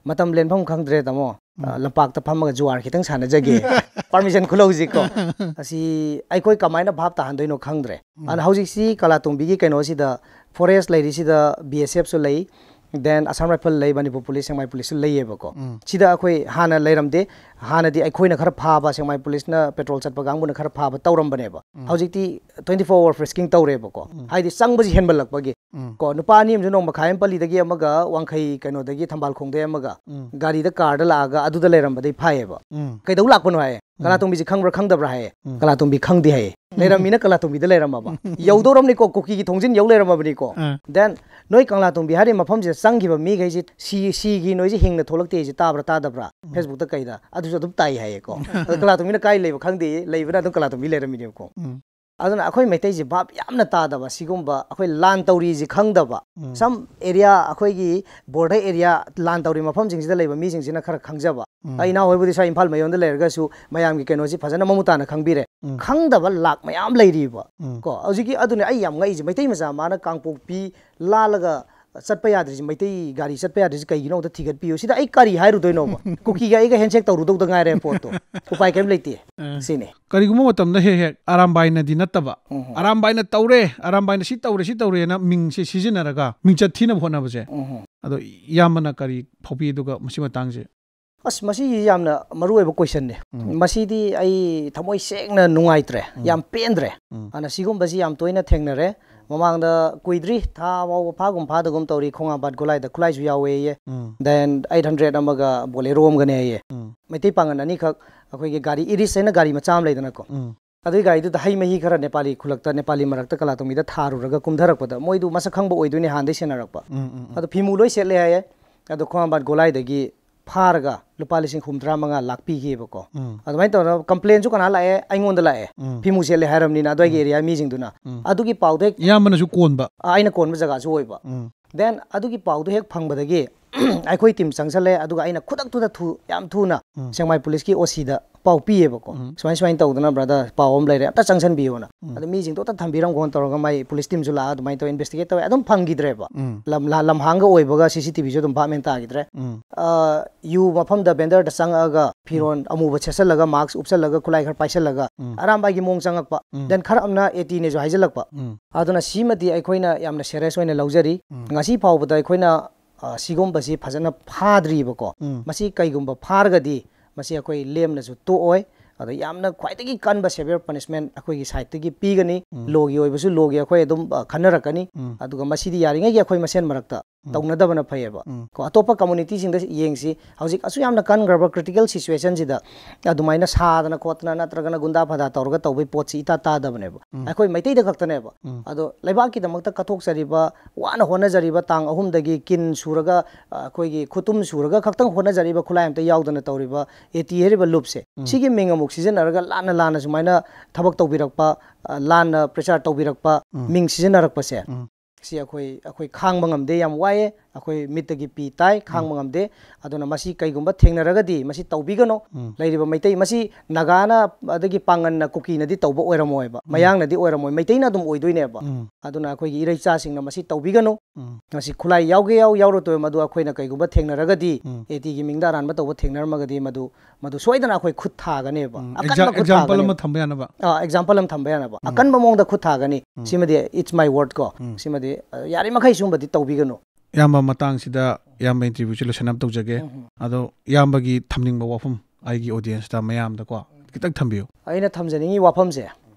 ꯃꯇꯝ ꯂꯦꯟꯐꯝ ꯈꯪꯗ꯭ꯔꯦ, ꯇꯥꯃꯣ꯫ ꯑ, ꯎꯝ. ꯂꯝꯄꯥꯛꯇ ꯐꯝꯃꯒ ꯖꯨꯋꯥꯔ ꯈꯤꯇꯪ ꯁꯥꯟꯅꯖꯒꯦ"꯫ ꯄꯥꯔꯃꯤꯁꯟ ꯈꯨꯂꯧꯁꯤꯀꯣ꯫ ꯑꯁꯤ ꯑꯩꯈꯣꯏ ꯀꯃꯥꯏꯅ ꯚꯥꯞ ꯇꯥꯍꯟꯗꯣꯏꯅꯣ ꯈꯪꯗ꯭ꯔꯦ꯫ ꯎꯝ. ꯑꯗꯨꯅ ꯍꯧꯖꯤꯛꯁꯤ ꯀꯂꯥꯇꯣꯡꯕꯤꯒꯤ ꯀꯩꯅꯣꯁꯤꯗ, ꯐꯣꯔꯦꯁ ꯂꯩꯔꯤꯁꯤꯗ ꯕꯤ ꯑꯦꯁ ꯑꯦꯐꯁꯨ ꯂꯩ, then Assam Rifle ꯂꯩ, ꯃꯅꯤꯄꯨꯔ ꯄꯨꯂꯤꯁ, ꯁꯦꯛꯃꯥꯏ ꯄꯨꯂꯤꯁꯁꯨ ꯂꯩꯌꯦꯕꯀꯣ꯫ ꯎꯝ. ꯁꯤꯗ ꯑꯩꯈꯣꯏ ꯍꯥꯟꯅ ꯂꯩꯔꯝꯗꯦ꯫ ꯍꯥꯟꯅꯗꯤ ꯑꯩꯈꯣꯏꯅ ꯈꯔ ꯐꯥꯕ, ꯁꯦꯛꯃꯥꯏ ꯄꯨꯂꯤꯁꯅ ꯄꯦꯇ꯭ꯔꯣꯜ ꯆꯠꯄ ꯀꯥꯡꯕꯨꯅ ꯈꯔ ꯐꯥꯕ ꯇꯧꯔꯝꯕꯅꯦꯕ꯫ ꯎꯝ. ꯍꯧꯖꯤꯛꯇꯤ twenty four hour frisking ꯇꯧꯔꯦꯕꯀꯣ꯫ ꯎꯝ. ꯍꯥꯏꯗꯤ ꯆꯪꯕꯁꯤ ꯍꯦꯟꯃꯜꯂꯛꯄꯒꯤ꯫ ꯎꯝ. ꯀꯣ, ꯅꯨꯄꯥ ꯑꯅꯤ ꯑꯃꯁꯨ ꯅꯣꯡꯃꯈꯥꯏ ꯑꯃ ꯄꯜꯂꯤꯗꯒꯤ ꯑꯃꯒ, ꯋꯥꯡꯈꯩ ꯀꯩꯅꯣꯗꯒꯤ, ꯊꯝꯕꯥꯜ ꯈꯣꯡꯗꯩ ꯑꯃꯒ, ꯎꯝ. ꯒꯥꯔꯤꯗ, ꯀꯥꯔꯗ ꯂꯥꯛꯑꯒ ꯑꯗꯨꯗ ꯂꯩꯔꯝꯕꯗꯩ ꯐꯥꯏꯌꯦꯕ꯫ ꯎꯝ. "ꯀꯩꯗꯧ ꯂꯥꯛꯄꯅꯣ?" ꯍꯥꯏꯌꯦ꯫ "ꯀꯂꯥꯇꯣꯡꯕꯤꯁꯤ ꯈꯪꯕ꯭ꯔꯥ ꯈꯪꯗꯕ꯭ꯔꯥ?" ꯍꯥꯏꯌꯦ꯫ ꯎꯝ. "ꯀꯂꯥꯇꯣꯡꯕꯤ ꯈꯪꯗꯦ" ꯍꯥꯏꯌꯦ꯫ ꯂꯩꯔꯝꯃꯤꯅ ꯀꯂꯥꯇꯣꯡꯕꯤꯗ ꯂꯩꯔꯝꯃꯕ꯫ ꯌꯧꯗꯧꯔꯝꯅꯤꯀꯣ, ꯀꯨꯀꯤꯒꯤ ꯊꯣꯡꯖꯤꯟ ꯌꯧ ꯂꯩꯔꯝꯃꯕꯅꯤꯀꯣ꯫ ꯑꯥ. Then ꯅꯣꯏ ꯀꯪꯂꯥꯇꯣꯡꯕꯤ ꯍꯥꯏꯔꯤꯕ ꯃꯐꯝꯁꯤꯗ ꯆꯪꯈꯤꯕ ꯃꯤꯈꯩꯁꯤ ꯁꯤ, ꯁꯤꯒꯤ ꯅꯣꯏꯁꯤ ꯍꯤꯡꯅ ꯊꯣꯛꯂꯛꯇꯦ ꯍꯥꯏꯁꯤ ꯇꯥꯕ꯭ꯔꯥ ꯇꯥꯗꯕ꯭ꯔꯥ? Facebookꯇ ꯀꯩꯗ ꯑꯗꯨꯁꯨ ꯑꯗꯨꯝ ꯇꯥꯏ ꯍꯥꯏꯌꯦꯀꯣ꯫ ꯑꯗꯣ ꯀꯂꯥꯇꯣꯡꯕꯤꯅ ꯀꯥꯏ ꯂꯩꯕ ꯈꯪꯗꯦ, ꯂꯩꯕꯅ ꯑꯗꯨꯝ ꯀꯂꯥꯇꯣꯡꯕꯤ ꯂꯩꯔꯝꯃꯤꯅꯦꯕꯀꯣ꯫ ꯎꯝ. ꯑꯗꯨꯅ ꯑꯩꯈꯣꯏ ꯃꯩꯇꯩꯁꯦ ꯚꯥꯞ ꯌꯥꯝꯅ ꯇꯥꯗꯕ, ꯁꯤꯒꯨꯝꯕ ꯑꯩꯈꯣꯏ ꯂꯥꯟ ꯇꯧꯔꯤꯁꯤ ꯈꯪꯗꯕ, ꯎꯝ꯫ Some area, ꯑꯩꯈꯣꯏꯒꯤ border area, ꯂꯥꯟ ꯇꯧꯔꯤ ꯃꯐꯝꯁꯤꯡꯁꯤꯗ ꯂꯩꯕ ꯃꯤꯁꯤꯡꯁꯤꯅ ꯈꯔ ꯈꯪꯖꯕ꯫ ꯎꯝ꯫ ꯑꯩ ꯏꯅꯥꯎ ꯍꯣꯏꯕꯨꯗꯤ ꯁ꯭ꯋꯥꯏ ꯏꯝꯐꯥꯜ ꯃꯌꯣꯟꯗ ꯂꯩꯔꯒꯁꯨ ꯃꯌꯥꯝꯒꯤ ꯀꯩꯅꯣꯁꯤ ꯐꯖꯅ ꯃꯃꯨꯠ ꯇꯥꯅ ꯈꯪꯕꯤꯔꯦ꯫ ꯎꯝ꯫ ꯈꯪꯗꯕ ꯂꯥꯛ ꯃꯌꯥꯝ ꯂꯩꯔꯤꯕ꯫ ꯎꯝ꯫ ꯀꯣ, ꯍꯧꯖꯤꯛꯀꯤ ꯑꯗꯨꯅꯦ ꯑꯩ ꯌꯥꯝ ꯉꯛꯏꯁꯦ, ꯃꯩꯇꯩ ꯃꯆꯥ ꯃꯥꯅ ꯀꯥꯡꯄꯣꯛꯄꯤ ꯂꯥꯜꯂꯒ ꯆꯠꯄ ꯌꯥꯗ꯭ꯔꯤꯁꯦ, ꯃꯩꯇꯩ ꯒꯥꯔꯤ ꯆꯠꯄ ꯌꯥꯗ꯭ꯔꯤꯁꯦ ꯀꯩꯒꯤꯅꯣ ꯑꯝꯇ ꯊꯤꯒꯠꯄꯤꯌꯨ꯫ ꯁꯤꯗ ꯑꯩ ꯀꯔꯤ ꯍꯥꯏꯔꯨꯗꯣꯏꯅꯣꯕ? ꯀꯨꯀꯤꯒ ꯑꯩꯒ handshake ꯇꯧꯔꯨꯗꯧꯗ ꯉꯥꯏꯔꯦ ꯄꯣꯠꯇꯣ꯫ ꯎꯄꯥꯏ ꯀꯔꯤꯝ ꯂꯩꯇꯦ꯫ ꯑ꯫ ꯁꯤꯅꯤ꯫ ꯀꯔꯤꯒꯨꯝꯕ ꯃꯇꯝꯗ ꯍꯦꯛ ꯍꯦꯛ ꯑꯔꯥꯝꯕꯥꯏꯅꯗꯤ ꯅꯠꯇꯕ, ꯎꯝ꯫ ꯑꯔꯥꯝꯕꯥꯏꯅ ꯇꯧꯔꯦ, ꯑꯔꯥꯝꯕꯥꯏꯅ ꯁꯤ ꯇꯧꯔꯦ, ꯁꯤ ꯇꯧꯔꯦꯅ ꯃꯤꯡꯁꯦ ꯁꯤꯖꯤꯟꯅꯔꯒ ꯃꯤꯡꯆꯠ ꯊꯤꯅꯕ ꯍꯣꯠꯅꯕꯁꯦ꯫ ꯎꯝ꯫ ꯑꯗꯣ ꯏꯌꯥꯝꯕꯅ ꯀꯔꯤ ꯐꯥꯎꯕꯤ? ꯑꯗꯨꯒ ꯃꯁꯤ ꯃꯇꯥꯡꯁꯦ꯫ ꯑꯁ, ꯃꯁꯤ ꯌꯥꯝꯅ ꯃꯔꯨꯑꯣꯏꯕ questionꯅꯦ꯫ ꯎꯝ꯫ ꯃꯁꯤꯗꯤ ꯑꯩ ꯊꯃꯣꯏ ꯁꯦꯡꯅ ꯅꯨꯡꯉꯥꯏꯇ꯭ꯔꯦ, ꯎꯝ꯫ ꯌꯥꯝ ꯄꯦꯟꯗ꯭ꯔꯦ꯫ ꯎꯝ꯫ ꯑꯗꯨꯅ ꯁꯤꯒꯨꯝꯕꯁꯤ ꯌꯥꯝ ꯇꯣꯏꯅ ꯊꯦꯡꯅꯔꯦ꯫ ꯃꯃꯥꯡꯗ ꯀꯨꯏꯗ꯭ꯔꯤ, ꯊꯥ ꯐꯥꯎꯕ ꯐꯥꯒꯨꯝ ꯐꯥꯗꯒꯨꯝ ꯇꯧꯔꯤ, ꯈꯣꯡꯉꯥꯝꯄꯥꯠ ꯒꯣꯂꯥꯏꯗ ꯈꯨꯠꯂꯥꯏꯁꯨ ꯌꯥꯎꯋꯦꯌꯦ꯫ ꯎꯝ꯫ Then eight hundred ꯑꯃꯒ Bolero ꯑꯃꯒꯅꯦ ꯍꯥꯏꯌꯦ꯫ ꯎꯝ꯫ ꯃꯩꯇꯩ ꯄꯥꯡꯒꯜ ꯑꯅꯤꯈꯛ ꯑꯩꯈꯣꯏꯒꯤ ꯒꯥꯔꯤ Eris ꯍꯥꯏꯅ ꯒꯥꯔꯤ ꯃꯆꯥ ꯑꯃ ꯂꯩꯗꯅꯀꯣ꯫ ꯎꯝ꯫ ꯑꯗꯨꯒꯤ ꯒꯥꯔꯤꯗꯨꯗ ꯍꯩ ꯃꯍꯤ ꯈꯔ ꯅꯦꯄꯥꯂꯤ ꯈꯨꯂꯛꯇ, ꯅꯦꯄꯥꯂꯤ ꯃꯔꯛꯇ ꯀꯂꯥꯇꯣꯡꯕꯤꯗ ꯊꯥꯔꯨꯔꯒ ꯀꯨꯝꯊꯔꯛꯄꯗ ꯃꯣꯏꯗꯨ ꯃꯁꯛ ꯈꯪꯕ ꯑꯣꯏꯗꯣꯏꯅꯦ ꯍꯥꯟꯅꯗꯩ ꯁꯦꯟꯅꯔꯛꯄ꯫ ꯎꯝ, ꯎꯝ, ꯎꯝ꯫ ꯑꯗꯣ ꯐꯤꯃꯨ ꯂꯣꯏ ꯁꯦꯠꯂꯦ ꯍꯥꯏꯌꯦ꯫ ꯑꯗꯣ ꯈꯣꯡꯉꯥꯝꯄꯥꯠ ꯒꯣꯂꯥꯏꯗꯒꯤ ꯐꯥꯔꯒ ꯂꯨꯄꯥ ꯂꯤꯁꯤꯡ ꯍꯨꯝꯗ꯭ꯔꯥ ꯃꯉꯥ ꯂꯥꯛꯄꯤꯈꯤꯕꯀꯣ꯫ ꯎꯝ꯫ ꯑꯗꯨꯃꯥꯏꯅ ꯇꯧꯔꯒ complainꯁꯨ ꯀꯅꯥ ꯂꯥꯛꯑꯦ? ꯑꯩꯉꯣꯟꯗ ꯂꯥꯛꯑꯦ꯫ ꯎꯝ꯫ ꯐꯤꯃꯨ ꯁꯦꯠꯂꯦ ꯍꯥꯏꯔꯕꯅꯤꯅ ꯑꯗꯨꯋꯥꯏꯒꯤ ꯎꯝ꯫ Area ꯃꯤꯁꯤꯡꯗꯨꯅ꯫ ꯎꯝ꯫ ꯑꯗꯨꯒꯤ ꯄꯥꯎꯗꯣ ꯍꯦꯛ ꯏꯌꯥꯝꯕꯅꯁꯨ ꯀꯣꯟꯕ꯫ ꯑ, ꯑꯩꯅ ꯀꯣꯟꯕ ꯖꯒꯥꯁꯨ ꯑꯣꯏꯕ꯫ ꯎꯝ꯫ Then ꯑꯗꯨꯒꯤ ꯄꯥꯎꯗꯣ ꯍꯦꯛ ꯐꯪꯕꯗꯒꯤ ꯑꯩꯈꯣꯏ team ꯆꯪꯁꯜꯂꯦ, ꯑꯗꯨꯒ ꯑꯩꯅ ꯈꯨꯗꯛꯇꯨꯗ ꯊꯨ-, ꯌꯥꯝ ꯊꯨꯅ ꯎꯝ꯫ ꯁꯦꯡꯃꯥꯏ policeꯀꯤ OCꯗ ꯄꯥꯎ ꯄꯤꯌꯦꯕꯀꯣ꯫ ꯎꯝ꯫ "ꯁꯨꯃꯥꯏ ꯁꯨꯃꯥꯏꯅ ꯇꯧꯗꯅ brother ꯄꯥꯎ ꯑꯃ ꯂꯩꯔꯦ, ꯑꯝꯇ ꯆꯪꯁꯟꯕꯤꯌꯣꯅ"꯫ ꯎꯝ꯫ ꯑꯗ ꯃꯤꯁꯤꯡꯗꯣ ꯑꯝꯇ ꯊꯝꯕꯤꯔꯝꯈꯣꯅ ꯇꯧꯔꯒ ꯃꯥꯏ police teamꯁꯨ ꯂꯥꯛꯑ ꯑꯗꯨꯃꯥꯏꯅ ꯇꯧꯔ investigate ꯇꯧꯋꯦ꯫ ꯑꯗꯨꯝ ꯐꯪꯈꯤꯗ꯭ꯔꯦꯕ꯫ ꯎꯝ꯫ ꯂꯝ-, ꯂ-, ꯂꯝꯍꯥꯡꯒ ꯑꯣꯏꯕꯒ CCTVꯁꯨ ꯑꯗꯨꯝ ꯚꯥꯞ ꯃꯦꯟ ꯇꯥꯈꯤꯗ꯭ꯔꯦ꯫ ꯎꯝ꯫ ꯑ, ꯌꯨ ꯃꯐꯝꯗ vendorꯗ ꯆꯪꯉꯛꯑꯒ ꯐꯤꯔꯣꯟ ꯎꯝ꯫ ꯑꯃꯨꯕ ꯁꯦꯠꯆꯜꯂꯒ, mask ꯎꯞꯁꯜꯂꯒ, ꯈꯨꯠꯂꯥꯏ ꯈꯔ ꯄꯥꯏꯁꯜꯂꯒ, ꯎꯝ꯫ ꯑꯔꯥꯝꯕꯥꯏꯒꯤ ꯃꯑꯣꯡ ꯆꯪꯉꯛꯄ꯫ ꯎꯝ꯫ Then ꯈꯔ ꯑꯃꯅ ATꯅꯦꯁꯨ ꯍꯥꯏꯖꯜꯂꯛꯄ꯫ ꯎꯝ꯫ ꯑꯗꯨꯅ ꯁꯤꯃꯗꯤ ꯑꯩꯈꯣꯏꯅ ꯌꯥꯝꯅ serious ꯑꯣꯏꯅ ꯂꯧꯖꯔꯤ꯫ ꯎꯝ꯫ ꯉꯁꯤ ꯐꯥꯎꯕꯗ ꯑꯩꯈꯣꯏꯅ ꯑ, ꯁꯤꯒꯨꯝꯕꯁꯤ ꯐꯖꯅ ꯐꯥꯗ꯭ꯔꯤꯕꯀꯣ꯫ ꯎꯝ꯫ ꯃꯁꯤ ꯀꯩꯒꯨꯝꯕ ꯐꯥꯔꯒꯗꯤ ꯃꯁꯤ ꯑꯩꯈꯣꯏ ꯂꯦꯝꯅꯁꯨ ꯇꯣꯛꯑꯣꯏ꯫ ꯑꯗꯣ ꯌꯥꯝꯅ ꯈ꯭ꯋꯥꯏꯗꯒꯤ ꯀꯟꯕ severe punishment ꯑꯩꯈꯣꯏꯒꯤ sideꯇꯒꯤ ꯄꯤꯒꯅꯤ꯫ ꯎꯝ꯫ Lawꯒꯤ ꯑꯣꯏꯕꯁꯨ lawꯒꯤ ꯑꯩꯈꯣꯏ ꯑꯗꯨꯝ, ꯑ, ꯈꯟꯅꯔꯛꯀꯅꯤ꯫ ꯎꯝ꯫ ꯑꯗꯨꯒ ꯃꯁꯤꯗꯤ ꯌꯥꯔꯤꯉꯩꯒꯤ ꯑꯩꯈꯣꯏ ꯃꯁꯦꯟ ꯃꯔꯛꯇ ꯇꯧꯅꯗꯕꯅ ꯐꯩꯌꯦꯕ꯫ ꯀꯣ, ꯑꯇꯣꯞꯄ ꯀꯝꯃꯨꯅꯤꯇꯤꯁꯤꯡꯗ ꯌꯦꯡꯁꯤ, ꯍꯧꯖꯤꯛ ꯑꯁꯨꯛ ꯌꯥꯝꯅ ꯀꯟꯈ꯭ꯔꯕ ꯀ꯭ꯔꯤꯇꯤꯀꯦꯜ ꯁꯤꯆꯨꯋꯦꯁꯟꯁꯤꯗ ꯑꯗꯨꯃꯥꯏꯅ ꯁꯥꯗꯅ ꯈꯣꯠꯇꯅ ꯅꯠꯇ꯭ꯔꯒꯅ ꯒꯨꯟꯗꯥ ꯐꯗꯥ ꯇꯧꯔꯒ ꯇꯧꯕꯩ ꯄꯣꯠꯁꯤ ꯏꯇꯥ ꯇꯥꯗꯕꯅꯦꯕ꯫ ꯑꯩꯈꯣꯏ ꯃꯩꯇꯩꯗ ꯈꯛꯇꯅꯦꯕ꯫ ꯑꯗꯣ ꯂꯩꯕꯥꯛꯀꯤꯗꯃꯛꯇ ꯀꯠꯊꯣꯛꯆꯔꯤꯕ, ꯋꯥꯅ ꯍꯣꯠꯅꯖꯔꯤꯕ, ꯇꯥꯡ ꯑꯍꯨꯝꯗꯒꯤ ꯀꯤꯟ ꯁꯨꯔꯒ, ꯑ, ꯑꯩꯈꯣꯏꯒꯤ ꯈꯨꯇꯨꯝ ꯁꯨꯔꯒ ꯈꯛꯇꯪ ꯍꯣꯠꯅꯖꯔꯤꯕ, ꯈꯨꯠꯂꯥꯏ ꯑꯝꯇ ꯌꯥꯎꯗꯅ ꯇꯧꯔꯤꯕ ꯑꯦ ꯇꯤ ꯍꯥꯏꯔꯤꯕ ꯂꯨꯞꯁꯦ, ꯁꯤꯒꯤ ꯃꯤꯡ ꯑꯃꯨꯛ ꯁꯤꯖꯤꯟꯅꯔꯒ ꯂꯥꯟꯅ ꯂꯥꯟꯅ ꯁꯨꯃꯥꯏꯅ ꯊꯕꯛ ꯇꯧꯕꯤꯔꯛꯄ, ꯑ, ꯂꯥꯟꯅ ꯄ꯭ꯔꯆꯥꯔ ꯇꯧꯕꯤꯔꯛꯄ, ꯃꯤꯡ ꯁꯤꯖꯤꯟꯅꯔꯛꯄꯁꯦ, ꯁꯤ ꯑꯩꯈꯣꯏ, ꯑꯩꯈꯣꯏ ꯈꯥꯡꯕ ꯉꯝꯗꯦ, ꯌꯥꯝ ꯋꯥꯏꯑꯦ, ꯑꯩꯈꯣꯏ ꯃꯤꯠꯇꯒꯤ ꯄꯤ ꯇꯥꯏ, ꯈꯥꯡꯕ ꯉꯝꯗꯦ꯫ ꯑꯗꯨꯅ ꯃꯁꯤ ꯀꯩꯒꯨꯝꯕ ꯊꯦꯡꯅꯔꯒꯗꯤ ꯃꯁꯤ ꯇꯧꯕꯤꯒꯅꯨ꯫ ꯂꯩꯔꯤꯕ ꯃꯩꯇꯩ, ꯃꯁꯤ ꯅꯥꯒꯥꯅ ꯑꯗꯒꯤ ꯄꯥꯡꯒꯟꯅ ꯀꯨꯀꯤꯅꯗꯤ ꯇꯧꯕ ꯑꯣꯏꯔꯝꯃꯣꯏꯕ, ꯃꯌꯥꯡꯅꯗꯤ ꯑꯣꯏꯔꯝꯃꯣꯏ, ꯃꯩꯇꯩꯅ ꯑꯗꯨꯝ ꯑꯣꯏꯗꯣꯏꯅꯦꯕ꯫ ꯑꯗꯨꯅ ꯑꯩꯈꯣꯏꯒꯤ ꯏꯔꯩꯆꯥꯁꯤꯡꯅ ꯃꯁꯤ ꯇꯧꯕꯤꯒꯅꯨ꯫ ꯃꯁꯤ ꯈꯨꯠꯂꯥꯏ ꯌꯥꯎꯒꯦ ꯌꯥꯎ, ꯌꯥꯎꯔꯣꯏ ꯇꯣꯏ, ꯃꯗꯨ ꯑꯩꯈꯣꯏꯅ ꯀꯩꯒꯨꯝꯕ ꯊꯦꯡꯅꯔꯒꯗꯤ, ꯑꯦ ꯇꯤꯒꯤ ꯃꯤꯡꯗ ꯑꯔꯥꯟꯕ ꯇꯧꯕ ꯊꯦꯡꯅꯔꯝꯃꯒꯗꯤ ꯃꯗꯨ, ꯃꯗꯨ ꯁꯣꯏꯗꯅ ꯑꯩꯈꯣꯏ ꯈꯨꯠ ꯊꯥꯒꯅꯦꯕ꯫ ꯑꯀꯟꯕ ꯈꯨꯠ ꯑꯦꯛꯖꯥꯝꯄꯜ ꯊꯥꯒꯅꯦꯕ꯫ ꯑꯃ ꯊꯝꯕ ꯌꯥꯅꯕ꯫ ꯑꯥ, ꯑꯦꯛꯖꯥꯝꯄꯜ ꯑꯃ ꯊꯝꯕ ꯌꯥꯅꯕ꯫ ꯑꯀꯟꯕ ꯃꯑꯣꯡꯗ ꯈꯨꯠ ꯊꯥꯒꯅꯤ꯫ ꯁꯤꯃꯗꯤ it's my word ꯀꯣ꯫ ꯁꯤꯃꯗꯤ, ꯑ, ꯌꯥꯔꯤꯃꯈꯩ ꯁꯤꯒꯨꯝꯕꯗꯤ ꯇꯧꯕꯤꯒꯅꯨ꯫ ꯏꯌꯥꯝꯕ, ꯃꯇꯥꯡꯁꯤꯗ ꯏꯌꯥꯝꯕ ꯏꯟꯇꯔꯚ꯭ꯌꯨꯁꯤ ꯂꯣꯏꯁꯟꯅꯕ ꯇꯧꯖꯒꯦ꯫ ꯑꯗꯣ ꯏꯌꯥꯝꯕꯒꯤ ꯊꯝꯅꯤꯡꯕ ꯋꯥꯐꯝ ꯑꯩꯒꯤ ꯑꯣꯗꯤꯌꯦꯟꯁꯇ, ꯃꯌꯥꯝꯗꯀꯣ, ꯈꯤꯇꯪ ꯊꯝꯕꯤꯌꯨ꯫ ꯑꯩꯅ ꯊꯝꯖꯅꯤꯡꯉꯤ ꯋꯥꯐꯝꯁꯦ,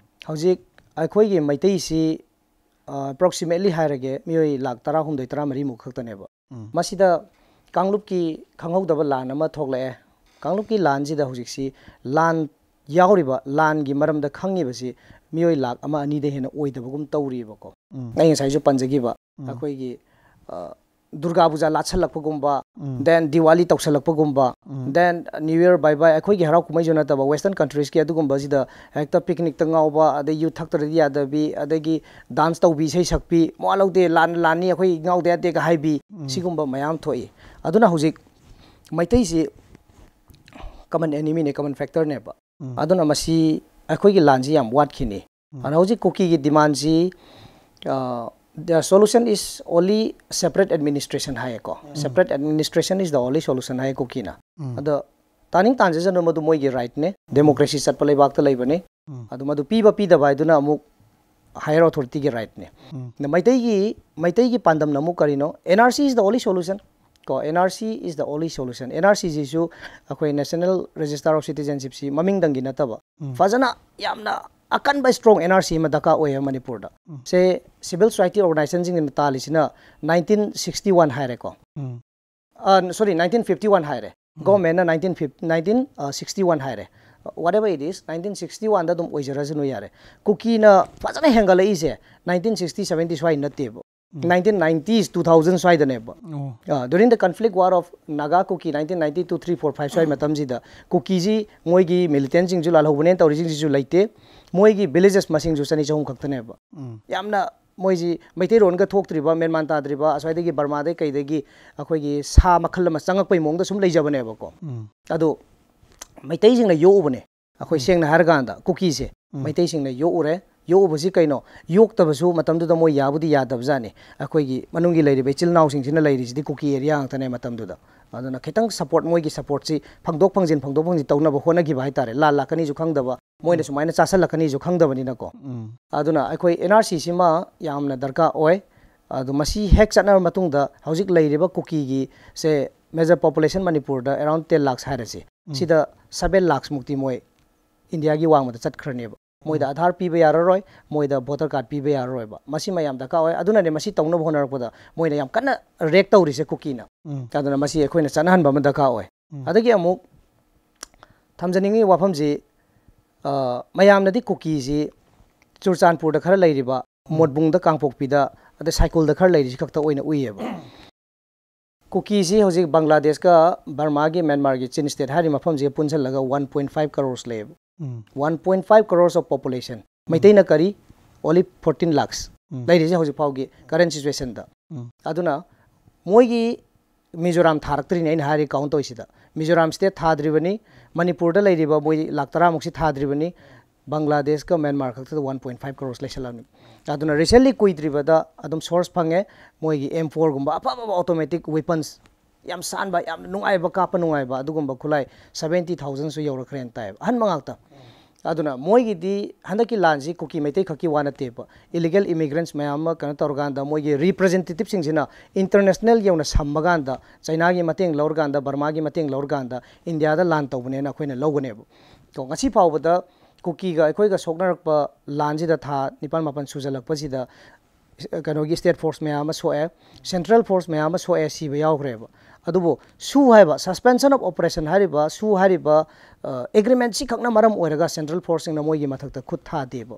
ꯍꯧꯖꯤꯛ ꯑꯩꯈꯣꯏꯒꯤ ꯃꯩꯇꯩꯁꯤ, ꯑ, approximately ꯍꯥꯏꯔꯒꯦ, ꯃꯤꯑꯣꯏ ꯂꯥꯈ ꯇꯔꯥꯍꯨꯝꯗꯣꯏ, ꯇꯔꯥꯃꯔꯤꯃꯨꯛ ꯈꯛꯇꯅꯦꯕ꯫ ꯃꯁꯤꯗ ꯀꯥꯡꯂꯨꯞꯀꯤ ꯈꯪꯍꯧꯗꯕ ꯂꯥꯟ ꯑꯃ ꯊꯣꯛꯂꯛꯑꯦ꯫ ꯀꯥꯡꯂꯨꯞꯀꯤ ꯂꯥꯟꯁꯤꯗ ꯍꯧꯖꯤꯛꯁꯤ ꯂꯥꯟ ꯌꯥꯎꯔꯤꯕ, ꯂꯥꯟꯒꯤ ꯃꯔꯝꯗ ꯈꯪꯉꯤꯕꯁꯤ ꯃꯤꯑꯣꯏ ꯂꯥꯈ ꯑꯃ ꯑꯅꯤꯗꯩ ꯍꯦꯟꯅ ꯑꯣꯏꯗꯕꯒꯨꯝ ꯇꯧꯔꯤꯕꯀꯣ꯫ ꯑꯩ ꯉꯁꯥꯏꯁꯨ ꯄꯟꯖꯈꯤꯕ, ꯑꯩꯈꯣꯏꯒꯤ, ꯑ, Durga Puja ꯂꯥꯠꯁꯜꯂꯛꯄꯒꯨꯝꯕ, then Diwali ꯇꯧꯁꯜꯂꯛꯄꯒꯨꯝꯕ, then New Year bye bye, ꯑꯩꯈꯣꯏꯒꯤ ꯍꯔꯥꯎ ꯀꯨꯝꯍꯩꯁꯨ ꯅꯠꯇꯕ Western countries ꯀꯤ ꯑꯗꯨꯒꯨꯝꯕꯁꯤꯗ ꯍꯦꯛꯇ picnic ꯇ ꯉꯥꯎꯕ, ꯑꯗꯩ ꯌꯨ ꯊꯛꯇ꯭ꯔꯗꯤ ꯌꯥꯗꯕꯤ, ꯑꯗꯒꯤ dance ꯇꯧꯕꯤ, ꯏꯁꯩ ꯁꯛꯄꯤ, ꯃꯋꯥ ꯂꯧꯗꯦ, ꯂꯥꯟ ꯂꯥꯟꯅꯤ, ꯑꯩꯈꯣꯏ ꯉꯥꯎꯗ ꯌꯥꯗꯦꯒ ꯍꯥꯏꯕꯤ, ꯁꯤꯒꯨꯝꯕ ꯃꯌꯥꯝ ꯊꯣꯛꯏ꯫ ꯑꯗꯨꯅ ꯍꯧꯖꯤꯛ ꯃꯩꯇꯩꯁꯤ common enemy ꯅꯦ, common factor ꯅꯦꯕ꯫ ꯑꯗꯨꯅ ꯃꯁꯤ, ꯑꯩꯈꯣꯏꯒꯤ ꯂꯥꯟꯁꯤ ꯌꯥꯝ ꯋꯥꯠꯈꯤꯅꯤ꯫ ꯑꯗꯨꯅ ꯍꯧꯖꯤꯛ ꯀꯨꯀꯤꯒꯤ demand ꯁꯤ, ꯑ, the solution is only separate administration ꯍꯥꯏꯌꯦꯀꯣ꯫ Separate administration is the only solution ꯍꯥꯏꯌꯦ ꯀꯨꯀꯤꯅ꯫ ꯑꯗꯣ ꯇꯥꯅꯤꯡ ꯇꯥꯟꯖꯁꯅꯨ, ꯃꯗꯨ ꯃꯣꯏꯒꯤ right ꯅꯦ, democracy ꯆꯠꯄ ꯂꯩꯕꯥꯛꯇ ꯂꯩꯕꯅꯤ꯫ ꯑꯗꯨ ꯃꯗꯨ ꯄꯤꯕ ꯄꯤꯗꯕ ꯍꯥꯏꯗꯨꯅ ꯑꯃꯨꯛ higher authority ꯒꯤ right ꯅꯦ꯫ ꯑꯗ ꯃꯩꯇꯩꯒꯤ, ꯃꯩꯇꯩꯒꯤ ꯄꯥꯟꯗꯝꯅ ꯑꯃꯨꯛ ꯀꯔꯤꯅꯣ? N R C is the only solution꯫ ꯀꯣ, N R C is the only solution꯫ N R C ꯁꯤꯁꯨ ꯑꯩꯈꯣꯏ National Register of Citizenship ꯁꯤ ꯃꯃꯤꯡꯗꯪꯒꯤ ꯅꯠꯇꯕ, ꯐꯖꯅ ꯌꯥꯝꯅ ꯑꯀꯟꯕ strong N R C ꯑꯃ ꯗꯔꯀꯥꯔ ꯑꯣꯏꯌꯦꯕ ꯃꯅꯤꯄꯨꯔꯗ꯫ ꯁꯦ, civil society organizationꯁꯤꯡꯅ ꯇꯥꯜꯂꯤꯁꯤꯅ nineteen sixty one ꯍꯥꯏꯔꯦꯀꯣ꯫ Sorry, nineteen fifty one ꯍꯥꯏꯔꯦ꯫ Governmentꯅ nineteen fifty, nineteen sixty one ꯍꯥꯏꯔꯦ꯫ Whatever it is, nineteen sixty oneꯗ ꯑꯗꯨꯝ ꯑꯣꯏꯖꯔꯁꯅꯨ ꯌꯥꯔꯦ꯫ ꯀꯨꯀꯤꯅ ꯐꯖꯅ ꯍꯦꯟꯒꯠꯂꯛꯏꯁꯦ nineteen sixty seventy ꯁ꯭ꯋꯥꯏ ꯅꯠꯇꯦꯕ꯫ Nineteen nineties, two thousand ꯁ꯭ꯋꯥꯏꯗꯅꯦꯕ꯫ During the conflict war of Naga Kuki nineteen ninety two three four five ꯁ꯭ꯋꯥꯏ ꯃꯇꯝꯁꯤꯗ ꯀꯨꯀꯤꯁꯤ ꯃꯣꯏꯒꯤ militantꯁꯤꯡꯁꯨ ꯂꯥꯜꯍꯧꯕꯅꯦꯅ ꯇꯧꯔꯤꯁꯤꯡꯁꯤꯁꯨ ꯂꯩꯇꯦ꯫ ꯃꯣꯏꯒꯤ villages ꯃꯁꯤꯡꯁꯨ ꯆꯅꯤ ꯆꯍꯨꯝ ꯈꯛꯇꯅꯦꯕ꯫ ꯌꯥꯝꯅ ꯃꯣꯏꯁꯤ ꯃꯩꯇꯩꯔꯣꯟꯒ ꯊꯣꯛꯇ꯭ꯔꯤꯕ, ꯃꯦꯟꯃꯥꯟ ꯇꯥꯗ꯭ꯔꯤꯕ, ꯑꯁ꯭ꯋꯥꯏꯗꯒꯤ ꯕꯔꯃꯥꯗꯩ ꯀꯩꯗꯒꯤ ꯑꯩꯈꯣꯏꯒꯤ ꯁꯥ ꯃꯈꯜ ꯑꯃ ꯆꯪꯉꯛꯄꯩ ꯃꯑꯣꯡꯗ ꯁꯨꯝ ꯂꯩꯖꯕꯅꯦꯕꯀꯣ꯫ ꯑꯗꯣ ꯃꯩꯇꯩꯁꯤꯡꯅ ꯌꯣꯛꯎꯕꯅꯦ꯫ ꯑꯩꯈꯣꯏ ꯁꯦꯡꯅ ꯍꯥꯏꯔꯀꯥꯟꯗ ꯀꯨꯀꯤꯁꯦ ꯃꯩꯇꯩꯁꯤꯡꯅ ꯌꯣꯛꯎꯔꯦ꯫ ꯌꯣꯛꯎꯕꯁꯤ ꯀꯩꯅꯣ? ꯌꯣꯛꯇꯕꯁꯨ ꯃꯇꯝꯗꯨꯗ ꯃꯣꯏ ꯌꯥꯕꯨꯗꯤ ꯌꯥꯗꯕꯖꯥꯠꯅꯤ꯫ ꯑꯩꯈꯣꯏꯒꯤ ꯃꯅꯨꯡꯒꯤ ꯂꯩꯔꯤꯕ ꯏꯆꯤꯜ ꯏꯅꯥꯎꯁꯤꯡꯁꯤꯅ ꯂꯩꯔꯤꯁꯤꯗꯤ ꯀꯨꯀꯤ area ꯉꯥꯛꯇꯅꯦ ꯃꯇꯝꯗꯨꯗ꯫ ꯑꯗꯨꯅ ꯈꯤꯇꯪ support, ꯃꯣꯏꯒꯤ supportꯁꯤ ꯐꯪꯗꯣꯛ ꯐꯪꯖꯤꯟ, ꯐꯪꯗꯣꯛ ꯐꯪꯖꯤꯟ ꯇꯧꯅꯕ ꯍꯣꯠꯅꯈꯤꯕ ꯍꯥꯏꯇꯥꯔꯦ꯫ ꯂꯥꯟ ꯂꯥꯛꯀꯅꯤꯁꯨ ꯈꯪꯗꯕ, ꯃꯣꯏꯅ ꯁꯨꯃꯥꯏꯅ ꯆꯥꯁꯜꯂꯛꯀꯅꯤꯁꯨ ꯈꯪꯗꯕꯅꯤꯅꯀꯣ꯫ ꯑꯗꯨꯅ ꯑꯩꯈꯣꯏ N R Cꯁꯤꯃ ꯌꯥꯝꯅ ꯗꯔꯀꯥꯔ ꯑꯣꯏ꯫ ꯑꯗꯨ ꯃꯁꯤ ꯍꯦꯛ ꯆꯠꯅꯔꯕ ꯃꯇꯨꯡꯗ ꯍꯧꯖꯤꯛ ꯂꯩꯔꯤꯕ ꯀꯨꯀꯤꯒꯤ ꯁꯦ major population ꯃꯅꯤꯄꯨꯔꯗ around ten lakhs ꯍꯥꯏꯔꯁꯤ꯫ ꯁꯤꯗ seven lakhs ꯃꯨꯛꯇꯤ ꯃꯣꯏ ꯏꯟꯗꯤꯌꯥꯒꯤ ꯋꯥꯡꯃꯗ ꯆꯠꯈ꯭ꯔꯅꯦꯕ꯫ ꯃꯣꯏꯗ ꯑꯙꯥꯔ ꯄꯤꯕ ꯌꯥꯔꯔꯣꯏ, ꯃꯣꯏꯗ voter card ꯄꯤꯕ ꯌꯥꯔꯔꯣꯏꯕ꯫ ꯃꯁꯤꯃ ꯌꯥꯝ ꯗꯔꯀꯥꯔ ꯑꯣꯏ꯫ ꯑꯗꯨꯅꯅꯦ ꯃꯁꯤ ꯇꯧꯅꯕ ꯍꯣꯠꯅꯔꯛꯄꯗ ꯃꯣꯏꯅ ꯌꯥꯝ ꯀꯟꯅ ꯔꯦꯛ ꯇꯧꯔꯤꯁꯦ ꯀꯨꯀꯤꯅ꯫ ꯑꯗꯨꯅ ꯃꯁꯤ ꯑꯩꯈꯣꯏꯅ ꯆꯠꯅꯍꯟꯕ ꯑꯃ ꯗꯔꯀꯥꯔ ꯑꯣꯏ꯫ ꯑꯗꯒꯤ ꯑꯃꯨꯛ ꯊꯝꯖꯅꯤꯡꯉꯤ ꯋꯥꯐꯝꯁꯤ, ꯑ, ꯃꯌꯥꯝꯅꯗꯤ ꯀꯨꯀꯤꯁꯤ ꯆꯨꯔꯆꯥꯟꯄꯨꯔꯗ ꯈꯔ ꯂꯩꯔꯤꯕ, ꯃꯣꯠꯕꯨꯡꯗ, ꯀꯥꯡꯄꯣꯛꯄꯤꯗ, ꯑꯗ ꯁꯥꯏꯀꯨꯜꯗ ꯈꯔ ꯂꯩꯔꯤꯁꯤ ꯈꯛꯇ ꯑꯣꯏꯅ ꯎꯏꯌꯦꯕ꯫ ꯀꯨꯀꯤꯁꯤ ꯍꯧꯖꯤꯛ ꯕꯪꯒ꯭ꯂꯥꯗꯦꯁꯀ ꯕꯔꯃꯥꯒꯤ, ꯃ꯭ꯌꯥꯟꯃꯥꯔꯒꯤ ꯆꯤꯟ state ꯍꯥꯏꯔꯤꯕ ꯃꯐꯝꯁꯤꯒ ꯄꯨꯟꯁꯤꯜꯂꯒ one point five crores ꯂꯩꯌꯦꯕ꯫ One point five crores of population꯫ ꯃꯩꯇꯩꯅ ꯀꯔꯤ? Only fourteen lakhs ꯂꯩꯔꯤꯁꯦ ꯍꯧꯖꯤꯛ ꯐꯥꯎꯒꯤ current situationꯗ꯫ ꯑꯗꯨꯅ ꯃꯣꯏꯒꯤ ꯃꯤꯖꯣꯔꯥꯝ ꯊꯥꯔꯛꯇ꯭ꯔꯤꯅꯦ ꯑꯩꯅ ꯍꯥꯏꯔꯤ count ꯇꯧꯔꯤꯁꯤꯗ꯫ ꯃꯤꯖꯣꯔꯥꯝ state ꯊꯥꯗ꯭ꯔꯤꯕꯅꯤ, ꯃꯅꯤꯄꯨꯔꯗ ꯂꯩꯔꯤꯕ ꯃꯣꯏ ꯂꯥꯈ ꯇꯔꯥꯃꯨꯛꯁꯤ ꯊꯥꯗ꯭ꯔꯤꯕꯅꯤ, ꯕꯪꯒ꯭ꯂꯥꯗꯦꯁꯀ ꯃ꯭ꯌꯥꯟꯃꯥꯔ ꯈꯛꯇꯗ one point five crores ꯂꯩꯁꯜꯂꯕꯅꯤ꯫ ꯑꯗꯨꯅ recently ꯀꯨꯏꯗ꯭ꯔꯤꯕꯗ ꯑꯗꯨꯝ source ꯐꯪꯉꯦ, ꯃꯣꯏꯒꯤ M fourꯒꯨꯝꯕ ꯑꯐ ꯑꯐꯕ automatic weapons, ꯌꯥꯝ ꯁꯥꯟꯕ, ꯌꯥꯝ ꯅꯨꯡꯉꯥꯏꯕ, ꯀꯥꯞꯄ ꯅꯨꯡꯉꯥꯏꯕ ꯑꯗꯨꯒꯨꯝꯕ ꯈꯨꯠꯂꯥꯏ seventy thousandꯁꯨ ꯌꯧꯔꯛꯈ꯭ꯔꯦꯅ ꯇꯥꯏꯌꯦꯕ, ꯑꯍꯟꯕ ꯉꯥꯛꯇ꯫ ꯑꯗꯨꯅ ꯃꯣꯏꯒꯤꯗꯤ ꯍꯟꯗꯛꯀꯤ ꯂꯥꯟꯁꯤ ꯀꯨꯀꯤ ꯃꯩꯇꯩ ꯈꯛꯀꯤ ꯋꯥ ꯅꯠꯇꯦꯕ, illegal immigrants ꯃꯌꯥꯝ ꯑꯃ ꯀꯩꯅꯣ ꯇꯧꯔꯀꯥꯟꯗ ꯃꯣꯏꯒꯤ representativeꯁꯤꯡꯁꯤꯅ international ꯌꯧꯅ ꯁꯝꯃꯀꯥꯟꯗ, ꯆꯩꯅꯥꯒꯤ ꯃꯇꯦꯡ ꯂꯧꯔꯀꯥꯟꯗ, ꯕꯔꯃꯥꯒꯤ ꯃꯇꯦꯡ ꯂꯧꯔꯀꯥꯟꯗ ꯏꯟꯗꯤꯌꯥꯗ ꯂꯥꯟ ꯇꯧꯕꯅꯦꯅ ꯑꯩꯈꯣꯏꯅ ꯂꯧꯒꯅꯦꯕ꯫ ꯀꯣ, ꯉꯁꯤ ꯐꯥꯎꯕꯗ ꯀꯨꯀꯤꯒ ꯑꯩꯈꯣꯏꯒ ꯁꯣꯛꯅꯔꯛꯄ ꯂꯥꯟꯁꯤꯗ ꯊꯥ ꯅꯤꯄꯥꯜ ꯃꯥꯄꯜ ꯁꯨꯖꯜꯂꯛꯄꯁꯤꯗ, ꯀꯩꯅꯣꯒꯤ state force ꯃꯌꯥꯝ ꯑꯃ ꯁꯣꯛꯑꯦ, central force ꯃꯌꯥꯝ ꯑꯃ ꯁꯣꯛꯑꯦ, ꯁꯤꯕ ꯌꯥꯎꯈ꯭ꯔꯦꯕ꯫ ꯑꯗꯨꯕꯨ ꯁꯨ ꯍꯥꯏꯕ, suspension of operation ꯍꯥꯏꯔꯤꯕ, ꯁꯨ ꯍꯥꯏꯔꯤꯕ ꯑꯦꯒ꯭ꯔꯤꯃꯦꯟꯁꯤ ꯈꯛꯅ ꯃꯔꯝ ꯑꯣꯏꯔꯒ central forceꯁꯤꯡꯅ ꯃꯣꯏꯒꯤ ꯃꯊꯛꯇ ꯈꯨꯠ ꯊꯥꯗꯦꯕ꯫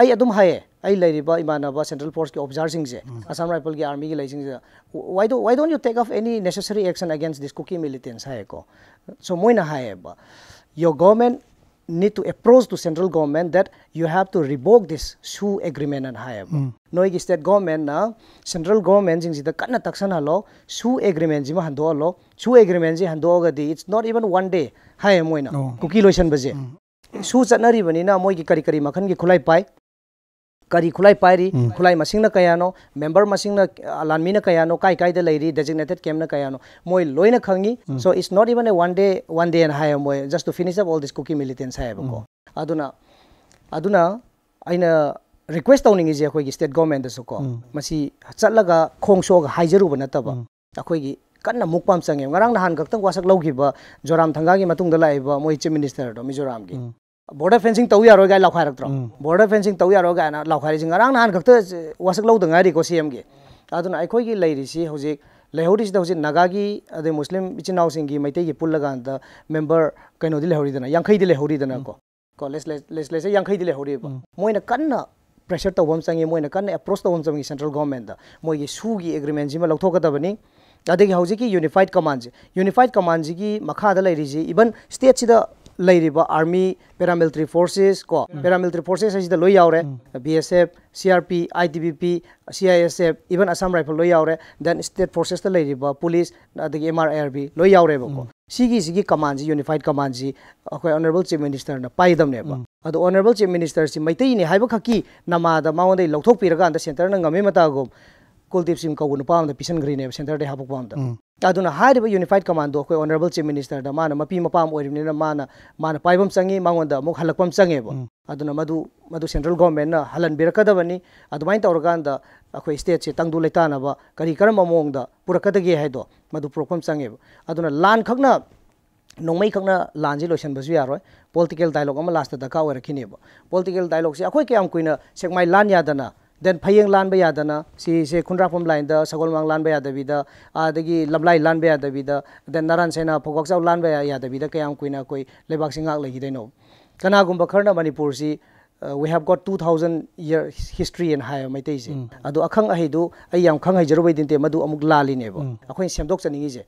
ꯑꯩ ꯑꯗꯨꯝ ꯍꯥꯏꯌꯦ, ꯑꯩ ꯂꯩꯔꯤꯕ ꯏꯃꯥꯟꯅꯕ central forceꯀꯤ officerꯁꯤꯡꯁꯦ, Assam Rifleꯒꯤ, armyꯒꯤ ꯂꯩꯁꯤꯡꯁꯤꯗ, "Why do, why don't you take up any necessary action against this Kuki militants?" ꯍꯥꯏꯌꯦꯀꯣ꯫ So ꯃꯣꯏꯅ ꯍꯥꯏꯌꯦꯕ, "Your government need to approach to central government that you have to revoke this SoO agreement" ꯑꯅ ꯍꯥꯏꯌꯦꯕ꯫ ꯅꯣꯏꯒꯤ state governmentꯅ central governmentꯁꯤꯡꯁꯤꯗ ꯀꯟꯅ ꯇꯛꯁꯟꯍꯜꯂꯣ, SoO agreementꯁꯤꯃ ꯍꯟꯗꯣꯛꯍꯜꯂꯣ, SoO agreementꯁꯤ ꯍꯟꯗꯣꯛꯑꯒꯗꯤ it's not even one day ꯍꯥꯏꯌꯦ ꯃꯣꯏꯅ꯫ ꯑꯣ꯫ ꯀꯨꯀꯤ ꯂꯣꯏꯁꯟꯕꯁꯦ꯫ ꯎꯝ꯫ SoO ꯆꯠꯅꯔꯤꯕꯅꯤꯅ ꯃꯣꯏꯒꯤ ꯀꯔꯤ ꯀꯔꯤ ꯃꯈꯜꯒꯤ ꯈꯨꯠꯂꯥꯏ ꯄꯥꯏ, ꯀꯔꯤ ꯈꯨꯠꯂꯥꯏ ꯄꯥꯏꯔꯤ, ꯎꯝ꯫ ꯈꯨꯠꯂꯥꯏ ꯃꯁꯤꯡꯅ ꯀꯌꯥꯅꯣ, member ꯃꯁꯤꯡꯅ, ꯑ, ꯂꯥꯟꯃꯤꯅ ꯀꯌꯥꯅꯣ, ꯀꯥꯏ ꯀꯥꯏꯗ ꯂꯩꯔꯤ, designated campꯅ ꯀꯌꯥꯅꯣ, ꯃꯣꯏ ꯂꯣꯏꯅ ꯈꯪꯉꯤ꯫ ꯎꯝ꯫ So it's not even a one day, one day ꯑꯅ ꯍꯥꯏꯌꯦ ꯃꯣꯏ, just to finish up all this Kuki militants ꯍꯥꯏꯌꯦꯕꯀꯣ꯫ ꯎꯝ꯫ ꯑꯗꯨꯅ, ꯑꯗꯨꯅ ꯑꯩꯅ request ꯇꯧꯅꯤꯡꯉꯤꯁꯦ ꯑꯩꯈꯣꯏꯒꯤ state governmentꯗꯁꯨ ꯀꯣ, ꯎꯝ꯫ ꯃꯁꯤ ꯆꯠꯂꯒ ꯈꯣꯡ ꯁꯣꯛꯑꯒ ꯍꯥꯏꯖꯔꯨꯕ ꯅꯠꯇꯕ, ꯎꯝ꯫ ꯑꯩꯈꯣꯏꯒꯤ ꯀꯟꯅ ꯃꯨꯛꯄ ꯑꯃ ꯆꯪꯉꯦ꯫ ꯉꯔꯥꯡ ꯅꯍꯥꯟ ꯈꯛꯇꯪ ꯋꯥꯁꯛ ꯂꯧꯈꯤꯕ ꯖꯣꯔꯥꯝ ꯊꯪꯒꯥꯒꯤ ꯃꯇꯨꯡꯗ ꯂꯥꯛꯏꯕ ꯃꯣꯏ chief ministerꯗꯣ ꯃꯤꯖꯣꯔꯥꯝꯒꯤ꯫ ꯎꯝ꯫ "Border fencing ꯇꯧ ꯌꯥꯔꯣꯏ" ꯀꯥꯏꯅ ꯂꯥꯎꯈꯥꯏꯔꯛꯇ꯭ꯔꯣ? ꯎꯝ꯫ "Border fencing ꯇꯧ ꯌꯥꯔꯣꯏ" ꯀꯥꯏꯅ ꯂꯥꯎꯈꯥꯏꯔꯤꯁꯦ ꯉꯔꯥꯡ ꯅꯍꯥꯟ ꯈꯛꯇ ꯋꯥꯁꯛ ꯂꯧꯗ ꯉꯥꯏꯔꯤꯀꯣ CMꯒꯤ꯫ ꯑꯗꯨꯅ ꯑꯩꯈꯣꯏꯒꯤ ꯂꯩꯔꯤꯁꯤ ꯍꯧꯖꯤꯛ, ꯂꯩꯍꯧꯔꯤꯁꯤꯗ ꯍꯧꯖꯤꯛ ꯅꯥꯒꯥꯒꯤ, ꯑꯗꯩ ꯃꯨꯁꯂꯤꯝ ꯏꯆꯤꯟ ꯏꯅꯥꯎꯁꯤꯡꯒꯤ, ꯃꯩꯇꯩꯒꯤ ꯄꯨꯜꯂꯀꯥꯟꯗ member ꯀꯩꯅꯣꯗꯤ ꯂꯩꯍꯧꯔꯤꯗꯅꯀꯣ꯫ ꯀꯣ, ꯂꯦꯁ-, ꯂꯦꯁ-, ꯂꯦꯁ-, ꯌꯥꯡꯈꯩꯗꯤ ꯂꯩꯍꯧꯔꯤꯕ꯫ ꯎꯝ꯫ ꯃꯣꯏꯅ ꯀꯟꯅ pressure ꯇꯧꯕ ꯑꯃ ꯆꯪꯉꯤ, ꯃꯣꯏꯅ ꯀꯟꯅ approach ꯇꯧꯕ ꯑꯃ ꯆꯪꯉꯤ central governmentꯗ꯫ ꯃꯣꯏꯒꯤ SoOꯒꯤ agreementꯁꯤꯃ ꯂꯧꯊꯣꯛꯀꯗꯕꯅꯤ꯫ ꯑꯗꯒꯤ ꯍꯧꯖꯤꯛꯀꯤ unified commandꯁꯦ, unified commandꯁꯤꯒꯤ ꯃꯈꯥꯗ ꯂꯩꯔꯤꯁꯤ, even stateꯁꯤꯗ ꯂꯩꯔꯤꯕ army, paramilitary forces ꯀꯣ, ꯎꯝ꯫ Paramilitary forces ꯍꯥꯏꯁꯤꯗ ꯂꯣꯏ ꯌꯥꯎꯔꯦ꯫ ꯎꯝ꯫ BSF, CRP, ITBP, CISF, even Assam Rifle ꯂꯣꯏ ꯌꯥꯎꯔꯦ꯫ Then state forcesꯇ ꯂꯩꯔꯤꯕ police, ꯑꯗꯒꯤ MRIRB ꯂꯣꯏ ꯌꯥꯎꯔꯦꯕꯀꯣ꯫ ꯎꯝ꯫ ꯁꯤꯒꯤꯁꯤꯒꯤ commandꯁꯤ, unified commandꯁꯤ ꯑꯩꯈꯣꯏ honourable chief ministerꯅ ꯄꯥꯏꯒꯗꯕꯅꯦꯕ꯫ ꯎꯝ꯫ ꯑꯗꯣ honourable chief ministerꯁꯤ ꯃꯩꯇꯩꯅꯤ ꯍꯥꯏꯕꯈꯛꯀꯤ ꯅꯃꯥꯗ ꯃꯉꯣꯟꯗꯒꯤ ꯂꯧꯊꯣꯛꯄꯤꯔꯀꯥꯟꯗ centreꯅ ꯉꯝꯃꯤ ꯃꯇꯥꯒꯨꯝ ꯀꯨꯜꯗꯤꯞ ꯁꯤꯡ ꯀꯧꯕ ꯅꯨꯄꯥ ꯑꯃꯗ ꯄꯤꯁꯟꯈ꯭ꯔꯤꯅꯦꯕ centreꯗꯒꯤ ꯍꯥꯄꯛꯄ ꯑꯃꯗ꯫ ꯎꯝ꯫ ꯑꯗꯨꯅ ꯍꯥꯏꯔꯤꯕ unified commandꯗꯣ ꯑꯩꯈꯣꯏ honourable chief ministerꯗ ꯃꯥꯅ ꯃꯄꯤ ꯃꯄꯥ ꯑꯃ ꯑꯣꯏꯔꯤꯕꯅꯤꯅ ꯃꯥꯅ, ꯃꯥꯅ ꯄꯥꯏꯕ ꯑꯃ ꯆꯪꯉꯤ, ꯃꯉꯣꯟꯗ ꯑꯃꯨꯛ ꯍꯜꯂꯛꯄ ꯑꯃ ꯆꯪꯉꯦꯕ꯫ ꯎꯝ꯫ ꯑꯗꯨꯅ ꯃꯗꯨ, ꯃꯗꯨ central governmentꯅ ꯍꯜꯍꯟꯕꯤꯔꯛꯀꯗꯕꯅꯤ꯫ ꯑꯗꯨꯃꯥꯏꯅ ꯇꯧꯔꯀꯥꯟꯗ ꯑꯩꯈꯣꯏ stateꯁꯦ ꯇꯪꯗꯨ ꯂꯩꯇꯥꯅꯕ ꯀꯔꯤ ꯀꯔꯝꯕ ꯃꯑꯣꯡꯗ ꯄꯨꯔꯛꯀꯗꯒꯦ ꯍꯥꯏꯗꯣ ꯃꯗꯨ ꯄꯨꯔꯛꯄ ꯑꯃ ꯆꯪꯉꯦꯕ꯫ ꯑꯗꯨꯅ ꯂꯥꯟ ꯈꯛꯅ ꯅꯣꯡꯃꯩ ꯈꯛꯅ ꯂꯥꯟꯁꯤ ꯂꯣꯏꯁꯤꯟꯕꯁꯨ ꯌꯥꯔꯣꯏ꯫ ꯄꯣꯂꯤꯇꯤꯀꯦꯜ ꯗꯥꯏꯂꯣꯒ ꯑꯃ ꯂꯥꯁꯇ ꯗꯔꯀꯥꯔ ꯑꯣꯏꯔꯛꯈꯤꯅꯦꯕ꯫ ꯄꯣꯂꯤꯇꯤꯀꯦꯜ ꯗꯥꯏꯂꯣꯒꯁꯦ ꯑꯩꯈꯣꯏ ꯀꯌꯥꯝ ꯀꯨꯏꯅ ꯁꯦꯛꯃꯥꯏ ꯂꯥꯟ ꯌꯥꯗꯅ, then ꯐꯌꯦꯡ ꯂꯥꯟꯕ ꯌꯥꯗꯅ, ꯁꯤꯁꯦ ꯈꯨꯟꯗ꯭ꯔꯥꯛꯄꯝ ꯂꯥꯏꯟꯗ ꯁꯒꯣꯜꯃꯥꯡ ꯂꯥꯟꯕ ꯌꯥꯗꯕꯤꯗ, ꯑꯗꯒꯤ ꯂꯝꯂꯥꯏ ꯂꯥꯟꯕ ꯌꯥꯗꯕꯤꯗ, then ꯅꯔꯥꯟ ꯁꯦꯅꯥ ꯐꯧꯀꯥꯛꯆꯥꯎ ꯂꯥꯟꯕ ꯌꯥ- ꯌꯥꯗꯕꯤꯗ ꯀꯌꯥꯝ ꯀꯨꯏꯅ ꯑꯩꯈꯣꯏ ꯂꯩꯕꯥꯛꯁꯤ ꯉꯥꯛ ꯂꯩꯈꯤꯗꯣꯏꯅꯣ? ꯀꯅꯥꯒꯨꯝꯕ ꯈꯔꯅ ꯃꯅꯤꯄꯨꯔꯁꯤ, "We have got two thousand year history" ꯍꯥꯏꯕ ꯃꯩꯇꯩꯁꯦ꯫ ꯑꯗꯣ ꯑꯈꯪ ꯑꯍꯩꯗꯨ ꯑꯩ ꯌꯥꯝ ꯈꯪ ꯍꯩꯖꯔꯨꯕꯩꯗꯤ ꯅꯠꯇꯦ, ꯃꯗꯨ ꯑꯃꯨꯛ ꯂꯥꯜꯂꯤꯅꯦꯕ꯫ ꯑꯩꯈꯣꯏꯅ ꯁꯦꯝꯗꯣꯛꯆꯅꯤꯡꯉꯤꯁꯦ,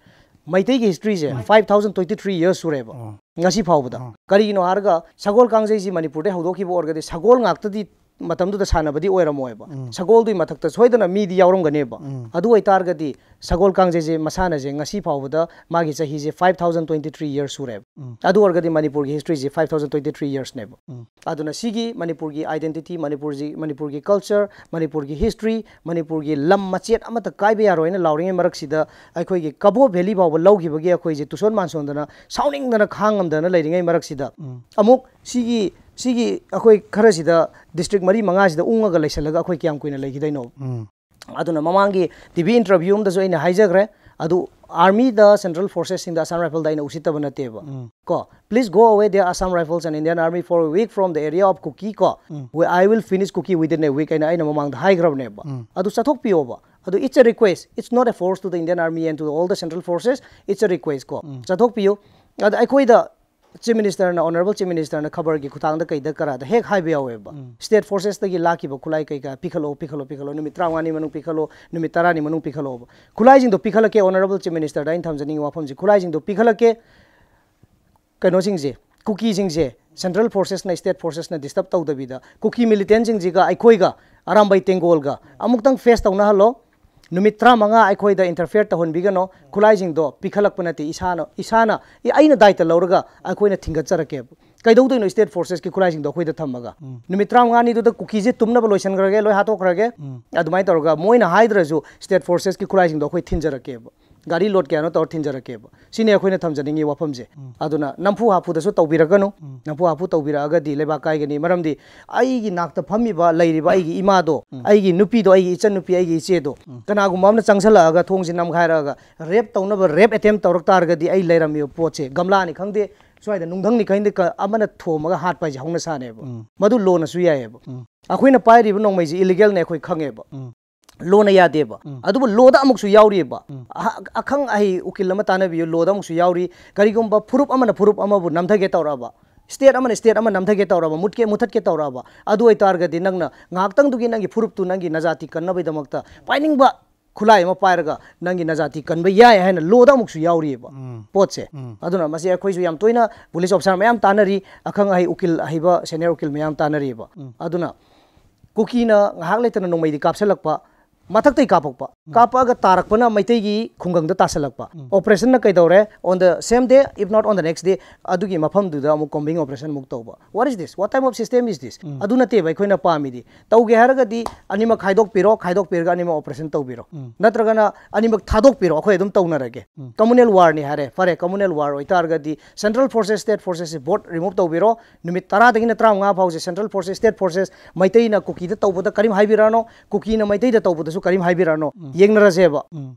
ꯃꯩꯇꯩꯒꯤ ꯍꯤꯁꯇ꯭ꯔꯤꯁꯦ five thousand twenty three years ꯁꯨꯔꯦꯕ ꯉꯁꯤ ꯐꯥꯎꯕꯗ꯫ ꯀꯔꯤꯒꯤꯅꯣ ꯍꯥꯏꯔꯒ ꯁꯒꯣꯜ ꯀꯥꯡꯖꯩꯁꯤ ꯃꯅꯤꯄꯨꯔꯗ ꯍꯧꯗꯣꯛꯈꯤꯕ ꯑꯣꯏꯔꯒꯗꯤ ꯁꯒꯣꯜ ꯉꯥꯛꯇꯗꯤ ꯃꯇꯝꯗꯨꯗ ꯁꯥꯟꯅꯕꯗꯤ ꯑꯣꯏꯔꯝꯃꯣꯏꯕ꯫ ꯁꯒꯣꯜꯗꯨꯒꯤ ꯃꯊꯛꯇ ꯁꯣꯏꯗꯅ ꯃꯤꯗꯤ ꯌꯥꯎꯔꯝꯒꯅꯦꯕ꯫ ꯑꯗꯨ ꯑꯣꯏꯇꯥꯔꯒꯗꯤ ꯁꯒꯣꯜ ꯀꯥꯡꯖꯩꯁꯦ ꯃꯁꯥꯟꯅꯁꯦ ꯉꯁꯤ ꯐꯥꯎꯕꯗ ꯃꯥꯒꯤ ꯆꯍꯤꯁꯦ five thousand twenty three years ꯁꯨꯔꯦꯕ꯫ ꯑꯗꯨ ꯑꯣꯏꯔꯒꯗꯤ ꯃꯅꯤꯄꯨꯔꯒꯤ ꯍꯤꯁꯇ꯭ꯔꯤꯁꯦ five thousand twenty three yearsꯅꯦꯕ꯫ ꯑꯗꯨꯅ ꯁꯤꯒꯤ ꯃꯅꯤꯄꯨꯔꯒꯤ identity, ꯃꯅꯤꯄꯨꯔꯁꯤ, ꯃꯅꯤꯄꯨꯔꯒꯤ culture, ꯃꯅꯤꯄꯨꯔꯒꯤ history, ꯃꯅꯤꯄꯨꯔꯒꯤ ꯂꯝ ꯃꯆꯦꯠ ꯑꯃꯠꯇ ꯀꯥꯏꯕ ꯌꯥꯔꯣꯏꯅ ꯂꯥꯎꯔꯤꯉꯩ ꯃꯔꯛꯁꯤꯗ ꯑꯩꯈꯣꯏꯒꯤ ꯀꯕꯣ ꯚꯦꯂꯤ ꯐꯥꯎꯕ ꯂꯧꯈꯤꯕꯒꯤ ꯑꯩꯈꯣꯏꯁꯦ ꯇꯨꯁꯣꯟ ꯃꯥꯟꯁꯣꯟꯗꯅ ꯁꯥꯎꯅꯤꯡꯗꯅ ꯈꯥꯡꯉꯝꯗꯅ ꯂꯩꯔꯤꯉꯩ ꯃꯔꯛꯁꯤꯗ ꯑꯃꯨꯛ ꯁꯤꯒꯤ, ꯁꯤꯒꯤ ꯑꯩꯈꯣꯏ ꯈꯔꯁꯤꯗ district ꯃꯔꯤ ꯃꯉꯥꯁꯤꯗ ꯎꯪꯉꯒ ꯂꯩꯁꯜꯂꯒ ꯑꯩꯈꯣꯏ ꯀꯌꯥꯝ ꯀꯨꯏꯅ ꯂꯩꯈꯤꯗꯣꯏꯅꯣ? ꯑꯗꯨꯅ ꯃꯃꯥꯡꯒꯤ ꯇꯤ ꯚꯤ interview ꯑꯃꯗꯁꯨ ꯑꯩꯅ ꯍꯥꯏꯖꯈ꯭ꯔꯦ, ꯑꯗꯨ armyꯗ, central forcesꯁꯤꯡꯗ Assam Riflesꯗ ꯑꯩꯅ ꯎꯁꯤꯠꯇꯕ ꯅꯠꯇꯦꯕ꯫ ꯀꯣ, "Please go away, there Assam Rifles and Indian Army for a week from the area of Kuki ꯀꯣ, where I will finish Kuki within a week" ꯍꯥꯏꯅ ꯑꯩꯅ ꯃꯃꯥꯡꯗ ꯍꯥꯏꯈ꯭ꯔꯕꯅꯦꯕ꯫ ꯑꯗꯨ ꯆꯠꯊꯣꯛꯄꯤꯌꯣꯕ꯫ ꯑꯗꯨ it's a request, it's not a force to the Indian Army and to all the central forces, it's a request ꯀꯣ꯫ ꯆꯠꯊꯣꯛꯄꯤꯌꯨ꯫ ꯑꯗ ꯑꯩꯈꯣꯏꯗ Chief Ministerꯅ, Honourable Chief Ministerꯅ ꯈꯕꯔꯒꯤ ꯈꯨꯊꯥꯡꯗ ꯀꯩꯗ ꯀꯔꯥꯗ ꯍꯦꯛ ꯍꯥꯏꯕ ꯌꯥꯎꯋꯦꯕ꯫ State forcesꯇꯒꯤ ꯂꯥꯛꯈꯤꯕ ꯈꯨꯠꯂꯥꯏ ꯀꯩꯀꯥ ꯄꯤꯈꯠꯂꯛꯑꯣ, ꯄꯤꯈꯠꯂꯣ, ꯄꯤꯈꯠꯂꯣ, ꯅꯨꯃꯤꯠ ꯇꯔꯥꯃꯉꯥꯅꯤ ꯃꯅꯨꯡ ꯄꯤꯈꯠꯂꯣ, ꯅꯨꯃꯤꯠ ꯇꯔꯥꯅꯤ ꯃꯅꯨꯡ ꯄꯤꯈꯠꯂꯛꯑꯣꯕ꯫ ꯈꯨꯠꯂꯥꯏꯁꯤꯡꯗꯣ ꯄꯤꯈꯠꯂꯛꯀꯦ, Honourable Chief Ministerꯗ ꯑꯩꯅ ꯊꯝꯖꯅꯤꯡꯉꯤ ꯋꯥꯐꯝꯁꯦ, ꯈꯨꯠꯂꯥꯏꯁꯤꯡꯗꯣ ꯄꯤꯈꯠꯂꯛꯀꯦ꯫ ꯀꯩꯅꯣꯁꯤꯡꯁꯦ, ꯀꯨꯀꯤꯁꯤꯡꯁꯦ central forcesꯅ, state forcesꯅ disturb ꯇꯧꯗꯕꯤꯗ, ꯀꯨꯀꯤ militantꯁꯤꯡꯁꯤꯒ ꯑꯩꯈꯣꯏꯒ, ꯑꯔꯥꯝꯕꯥꯏ ꯇꯦꯡꯒꯣꯜꯒ ꯑꯃꯨꯛꯇꯪ face ꯇꯧꯅꯍꯜꯂꯣ꯫ ꯅꯨꯃꯤꯠ ꯇꯔꯥꯃꯉꯥ ꯑꯩꯈꯣꯏꯗ interfere ꯇꯧꯍꯟꯕꯤꯒꯅꯣ꯫ ꯈꯨꯠꯂꯥꯏꯁꯤꯡꯗꯣ ꯄꯤꯈꯠꯂꯛꯄ ꯅꯠꯇꯦ, ꯏꯁꯥꯅ, ꯏꯁꯥꯅ, ꯑꯩꯅ ꯗꯥꯏꯇ ꯂꯧꯔꯒ ꯑꯩꯈꯣꯏꯅ ꯊꯤꯡꯒꯠꯆꯔꯛꯀꯦꯕ꯫ ꯀꯩꯗꯧꯗꯣꯏꯅꯣ state forcesꯀꯤ ꯈꯨꯠꯂꯥꯏꯁꯤꯡꯗꯣ ꯑꯩꯈꯣꯏꯗ ꯊꯝꯃꯒ? ꯅꯨꯃꯤꯠ ꯇꯔꯥꯃꯉꯥꯅꯤꯗꯨꯗ ꯀꯨꯀꯤꯁꯦ ꯇꯨꯝꯅꯕ ꯂꯣꯏꯁꯤꯟꯈ꯭ꯔꯒꯦ, ꯂꯣꯏ ꯍꯥꯠꯇꯣꯛꯈ꯭ꯔꯒꯦ꯫ ꯑꯗꯨꯃꯥꯏꯅ ꯇꯧꯔꯒ ꯃꯣꯏꯅ ꯍꯥꯏꯗ꯭ꯔꯁꯨ state forcesꯀꯤ ꯈꯨꯠꯂꯥꯏꯁꯤꯡꯗꯣ ꯑꯩꯈꯣꯏ ꯊꯤꯟꯖꯔꯛꯀꯦꯕ꯫ ꯒꯥꯔꯤ ꯂꯣꯠ ꯀꯌꯥꯅꯣ ꯇꯧꯔ ꯊꯤꯟꯖꯔꯛꯀꯦꯕ꯫ ꯁꯤꯅꯤ ꯑꯩꯈꯣꯏꯅ ꯊꯝꯖꯅꯤꯡꯉꯤ ꯋꯥꯐꯝꯁꯦ꯫ ꯑꯗꯨꯅ ꯅꯝꯐꯨ ꯍꯥꯐꯨꯗꯁꯨ ꯇꯧꯕꯤꯔꯛꯀꯅꯨ꯫ ꯅꯝꯐꯨ ꯍꯥꯐꯨ ꯇꯧꯕꯤꯔꯛꯑꯒꯗꯤ ꯂꯩꯕꯥꯛ ꯀꯥꯏꯒꯅꯤ꯫ ꯃꯔꯝꯗꯤ ꯑꯩꯒꯤ ꯅꯥꯛꯇ ꯐꯝꯃꯤꯕ, ꯂꯩꯔꯤꯕ ꯑꯩꯒꯤ ꯏꯃꯥꯗꯣ, ꯑꯩꯒꯤ ꯅꯨꯄꯤꯗꯣ, ꯑꯩꯒꯤ ꯏꯆꯟꯅꯨꯄꯤ, ꯑꯩꯒꯤ ꯏꯆꯦꯗꯣ, ꯀꯅꯥꯒꯨꯝꯕ ꯑꯃꯅ ꯆꯪꯁꯜꯂꯛꯑꯒ ꯊꯣꯡꯁꯦ ꯅꯝꯈꯥꯏꯔꯛꯑꯒ ꯔꯦꯞ ꯇꯧꯅꯕ ꯔꯦꯞ ꯑꯦꯇꯦꯝ ꯇꯧꯔꯛ ꯇꯥꯔꯒꯗꯤ ꯑꯩ ꯂꯩꯔꯝꯃꯤꯕ ꯄꯣꯠꯁꯦ, ꯒꯝꯂꯥꯅꯤ ꯈꯪꯗꯦ, ꯁ꯭ꯋꯥꯏꯗ ꯅꯨꯡꯙꯪꯅꯤ ꯈꯪꯗꯦ, ꯀ-, ꯑꯃꯅ ꯊꯣꯝꯃꯒ ꯍꯥꯠꯄ ꯍꯥꯏꯁꯦ ꯍꯧꯅ ꯁꯥꯅꯦꯕ꯫ ꯃꯗꯨ ꯂꯣꯅꯁꯨ ꯌꯥꯏꯑꯕ꯫ ꯑꯩꯈꯣꯏꯅ ꯄꯥꯏꯔꯤꯕ ꯅꯣꯡꯃꯩꯁꯦ ꯏꯂꯤꯒꯦꯜꯅꯦ ꯑꯩꯈꯣꯏ ꯈꯪꯉꯦꯕ꯫ ꯂꯣꯅ ꯌꯥꯗꯦꯕ꯫ ꯑꯗꯨꯕꯨ ꯂꯣꯗ ꯑꯃꯨꯛꯁꯨ ꯌꯥꯎꯔꯤꯑꯕ꯫ ꯑꯍ-, ꯑꯈꯪ ꯑꯍꯩ ꯎꯀꯤꯜ ꯑꯃ ꯇꯥꯟꯅꯕꯤꯌꯨ, ꯂꯣꯗ ꯑꯃꯨꯛꯁꯨ ꯌꯥꯎꯔꯤ꯫ ꯀꯔꯤꯒꯨꯝꯕ ꯐꯨꯔꯨꯞ ꯑꯃꯅ ꯐꯨꯔꯨꯞ ꯑꯃꯕꯨ ꯅꯝꯊꯒꯦ ꯇꯧꯔꯛꯑꯕ, ꯁ꯭ꯇꯦꯠ ꯑꯃꯅ ꯁ꯭ꯇꯦꯠ ꯑꯃ ꯅꯝꯊꯒꯦ ꯇꯧꯔꯛꯑꯕ, ꯃꯨꯠꯀꯦ ꯃꯨꯊꯠꯀꯦ ꯇꯧꯔꯛꯑꯕ, ꯑꯗꯨ ꯑꯣꯏꯇꯥꯔꯒꯗꯤ ꯅꯪꯅ ꯉꯥꯏꯍꯥꯛꯇꯪꯗꯨꯒꯤ ꯅꯪꯒꯤ ꯐꯨꯔꯨꯞꯇꯨ, ꯅꯪꯒꯤ ꯅꯖꯥꯇꯤ ꯀꯟꯅꯕꯒꯤꯗꯃꯛꯇ ꯄꯥꯏꯅꯤꯡꯕ ꯈꯨꯠꯂꯥꯏ ꯑꯃ ꯄꯥꯏꯔꯒ ꯅꯪꯒꯤ ꯅꯖꯥꯇꯤ ꯀꯟꯕ ꯌꯥꯏ ꯍꯥꯏꯅ ꯂꯣꯗ ꯑꯃꯨꯛꯁꯨ ꯌꯥꯎꯔꯤꯑꯕ ꯄꯣꯠꯁꯦ꯫ ꯑꯗꯨꯅ ꯃꯁꯤ ꯑꯩꯈꯣꯏꯁꯨ ꯌꯥꯝ ꯇꯣꯏꯅ ꯄꯨꯂꯤꯁ ꯑꯣꯐꯤꯁꯥꯔ ꯃꯌꯥꯝ ꯇꯥꯟꯅꯔꯤ, ꯑꯈꯪ ꯑꯍꯩ ꯎꯀꯤꯜ, ꯑꯍꯩꯕ ꯁꯦꯅꯤꯌꯔ ꯎꯀꯤꯜ ꯃꯌꯥꯝ ꯇꯥꯟꯅꯔꯤꯕ꯫ ꯑꯗꯨꯅ ꯀꯨꯀꯤꯅ ꯉꯥꯏꯍꯥꯛ ꯂꯩꯇꯅ ꯅꯣꯡꯃꯩꯗꯤ ꯀꯥꯞꯁꯤꯜꯂꯛꯄ, ꯃꯊꯛꯇꯩ ꯀꯥꯞꯄꯛꯄ, ꯀꯥꯞꯄꯛꯑꯒ ꯇꯥꯔꯛꯄꯅ ꯃꯩꯇꯩꯒꯤ ꯈꯨꯡꯒꯪꯗ ꯇꯥꯁꯜꯂꯛꯄ꯫ ꯑꯣꯄꯔꯦꯁꯟꯅ ꯀꯩꯗꯧꯔꯦ? On the same day, if not on the next day, ꯑꯗꯨꯒꯤ ꯃꯐꯝꯗꯨꯗ ꯑꯃꯨꯛ ꯀꯣꯝꯕꯤꯡ ꯑꯣꯄꯔꯦꯁꯟ ꯑꯃꯨꯛ ꯇꯧꯕ꯫ What is this? What type of system is this? ꯑꯗꯨ ꯅꯠꯇꯦꯕ ꯑꯩꯈꯣꯏꯅ ꯄꯥꯝꯃꯤꯗꯤ꯫ ꯇꯧꯒꯦ ꯍꯥꯏꯔꯒꯗꯤ ꯑꯅꯤꯃꯛ ꯈꯥꯏꯗꯣꯛꯄꯤꯔꯣ, ꯈꯥꯏꯗꯣꯛꯄꯤꯔꯒ ꯑꯅꯤꯃꯛ ꯑꯣꯄꯔꯦꯁꯟ ꯇꯧꯕꯤꯔꯣ꯫ ꯅꯠꯇ꯭ꯔꯒꯅ ꯑꯅꯤꯃꯛ ꯊꯥꯗꯣꯛꯄꯤꯔꯣ, ꯑꯩꯈꯣꯏ ꯑꯗꯨꯝ ꯇꯧꯅꯔꯒꯦ꯫ ꯀꯝꯃꯨꯅꯦꯜ ꯋꯥꯔꯅꯤ ꯍꯥꯏꯔꯦ, ꯐꯔꯦ, ꯀꯝꯃꯨꯅꯦꯜ ꯋꯥꯔ ꯑꯣꯏꯇꯥꯔꯒꯗꯤ central forces, state ꯐꯣꯔꯁꯦꯁꯁꯦ vote remove ꯇꯧꯕꯤꯔꯣ꯫ ꯅꯨꯃꯤꯠ ꯇꯔꯥꯗꯒꯤꯅ ꯇꯔꯥꯃꯉꯥ ꯐꯥꯎꯁꯦ ꯁꯦꯟꯇ꯭ꯔꯦꯜ ꯐꯣꯔꯁꯦꯁ, ꯁ꯭ꯇꯦꯠ ꯐꯣꯔꯁꯦꯁ, ꯃꯩꯇꯩꯅ ꯀꯨꯀꯤꯗ ꯇꯧꯕꯗ ꯀꯔꯤꯝ ꯍꯥꯏꯕꯤꯔꯛꯑꯅꯣ, ꯀꯨꯀꯤꯅ ꯃꯩꯇꯩꯗ ꯇꯧꯕꯗꯁꯨ ꯀꯔꯤꯝ ꯍꯥꯏꯕꯤꯔꯛꯑꯅꯣ꯫ ꯌꯦꯡꯅꯔꯁꯦꯕ꯫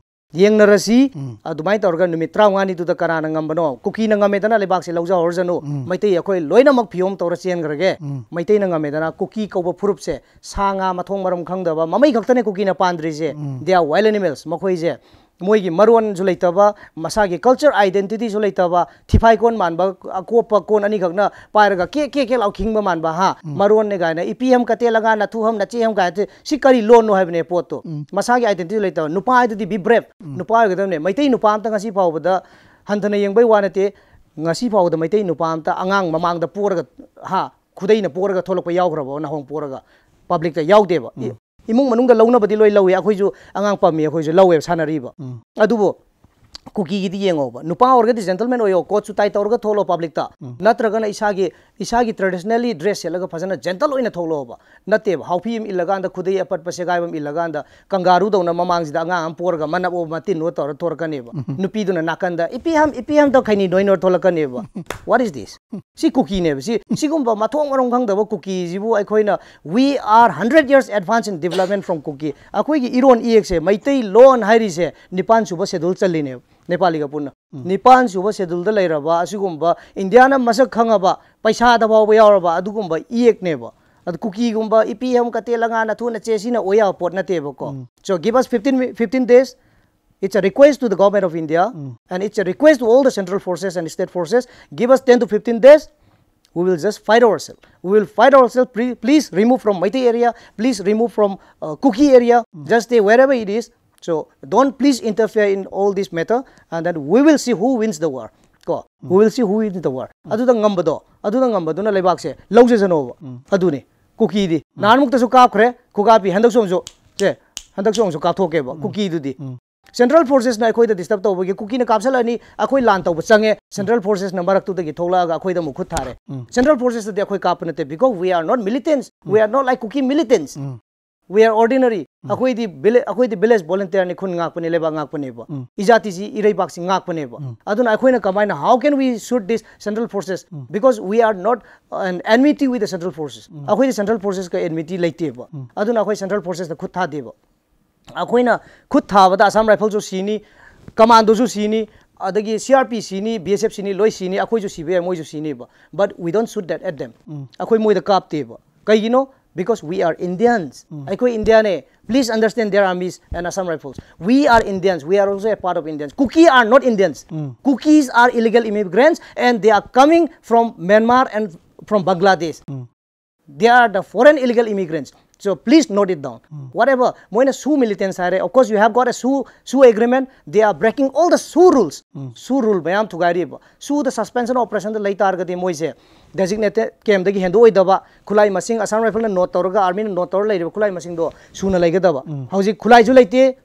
ꯌꯦꯡꯅꯔꯁꯤ꯫ ꯑꯗꯨꯃꯥꯏꯅ ꯇꯧꯔꯒ ꯅꯨꯃꯤꯠ ꯇꯔꯥꯃꯉꯥꯅꯤꯗꯨꯗ ꯀꯅꯥꯅ ꯉꯝꯕꯅꯣ? ꯀꯨꯀꯤꯅ ꯉꯝꯃꯦꯗꯅ ꯂꯩꯕꯥꯛꯁꯦ ꯂꯧꯖꯍꯧꯔꯖꯅꯨ꯫ ꯃꯩꯇꯩ ꯑꯩꯈꯣꯏ ꯂꯣꯏꯅꯃꯛ ꯐꯤꯌꯣꯝ ꯇꯧꯔ ꯆꯦꯟꯈ꯭ꯔꯒꯦ꯫ ꯃꯩꯇꯩꯅ ꯉꯝꯃꯦꯗꯅ, ꯀꯨꯀꯤ ꯀꯧꯕ ꯐꯨꯔꯨꯞꯁꯦ ꯁꯥ ꯉꯥ ꯃꯊꯣꯡ ꯃꯔꯝ ꯈꯪꯗꯕ ꯃꯃꯩ ꯈꯛꯇꯅꯦ ꯀꯨꯀꯤꯅ ꯄꯥꯟꯗ꯭ꯔꯤꯁꯦ꯫ They are wild animals꯫ ꯃꯈꯣꯏꯁꯦ ꯃꯣꯏꯒꯤ ꯃꯔꯣꯟꯁꯨ ꯂꯩꯇꯕ, ꯃꯁꯥꯒꯤ ꯀꯜꯆꯔ ꯑꯥꯏꯗꯦꯟꯇꯤꯇꯤꯁꯨ ꯂꯩꯇꯕ, ꯊꯤꯐꯥꯏ ꯀꯣꯟ ꯃꯥꯟꯕ ꯑꯀꯣꯞꯄ ꯀꯣꯟ ꯑꯅꯤꯈꯛꯅ ꯄꯥꯏꯔꯒ ꯀꯦꯛ ꯀꯦꯛ ꯀꯦꯛ ꯂꯥꯎ ꯈꯤꯡꯕ ꯃꯥꯟꯕ, ꯍꯥ? ꯃꯔꯣꯟꯅꯦ ꯀꯥꯏꯅ, ꯏꯄꯤ ꯑꯃ ꯀꯇꯦꯜ ꯑꯉꯥꯡ ꯅꯊꯨ ꯑꯃ ꯅꯆꯦ ꯑꯃ ꯀꯥꯏꯅ, ꯁꯤ ꯀꯔꯤ ꯂꯣꯟꯅꯣ ꯍꯥꯏꯕꯅꯦ ꯄꯣꯠꯇꯣ꯫ ꯃꯁꯥꯒꯤ ꯑꯥꯏꯗꯦꯟꯇꯤꯇꯤ ꯂꯩꯇꯕ꯫ ꯅꯨꯄꯥ ꯍꯥꯏꯗꯨꯗꯤ be brave꯫ ꯅꯨꯄꯥ ꯑꯣꯏꯒꯗꯕꯅꯦ꯫ ꯃꯩꯇꯩ ꯅꯨꯄꯥ ꯑꯝꯇ ꯉꯁꯤ ꯐꯥꯎꯕꯗ, ꯍꯟꯊꯅ ꯌꯦꯡꯕꯩ ꯋꯥ ꯅꯠꯇꯦ, ꯉꯁꯤ ꯐꯥꯎꯕꯗ ꯃꯩꯇꯩ ꯅꯨꯄꯥ ꯑꯝꯇ ꯑꯉꯥꯡ ꯃꯃꯥꯡꯗ ꯄꯣꯔꯒ, ꯍꯥ, ꯈꯨꯗꯩꯅ ꯄꯣꯔꯒ ꯊꯣꯛꯂꯛꯄ ꯌꯥꯎꯈ꯭ꯔꯕꯣ? ꯅꯥꯍꯣꯡ ꯄꯣꯔꯒ ꯄꯕ꯭ꯂꯤꯛꯇ ꯌꯥꯎꯗꯦꯕ꯫ ꯏ-, ꯏꯃꯨꯡ ꯃꯅꯨꯡꯗ ꯂꯧꯅꯕꯗꯤ ꯂꯣꯏ ꯂꯧꯏ꯫ ꯑꯩꯈꯣꯏꯁꯨ ꯑꯉꯥꯡ ꯄꯝꯃꯤ, ꯑꯩꯈꯣꯏꯁꯨ ꯂꯧꯋꯦꯕ ꯁꯥꯟꯅꯔꯤꯕ꯫ ꯑꯗꯨꯕꯨ ꯀꯨꯀꯤꯒꯤꯗꯤ ꯌꯦꯡꯉꯣꯕ, ꯅꯨꯄꯥ ꯑꯣꯏꯔꯒꯗꯤ gentleman ꯑꯣꯏꯌꯣ, coat ꯁꯨ tie ꯇꯧꯔꯒ ꯊꯣꯛꯂꯣ ꯄꯕ꯭ꯂꯤꯛꯇ, ꯅꯠꯇ꯭ꯔꯒꯅ ꯏꯁꯥꯒꯤ ꯏꯁꯥꯒꯤ traditionally dress ꯁꯦꯠꯂꯒ ꯐꯖꯅ gentle ꯑꯣꯏꯅ ꯊꯣꯛꯂꯛꯑꯣꯕ꯫ ꯅꯠꯇꯦꯕ, ꯍꯥꯎꯐꯤ ꯑꯃ ꯏꯜꯂꯀꯥꯟꯗ ꯈꯨꯗꯩ ꯑꯄꯠꯄ ꯁꯦꯒꯥꯏꯕ ꯑꯃ ꯏꯜꯂꯀꯥꯟꯗ ꯀꯪꯒꯥꯔꯨꯗꯧꯅ ꯃꯃꯥꯡꯁꯤꯗ ꯑꯉꯥꯡ ꯑꯃ ꯄꯣꯔꯒ ꯃꯅꯞ ꯑꯣ ꯃꯇꯤꯟ ꯑꯣ ꯇꯧꯔ ꯊꯣꯔꯛꯀꯅꯦꯕ꯫ ꯅꯨꯄꯤꯗꯨꯅ ꯅꯥꯀꯟꯗ "ꯏꯄꯤ ꯍꯝ, ꯏꯄꯤ ꯍꯝ" ꯇꯧ ꯈꯩꯅꯤ ꯅꯣꯏ ꯅꯣꯏ ꯊꯣꯛꯂꯛꯀꯅꯦꯕ꯫ What is this? ꯁꯤ ꯀꯨꯀꯤꯅꯦꯕ꯫ ꯁꯤ ꯁꯤꯒꯨꯝꯕ ꯃꯊꯣꯡ ꯃꯔꯝ ꯈꯪꯗꯕ ꯀꯨꯀꯤꯁꯤꯕꯨ ꯑꯩꯈꯣꯏꯅ "We are hundred years advance in development from ꯀꯨꯀꯤ"꯫ ꯑꯩꯈꯣꯏꯒꯤ ꯏꯔꯣꯟ ꯏꯌꯦꯛꯁꯦ, ꯃꯩꯇꯩ ꯂꯣꯟ ꯍꯥꯏꯔꯤꯁꯦ ꯅꯤꯄꯥꯟ ꯁꯨꯕ schedule ꯆꯜꯂꯤꯅꯦꯕ꯫ ꯅꯦꯄꯥꯂꯤꯒ ꯄꯨꯟꯅ꯫ ꯅꯤꯄꯥꯟ ꯁꯨꯕ schedule ꯗ ꯂꯩꯔꯕ ꯑꯁꯤꯒꯨꯝꯕ ꯏꯟꯗꯤꯌꯥꯅ ꯃꯁꯛ ꯈꯪꯉꯕ ꯄꯩꯁꯥꯗ ꯐꯥꯎꯕ ꯌꯥꯎꯔꯕ ꯑꯗꯨꯒꯨꯝꯕ ꯏꯌꯦꯛꯅꯦꯕ꯫ ꯑꯗꯨ ꯀꯨꯀꯤꯒꯨꯝꯕ ꯏꯄꯤ ꯍꯝ ꯀꯇꯦ ꯂꯉꯥ ꯅꯊꯨ ꯅꯆꯦ ꯁꯤꯅ ꯑꯣꯏ ꯌꯥꯕ ꯄꯣꯠ ꯅꯠꯇꯦꯕꯀꯣ꯫ So give us fifteen, fifteen days. It's a request to the government of India, and it's a request to all the central forces and state forces. Give us ten to fifteen days. We will just fight ourselves. We will fight ourselves. Pre- please remove from Meitei area. Please remove from uh, Kuki area. Just stay wherever it is. So don't please interfere in all this matter, and then we will see who wins the war. ꯀꯣ, we will see who wins the war. ꯑꯗꯨꯗ ꯉꯝꯕꯗꯣ, ꯑꯗꯨꯗ ꯉꯝꯕꯗꯨꯅ ꯂꯩꯕꯥꯛꯁꯦ ꯂꯧꯖꯁꯅꯣꯕ꯫ ꯑꯗꯨꯅꯤ ꯀꯨꯀꯤꯗꯤ꯫ ꯅꯍꯥꯟꯃꯨꯛꯇꯁꯨ ꯀꯥꯞꯈ꯭ꯔꯦ ꯈꯨꯒꯥꯄꯤ, ꯍꯟꯗꯛꯁꯨ ꯑꯃꯨꯛꯁꯨ, ꯁꯦ, ꯍꯟꯗꯛꯁꯨ ꯑꯃꯨꯛꯁꯨ ꯀꯥꯞꯊꯣꯛꯀꯦꯕ ꯀꯨꯀꯤꯗꯨꯗꯤ꯫ Central forces ꯅ ꯑꯩꯈꯣꯏꯗ disturb ꯇꯧꯕꯒꯤ ꯀꯨꯀꯤꯅ ꯀꯥꯞꯁꯤꯜꯂꯛꯑꯅꯤ, ꯑꯩꯈꯣꯏ ꯂꯥꯟ ꯇꯧꯕ ꯆꯪꯉꯦ, central forces ꯅ ꯃꯔꯛꯇꯨꯗꯒꯤ ꯊꯣꯛꯂꯛꯑꯒ ꯑꯩꯈꯣꯏꯗ ꯑꯃꯨꯛ ꯈꯨꯠ ꯊꯥꯔꯦ꯫ Central forces ꯇꯗꯤ ꯑꯩꯈꯣꯏ ꯀꯥꯞꯄ ꯅꯠꯇꯦ, because we are not militants, we are not like Kuki militants. We are ordinary. ꯑꯩꯈꯣꯏꯗꯤ village, ꯑꯩꯈꯣꯏꯗꯤ village volunteer ꯅꯤ, ꯈꯨꯟ ꯉꯥꯛꯄꯅꯦ, ꯂꯩꯕꯥꯛ ꯉꯥꯛꯄꯅꯦꯕ꯫ ꯏꯖꯥꯇꯤꯁꯤ, ꯏꯔꯩꯕꯥꯛꯁꯤ ꯉꯥꯛꯄꯅꯦꯕ꯫ ꯑꯗꯨꯅ ꯑꯩꯈꯣꯏꯅ ꯀꯃꯥꯏꯅ, how can we shoot this central forces? Because we are not an enmity with the central forces. ꯑꯩꯈꯣꯏꯗꯤ central forces ꯀ enmity ꯂꯩꯇꯦꯕ꯫ ꯑꯗꯨꯅ ꯑꯩꯈꯣꯏ central forces ꯇ ꯈꯨꯠ ꯊꯥꯗꯦꯕ꯫ ꯑꯩꯈꯣꯏꯅ ꯈꯨꯠ ꯊꯥꯕꯗ Assam Rifles ꯁꯨ ꯁꯤꯅꯤ, commando ꯁꯨ ꯁꯤꯅꯤ, ꯑꯗꯒꯤ C R P ꯁꯤꯅꯤ, B S F ꯁꯤꯅꯤ, ꯂꯣꯏ ꯁꯤꯅꯤ, ꯑꯩꯈꯣꯏꯁꯨ ꯁꯤꯕ ꯌꯥꯏ, ꯃꯣꯏꯁꯨ ꯁꯤꯅꯤꯕ꯫ But we don't shoot that at them. ꯑꯩꯈꯣꯏ ꯃꯣꯏꯗ ꯀꯥꯞꯇꯦꯕ꯫ ꯀꯩꯒꯤꯅꯣ? Because we are Indians. ꯑꯩꯈꯣꯏ ꯏꯟꯗꯤꯌꯥꯅꯦ꯫ Please understand their armies and Assam Rifles. We are Indians. We are also a part of Indians. Kuki are not Indians. Kukis are illegal immigrants and they are coming from Myanmar and from Bangladesh. They are the foreign illegal immigrants. So please note it down. Whatever, ꯃꯣꯏꯅ ꯁꯨ militants ꯍꯥꯏꯔꯦ, of course you have got a ꯁꯨ, ꯁꯨ agreement. They are breaking all the ꯁꯨ rules. ꯁꯨ rule ꯃꯌꯥꯝ ꯊꯨꯒꯥꯏꯔꯤꯕ꯫ ꯁꯨꯗ suspension of operation ꯗ ꯂꯩ ꯇꯥꯔꯒꯗꯤ ꯃꯣꯏꯁꯦ designated camp ꯗꯒꯤ ꯍꯦꯟꯗꯣꯛꯑꯣꯏꯗꯕ, ꯈꯨꯠꯂꯥꯏ ꯃꯁꯤꯡ Assam Rifles ꯅ note ꯇꯧꯔꯒ, army ꯅ note ꯇꯧꯔ ꯂꯩꯔꯤꯕ ꯈꯨꯠꯂꯥꯏ ꯃꯁꯤꯡꯗꯣ ꯁꯨꯅ ꯂꯩꯒꯗꯕ꯫ ꯍꯧꯖꯤꯛ ꯈꯨꯠꯂꯥꯏꯁꯨ ꯂꯩꯇꯦ,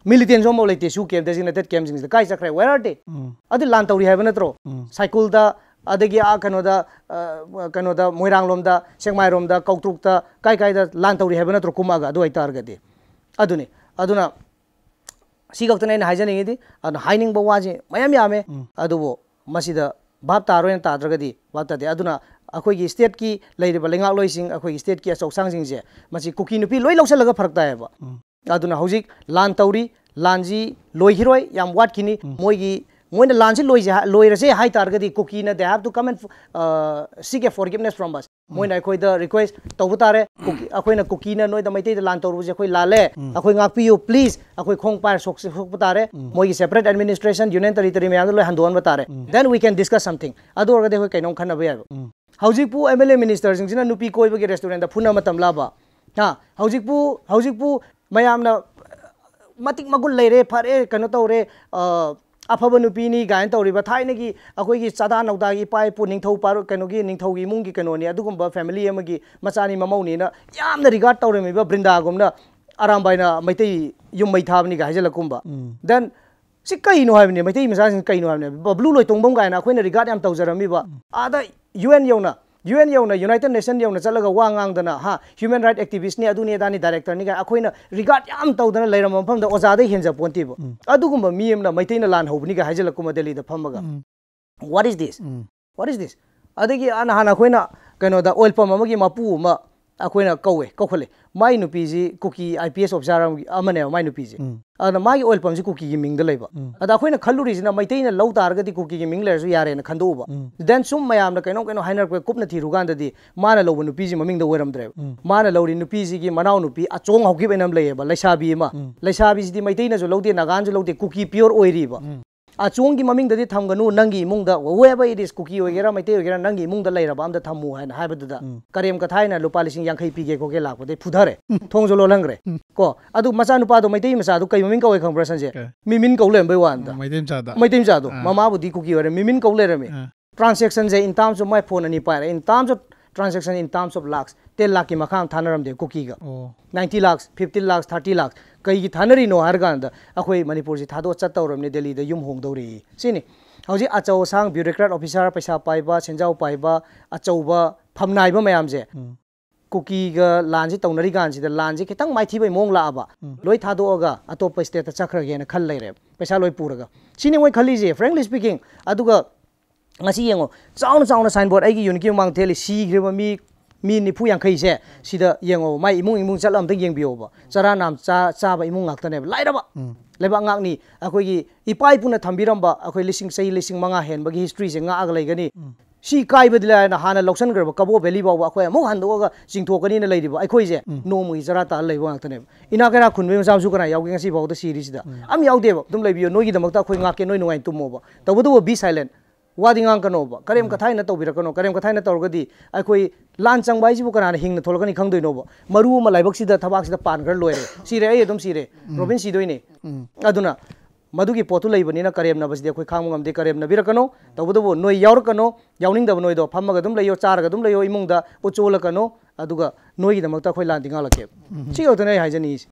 Militant ꯁꯨ ꯑꯃꯐꯥꯎ ꯂꯩꯇꯦ ꯁꯨ ꯀꯦꯝ, designated ꯀꯦꯝꯁꯤꯡꯁꯤꯗ ꯀꯥꯏ ꯆꯠꯈ꯭ꯔꯦ? Where are they? ꯎꯝ ꯑꯗꯨ ꯂꯥꯟ ꯇꯧꯔꯤ ꯍꯥꯏꯕ ꯅꯠꯇ꯭ꯔꯣ? ꯎꯝ ꯁꯥꯏꯀꯨꯜꯗ, ꯑꯗꯒꯤ ꯑꯥ ꯀꯩꯅꯣꯗ, ꯑ, ꯀꯩꯅꯣꯗ, ꯃꯣꯏꯔꯥꯡꯂꯣꯝꯗ, ꯁꯦꯛꯃꯥꯏꯔꯣꯝꯗ, ꯀꯧꯇ꯭ꯔꯨꯛꯇ, ꯀꯥꯏ ꯀꯥꯏꯗ ꯂꯥꯟ ꯇꯧꯔꯤ ꯍꯥꯏꯕ ꯅꯠꯇ꯭ꯔꯣ ꯀꯨꯝꯃꯛꯑꯒ? ꯑꯗꯨ ꯑꯣꯏꯇꯥꯔꯒꯗꯤ ꯑꯗꯨꯅꯤ꯫ ꯑꯗꯨꯅ ꯁꯤ ꯈꯛꯇꯅꯦ ꯑꯩꯅ ꯍꯥꯏꯖꯅꯤꯡꯉꯤꯗꯤ꯫ ꯑꯗꯨꯅ ꯍꯥꯏꯅꯤꯡꯕ ꯋꯥꯁꯦ ꯃꯌꯥꯝ ꯌꯥꯝꯃꯦ, ꯎꯝ ꯑꯗꯨꯕꯨ ꯃꯁꯤꯗ ꯚꯥꯞ ꯇꯥꯔꯣꯏꯅ ꯇꯥꯗ꯭ꯔꯒꯗꯤ ꯚꯥꯞ ꯇꯥꯗꯦ꯫ ꯑꯗꯨꯅ ꯑꯩꯈꯣꯏꯒꯤ state ꯀꯤ ꯂꯩꯔꯤꯕ ꯂꯩꯉꯥꯛꯂꯣꯏꯁꯤꯡ, ꯑꯩꯈꯣꯏꯒꯤ state ꯀꯤ ꯑꯆꯧꯁꯥꯡꯁꯤꯡꯁꯦ, ꯃꯁꯤ ꯀꯨꯀꯤ ꯅꯨꯄꯤ ꯂꯣꯏ ꯂꯧꯁꯤꯜꯂꯒ ꯐꯔꯛ ꯇꯥꯏꯌꯦꯕ꯫ ꯎꯝ ꯑꯗꯨꯅ ꯍꯧꯖꯤꯛ ꯂꯥꯟ ꯇꯧꯔꯤ, ꯂꯥꯟꯁꯤ ꯂꯣꯏꯈꯤꯔꯣꯏ, ꯌꯥꯝ ꯋꯥꯠꯈꯤꯅꯤ꯫ ꯃꯣꯏꯒꯤ, ꯃꯣꯏꯅ ꯂꯥꯟꯁꯤ ꯂꯣꯏꯁꯦ ꯍꯥꯏ-, ꯂꯣꯏꯔꯁꯦ ꯍꯥꯏ ꯇꯥꯔꯒꯗꯤ ꯀꯨꯀꯤꯅ they have to come and, uh, seek a forgiveness from us꯫ ꯃꯣꯏꯅ ꯑꯩꯈꯣꯏꯗ request ꯇꯧꯕ ꯇꯥꯔꯦ, ꯀꯨꯀꯤ, ꯑꯩꯈꯣꯏꯅ ꯀꯨꯀꯤꯅ ꯅꯣꯏꯗ ꯃꯩꯇꯩꯗ ꯂꯥꯟ ꯇꯧꯔꯨꯕꯁꯦ ꯑꯩꯈꯣꯏ ꯂꯥꯜꯂꯦ, ꯑꯩꯈꯣꯏ ꯉꯥꯛꯄꯤꯌꯨ please, ꯑꯩꯈꯣꯏ ꯈꯣꯡ ꯄꯥꯏꯔ ꯁꯣꯛ-, ꯁꯣꯛꯄ ꯇꯥꯔꯦ꯫ ꯃꯣꯏꯒꯤ separate administration, union territory ꯃꯌꯥꯝꯗꯣ ꯂꯣꯏ ꯍꯟꯗꯣꯛꯍꯟꯕ ꯇꯥꯔꯦ꯫ Then we can discuss something꯫ ꯑꯗꯨ ꯑꯣꯏꯔꯒꯗꯤ ꯑꯩꯈꯣꯏ ꯀꯩꯅꯣꯝ ꯈꯟꯅꯕ ꯌꯥꯏꯕ꯫ ꯍꯧꯖꯤꯛꯄꯨ M L A minister ꯁꯤꯡꯁꯤꯅ ꯅꯨꯄꯤ ꯀꯣꯏꯕꯒꯤ restaurant ꯗ ꯐꯨꯅ ꯃꯇꯝ ꯂꯥꯕ? ꯍꯥ? ꯍꯧꯖꯤꯛꯄꯨ, ꯍꯧꯖꯤꯛꯄꯨ ꯃꯌꯥꯝꯅ ꯃꯇꯤꯛ ꯃꯒꯨꯟ ꯂꯩꯔꯦ, ꯐꯔꯦ, ꯀꯩꯅꯣ ꯇꯧꯔꯦ, ꯑ, ꯑꯐꯕ ꯅꯨꯄꯤꯅꯤ ꯀꯥꯏꯅ ꯇꯧꯔꯤꯕ, ꯊꯥꯏꯅꯒꯤ ꯑꯩꯈꯣꯏꯒꯤ ꯆꯥꯗꯥ ꯅꯧꯗꯥꯒꯤ ꯏꯄꯥ ꯏꯄꯨ ꯅꯤꯡꯊꯧ ꯄꯥꯔꯣ-, ꯀꯩꯅꯣꯒꯤ ꯅꯤꯡꯊꯧꯒꯤ ꯏꯃꯨꯡꯒꯤ ꯀꯩꯅꯣꯅꯤ, ꯑꯗꯨꯒꯨꯝꯕ family ꯑꯃꯒꯤ ꯃꯆꯥꯅꯤ ꯃꯃꯧꯅꯤꯅ ꯌꯥꯝꯅ regard ꯇꯧꯔꯝꯃꯤꯕ ꯕ꯭ꯔꯤꯟꯗꯥꯒꯨꯝꯅ ꯑꯔꯥꯝꯕꯥꯏꯅ ꯃꯩꯇꯩ ꯌꯨꯝ ꯃꯩ ꯊꯥꯕꯅꯤꯒ ꯍꯥꯏꯖꯤꯜꯂꯛꯀꯨꯝꯕ꯫ ꯎꯝ Then ꯁꯤ ꯀꯩꯅꯣ ꯍꯥꯏꯕꯅꯤ, ꯃꯩꯇꯩ ꯃꯆꯥꯁꯤꯡ ꯀꯩꯅꯣ ꯍꯥꯏꯕꯅꯤ? ꯕꯕ꯭ꯂꯨ ꯂꯣꯏꯇꯣꯡꯕꯝ ꯀꯥꯏꯅ ꯑꯩꯈꯣꯏꯅ regard ꯌꯥꯝ ꯇꯧꯖꯔꯝꯃꯤꯕ, ꯑꯥꯗ U N ꯌꯧꯅ, U N ꯌꯧꯅ, United Nation ꯌꯧꯅ ꯆꯠꯂꯒ ꯋꯥ ꯉꯥꯡꯗꯅ, ꯍꯥ, human right activist ꯅꯤ, ꯑꯗꯨꯅꯤ ꯑꯗꯥꯅꯤ, director ꯅꯤ ꯀꯥꯏꯅ ꯑꯩꯈꯣꯏꯅ regard ꯌꯥꯝ ꯇꯧꯗꯅ ꯂꯩꯔꯝꯕ ꯃꯐꯝꯗ ꯑꯣꯖꯥꯗꯩ ꯍꯦꯟꯖ ꯄꯣꯟꯇꯦꯕ꯫ ꯑꯗꯨꯒꯨꯝꯕ ꯃꯤ ꯑꯃꯅ ꯃꯩꯇꯩꯅ ꯂꯥꯟ ꯍꯧꯕꯅꯤꯒ ꯍꯥꯏꯖꯤꯜꯂꯛꯀꯨꯝꯕ ꯗꯦꯜꯂꯤꯗ ꯐꯝꯃꯒ꯫ ꯎꯝ What is this? Um What is this? ꯑꯗꯒꯤ ꯑ, ꯅꯍꯥꯟ ꯑꯩꯈꯣꯏꯅ ꯀꯩꯅꯣꯗ oil pump ꯑꯃꯒꯤ ꯃꯄꯨ ꯑꯃ ꯑꯩꯈꯣꯏꯅ ꯀꯧꯋꯦ, ꯀꯧꯈꯠꯂꯦ꯫ ꯃꯥꯏ ꯅꯨꯄꯤꯁꯤ ꯀꯨꯀꯤ I P S officer ꯑꯃꯒꯤ, ꯑꯃꯅꯦꯕ ꯃꯥꯏ ꯅꯨꯄꯤꯁꯦ꯫ ꯎꯝ ꯑꯗꯨꯅ ꯃꯥꯒꯤ oil pump ꯁꯤ ꯀꯨꯀꯤꯒꯤ ꯃꯤꯡꯗ ꯂꯩꯕ꯫ ꯎꯝ ꯑꯗ ꯑꯩꯈꯣꯏꯅ ꯈꯜꯂꯨꯔꯤꯁꯤꯅ ꯃꯩꯇꯩꯅ ꯂꯧ ꯇꯥꯔꯒꯗꯤ ꯀꯨꯀꯤꯒꯤ ꯃꯤꯡ ꯂꯩꯔꯁꯨ ꯌꯥꯔꯦꯅ ꯈꯟꯗꯣꯛꯎꯕ꯫ ꯎꯝ Then ꯁꯨꯝ ꯃꯌꯥꯝꯅ ꯀꯩꯅꯣꯝ ꯀꯩꯅꯣꯝ ꯍꯥꯏꯅꯔꯛꯄꯗ ꯀꯨꯞꯅ ꯊꯤꯔꯨꯀꯥꯟꯗꯗꯤ ꯃꯥꯅ ꯂꯧꯕ ꯅꯨꯄꯤꯁꯤ ꯃꯃꯤꯡꯗ ꯑꯣꯏꯔꯝꯗ꯭ꯔꯦꯕ꯫ ꯎꯝ ꯃꯥꯅ ꯂꯧꯔꯤ ꯅꯨꯄꯤꯁꯤꯒꯤ ꯃꯅꯥꯎ ꯅꯨꯄꯤ ꯑꯆꯣꯡ ꯍꯧꯈꯤꯕ ꯑꯃ ꯂꯩꯌꯦꯕ, ꯂꯩꯁꯥꯕꯤ ꯑꯃ꯫ ꯎꯝ ꯂꯩꯁꯥꯕꯤꯁꯤꯗꯤ ꯃꯩꯇꯩꯅꯁꯨ ꯂꯧꯗꯦ, ꯅꯥꯒꯥꯅꯁꯨ ꯂꯧꯗꯦ, ꯀꯨꯀꯤ pure ꯑꯣꯏꯔꯤꯕ꯫ ꯎꯝ ꯑꯆꯣꯡꯒꯤ ꯃꯃꯤꯡꯗꯗꯤ ꯊꯝꯒꯅꯨ, ꯅꯪꯒꯤ ꯏꯃꯨꯡꯗ whoever it is, ꯀꯨꯀꯤ ꯑꯣꯏꯒꯦꯔꯥ ꯃꯩꯇꯩ ꯑꯣꯏꯒꯦꯔꯥ, ꯅꯪꯒꯤ ꯏꯃꯨꯡꯗ ꯂꯩꯔꯕ ꯑꯝꯇ ꯊꯝꯃꯨ ꯍꯥꯏꯅ ꯍꯥꯏꯕꯗꯨꯗ ꯎꯝ ꯀꯔꯦꯝ ꯀꯊꯥꯏꯅ ꯂꯨꯄꯥ ꯂꯤꯁꯤꯡ ꯌꯥꯡꯈꯩ ꯄꯤꯒꯦ ꯈꯣꯠꯀꯦ ꯂꯥꯛꯄꯗꯩ ꯐꯨꯊꯔꯦ, ꯊꯣꯡꯁꯨ ꯂꯣꯜꯍꯟꯈ꯭ꯔꯦ꯫ ꯎꯝ ꯀꯣ, ꯑꯗꯨ ꯃꯆꯥꯅꯨꯄꯥꯗꯣ, ꯃꯩꯇꯩ ꯃꯆꯥꯗꯣ ꯀꯩ ꯃꯃꯤꯡ ꯀꯧꯋꯦ ꯈꯪꯕ꯭ꯔꯥ ꯁꯟꯖꯦ? ꯀꯩ? ꯃꯤꯃꯤꯟ ꯀꯧ ꯂꯩꯔꯝꯕꯩ ꯋꯥꯅꯤꯗ꯫ ꯎꯝ, ꯃꯩꯇꯩ ꯃꯆꯥꯗ꯫ ꯃꯩꯇꯩ ꯃꯆꯥꯗꯣ ꯑꯥ꯫ ꯃꯃꯥꯕꯨꯗꯤ ꯀꯨꯀꯤ ꯑꯣꯏꯔꯦ, ꯃꯤꯃꯤꯟ ꯀꯧ ꯂꯩꯔꯝꯃꯤ꯫ ꯑꯥ Transaction say in terms of, my phone ꯑꯅꯤ ꯄꯥꯏꯔꯦ, in terms of transaction, in terms of lakhs, ten lakh ꯀꯤ ꯃꯈꯥ ꯑꯃ ꯊꯥꯅꯔꯝꯗꯦ ꯀꯨꯀꯤꯒ꯫ ꯑꯣ Ninety lakhs, fifty lakhs, thirty lakhs, ꯀꯩꯒꯤ ꯊꯥꯅꯔꯤꯅꯣ ꯍꯥꯏꯔ ꯀꯥꯟꯗ ꯑꯩꯈꯣꯏ ꯃꯅꯤꯄꯨꯔꯁꯤ ꯊꯥꯗꯣꯛꯑ ꯆꯠꯇꯧꯔꯕꯅꯤ, ꯗꯦꯜꯂꯤꯗ ꯌꯨꯝ ꯍꯣꯡꯗꯧꯔꯤ ꯁꯤꯅꯤ꯫ ꯍꯧꯖꯤꯛ ꯑꯆꯧ ꯑꯁꯥꯡ bureaucrat officer, ꯄꯩꯁꯥ ꯄꯥꯏꯕ, ꯁꯦꯟꯖꯥꯎ ꯄꯥꯏꯕ, ꯑꯆꯧꯕ ꯐꯝꯅꯥꯏꯕ ꯃꯌꯥꯝꯁꯦ ꯀꯨꯀꯤꯒ ꯂꯥꯟꯁꯤ ꯇꯧꯅꯔꯤ ꯀꯥꯟꯁꯤꯗ ꯂꯥꯟꯁꯤ ꯈꯤꯇꯪ ꯃꯥꯏꯊꯤꯕꯩ ꯃꯑꯣꯡ ꯂꯥꯛꯑꯕ, ꯂꯣꯏ ꯊꯥꯗꯣꯛꯑꯒ ꯑꯇꯣꯞꯄ stateꯇ ꯆꯠꯈ꯭ꯔꯒꯦꯅ ꯈꯜ ꯂꯩꯔꯦ, ꯄꯩꯁꯥ ꯂꯣꯏ ꯄꯨꯔꯒ꯫ ꯁꯤꯅꯤ ꯃꯣꯏ ꯈꯜꯂꯤꯁꯦ, frankly speaking꯫ ꯑꯗꯨꯒ ꯉꯁꯤ ꯌꯦꯡꯉꯣ, ꯆꯥꯎꯅ ꯆꯥꯎꯅ signboard ꯑꯩꯒꯤ unitꯀꯤ ꯃꯃꯥꯡ ꯊꯦꯠꯂꯤ, ꯁꯤꯈ꯭ꯔꯤꯕ ꯃꯤ ꯃꯤ ꯅꯤꯐꯨ ꯌꯥꯡꯈꯩꯁꯦ꯫ ꯁꯤꯗ ꯌꯦꯡꯉꯣ, ꯃꯥꯏ ꯏꯃꯨꯡ ꯏꯃꯨꯡ ꯆꯠꯂ ꯑꯝꯇ ꯌꯦꯡꯕꯤꯌꯣꯕ, ꯆꯔꯥ ꯅꯥꯝ ꯆꯥ- ꯆꯥꯕ ꯏꯃꯨꯡ ꯉꯥꯛꯇꯅꯦꯕ, ꯂꯥꯏꯔꯕ꯫ ꯂꯩꯕꯥꯛ ꯉꯥꯛꯅꯤ꯫ ꯑꯩꯈꯣꯏꯒꯤ ꯏꯄꯥ ꯏꯄꯨꯅ ꯊꯝꯕꯤꯔꯝꯕ ꯑꯩꯈꯣꯏ ꯂꯤꯁꯤꯡ, ꯆꯍꯤ ꯂꯤꯁꯤꯡ ꯃꯉꯥ ꯍꯦꯟꯕꯒꯤ historyꯁꯦ ꯉꯥꯛꯑꯒ ꯂꯩꯒꯅꯤ꯫ ꯁꯤ ꯀꯥꯏꯕꯗꯤ ꯂꯥꯏꯔꯅ ꯍꯥꯟꯅ ꯂꯧꯁꯟꯈ꯭ꯔꯕ ꯀꯕꯣ ꯚꯦꯂꯤ ꯐꯥꯎꯕ ꯑꯩꯈꯣꯏ ꯑꯃꯨꯛ ꯍꯟꯗꯣꯛꯑꯒ ꯆꯤꯡꯊꯣꯛꯀꯅꯤꯅ ꯂꯩꯔꯤꯕ ꯑꯩꯈꯣꯏꯁꯦ ꯅꯣꯡꯃꯒꯤ ꯆꯔꯥ ꯇꯥꯜꯂ ꯂꯩꯕ ꯉꯥꯛꯇꯅꯦꯕ꯫ ꯏꯅꯥꯛ ꯀꯩꯔꯥꯛ ꯈꯨꯟꯕꯒꯤ ꯃꯆꯥ ꯃꯁꯨ ꯀꯅꯥ ꯌꯥꯎꯒꯦ ꯉꯁꯤ ꯐꯥꯎꯗ ꯁꯤꯔꯤꯁꯤꯗ? ꯑꯝ ꯌꯥꯎꯗꯦꯕ꯫ ꯑꯗꯨꯝ ꯂꯩꯕꯤꯌꯣ, ꯅꯣꯏꯒꯤꯗꯃꯛꯇ ꯑꯩꯈꯣꯏ ꯉꯥꯛꯀꯦ, ꯅꯣꯏ ꯅꯨꯡꯉꯥꯏꯅ ꯇꯨꯝꯃꯣꯕ꯫ ꯇꯧꯕꯇꯕꯨ be silent꯫ ꯋꯥꯗꯤ ꯉꯥꯡꯀꯅꯣꯕ, ꯀꯔꯦꯝ ꯀꯊꯥꯏꯅ ꯇꯧꯕꯤꯔꯛꯀꯅꯣ꯫ ꯀꯔꯦꯝ ꯀꯊꯥꯏꯅ ꯇꯧꯔꯒꯗꯤ ꯑꯩꯈꯣꯏ ꯂꯥꯟ ꯆꯪꯕ ꯍꯥꯏꯁꯤꯕꯨ ꯀꯅꯥꯅ ꯍꯤꯡꯅ ꯊꯣꯛꯂꯛꯀꯅꯤ ꯈꯪꯗꯣꯏꯅꯣꯕ? ꯃꯔꯨ ꯑꯃ ꯂꯥꯏꯕꯛꯁꯤꯗ, ꯊꯕꯥꯛꯁꯤꯗ ꯄꯥꯟꯈ꯭ꯔ ꯂꯣꯏꯔꯦ꯫ ꯁꯤꯔꯦ, ꯑꯩ ꯑꯗꯨꯝ ꯁꯤꯔꯦ, ꯔꯣꯕꯤꯟ ꯁꯤꯗꯣꯏꯅꯦ꯫ ꯑꯗꯨꯅ ꯃꯗꯨꯒꯤ ꯄꯣꯠꯇꯨ ꯂꯩꯕꯅꯤꯅ ꯀꯔꯦꯝꯅꯕꯁꯤꯗꯤ ꯑꯩꯈꯣꯏ ꯈꯥꯡꯕ ꯉꯝꯗꯦ꯫ ꯀꯔꯦꯝꯅꯕꯤꯔꯛꯀꯅꯣ꯫ ꯇꯧꯕꯇꯕꯨ ꯅꯣꯏ ꯌꯥꯎꯔꯛꯀꯅꯣ꯫ ꯌꯥꯎꯅꯤꯡꯗꯕ ꯅꯣꯏꯗꯣ ꯐꯝꯃꯒ ꯑꯗꯨꯝ ꯂꯩꯌꯣ, ꯆꯥꯔꯒ ꯑꯗꯨꯝ ꯂꯩꯌꯣ, ꯏꯃꯨꯡꯗ ꯎꯠꯆꯣꯜꯂꯛꯀꯅꯣ꯫ ꯑꯗꯨꯒ ꯅꯣꯏꯒꯤꯗꯃꯛꯇ ꯑꯩꯈꯣꯏ ꯂꯥꯟꯗꯤ ꯉꯥꯛꯂꯛꯀꯦꯕ꯫ ꯁꯤ ꯈꯛꯇꯅꯦ ꯑꯩ ꯍꯥꯏꯖꯅꯤꯡꯉꯤꯁꯦ꯫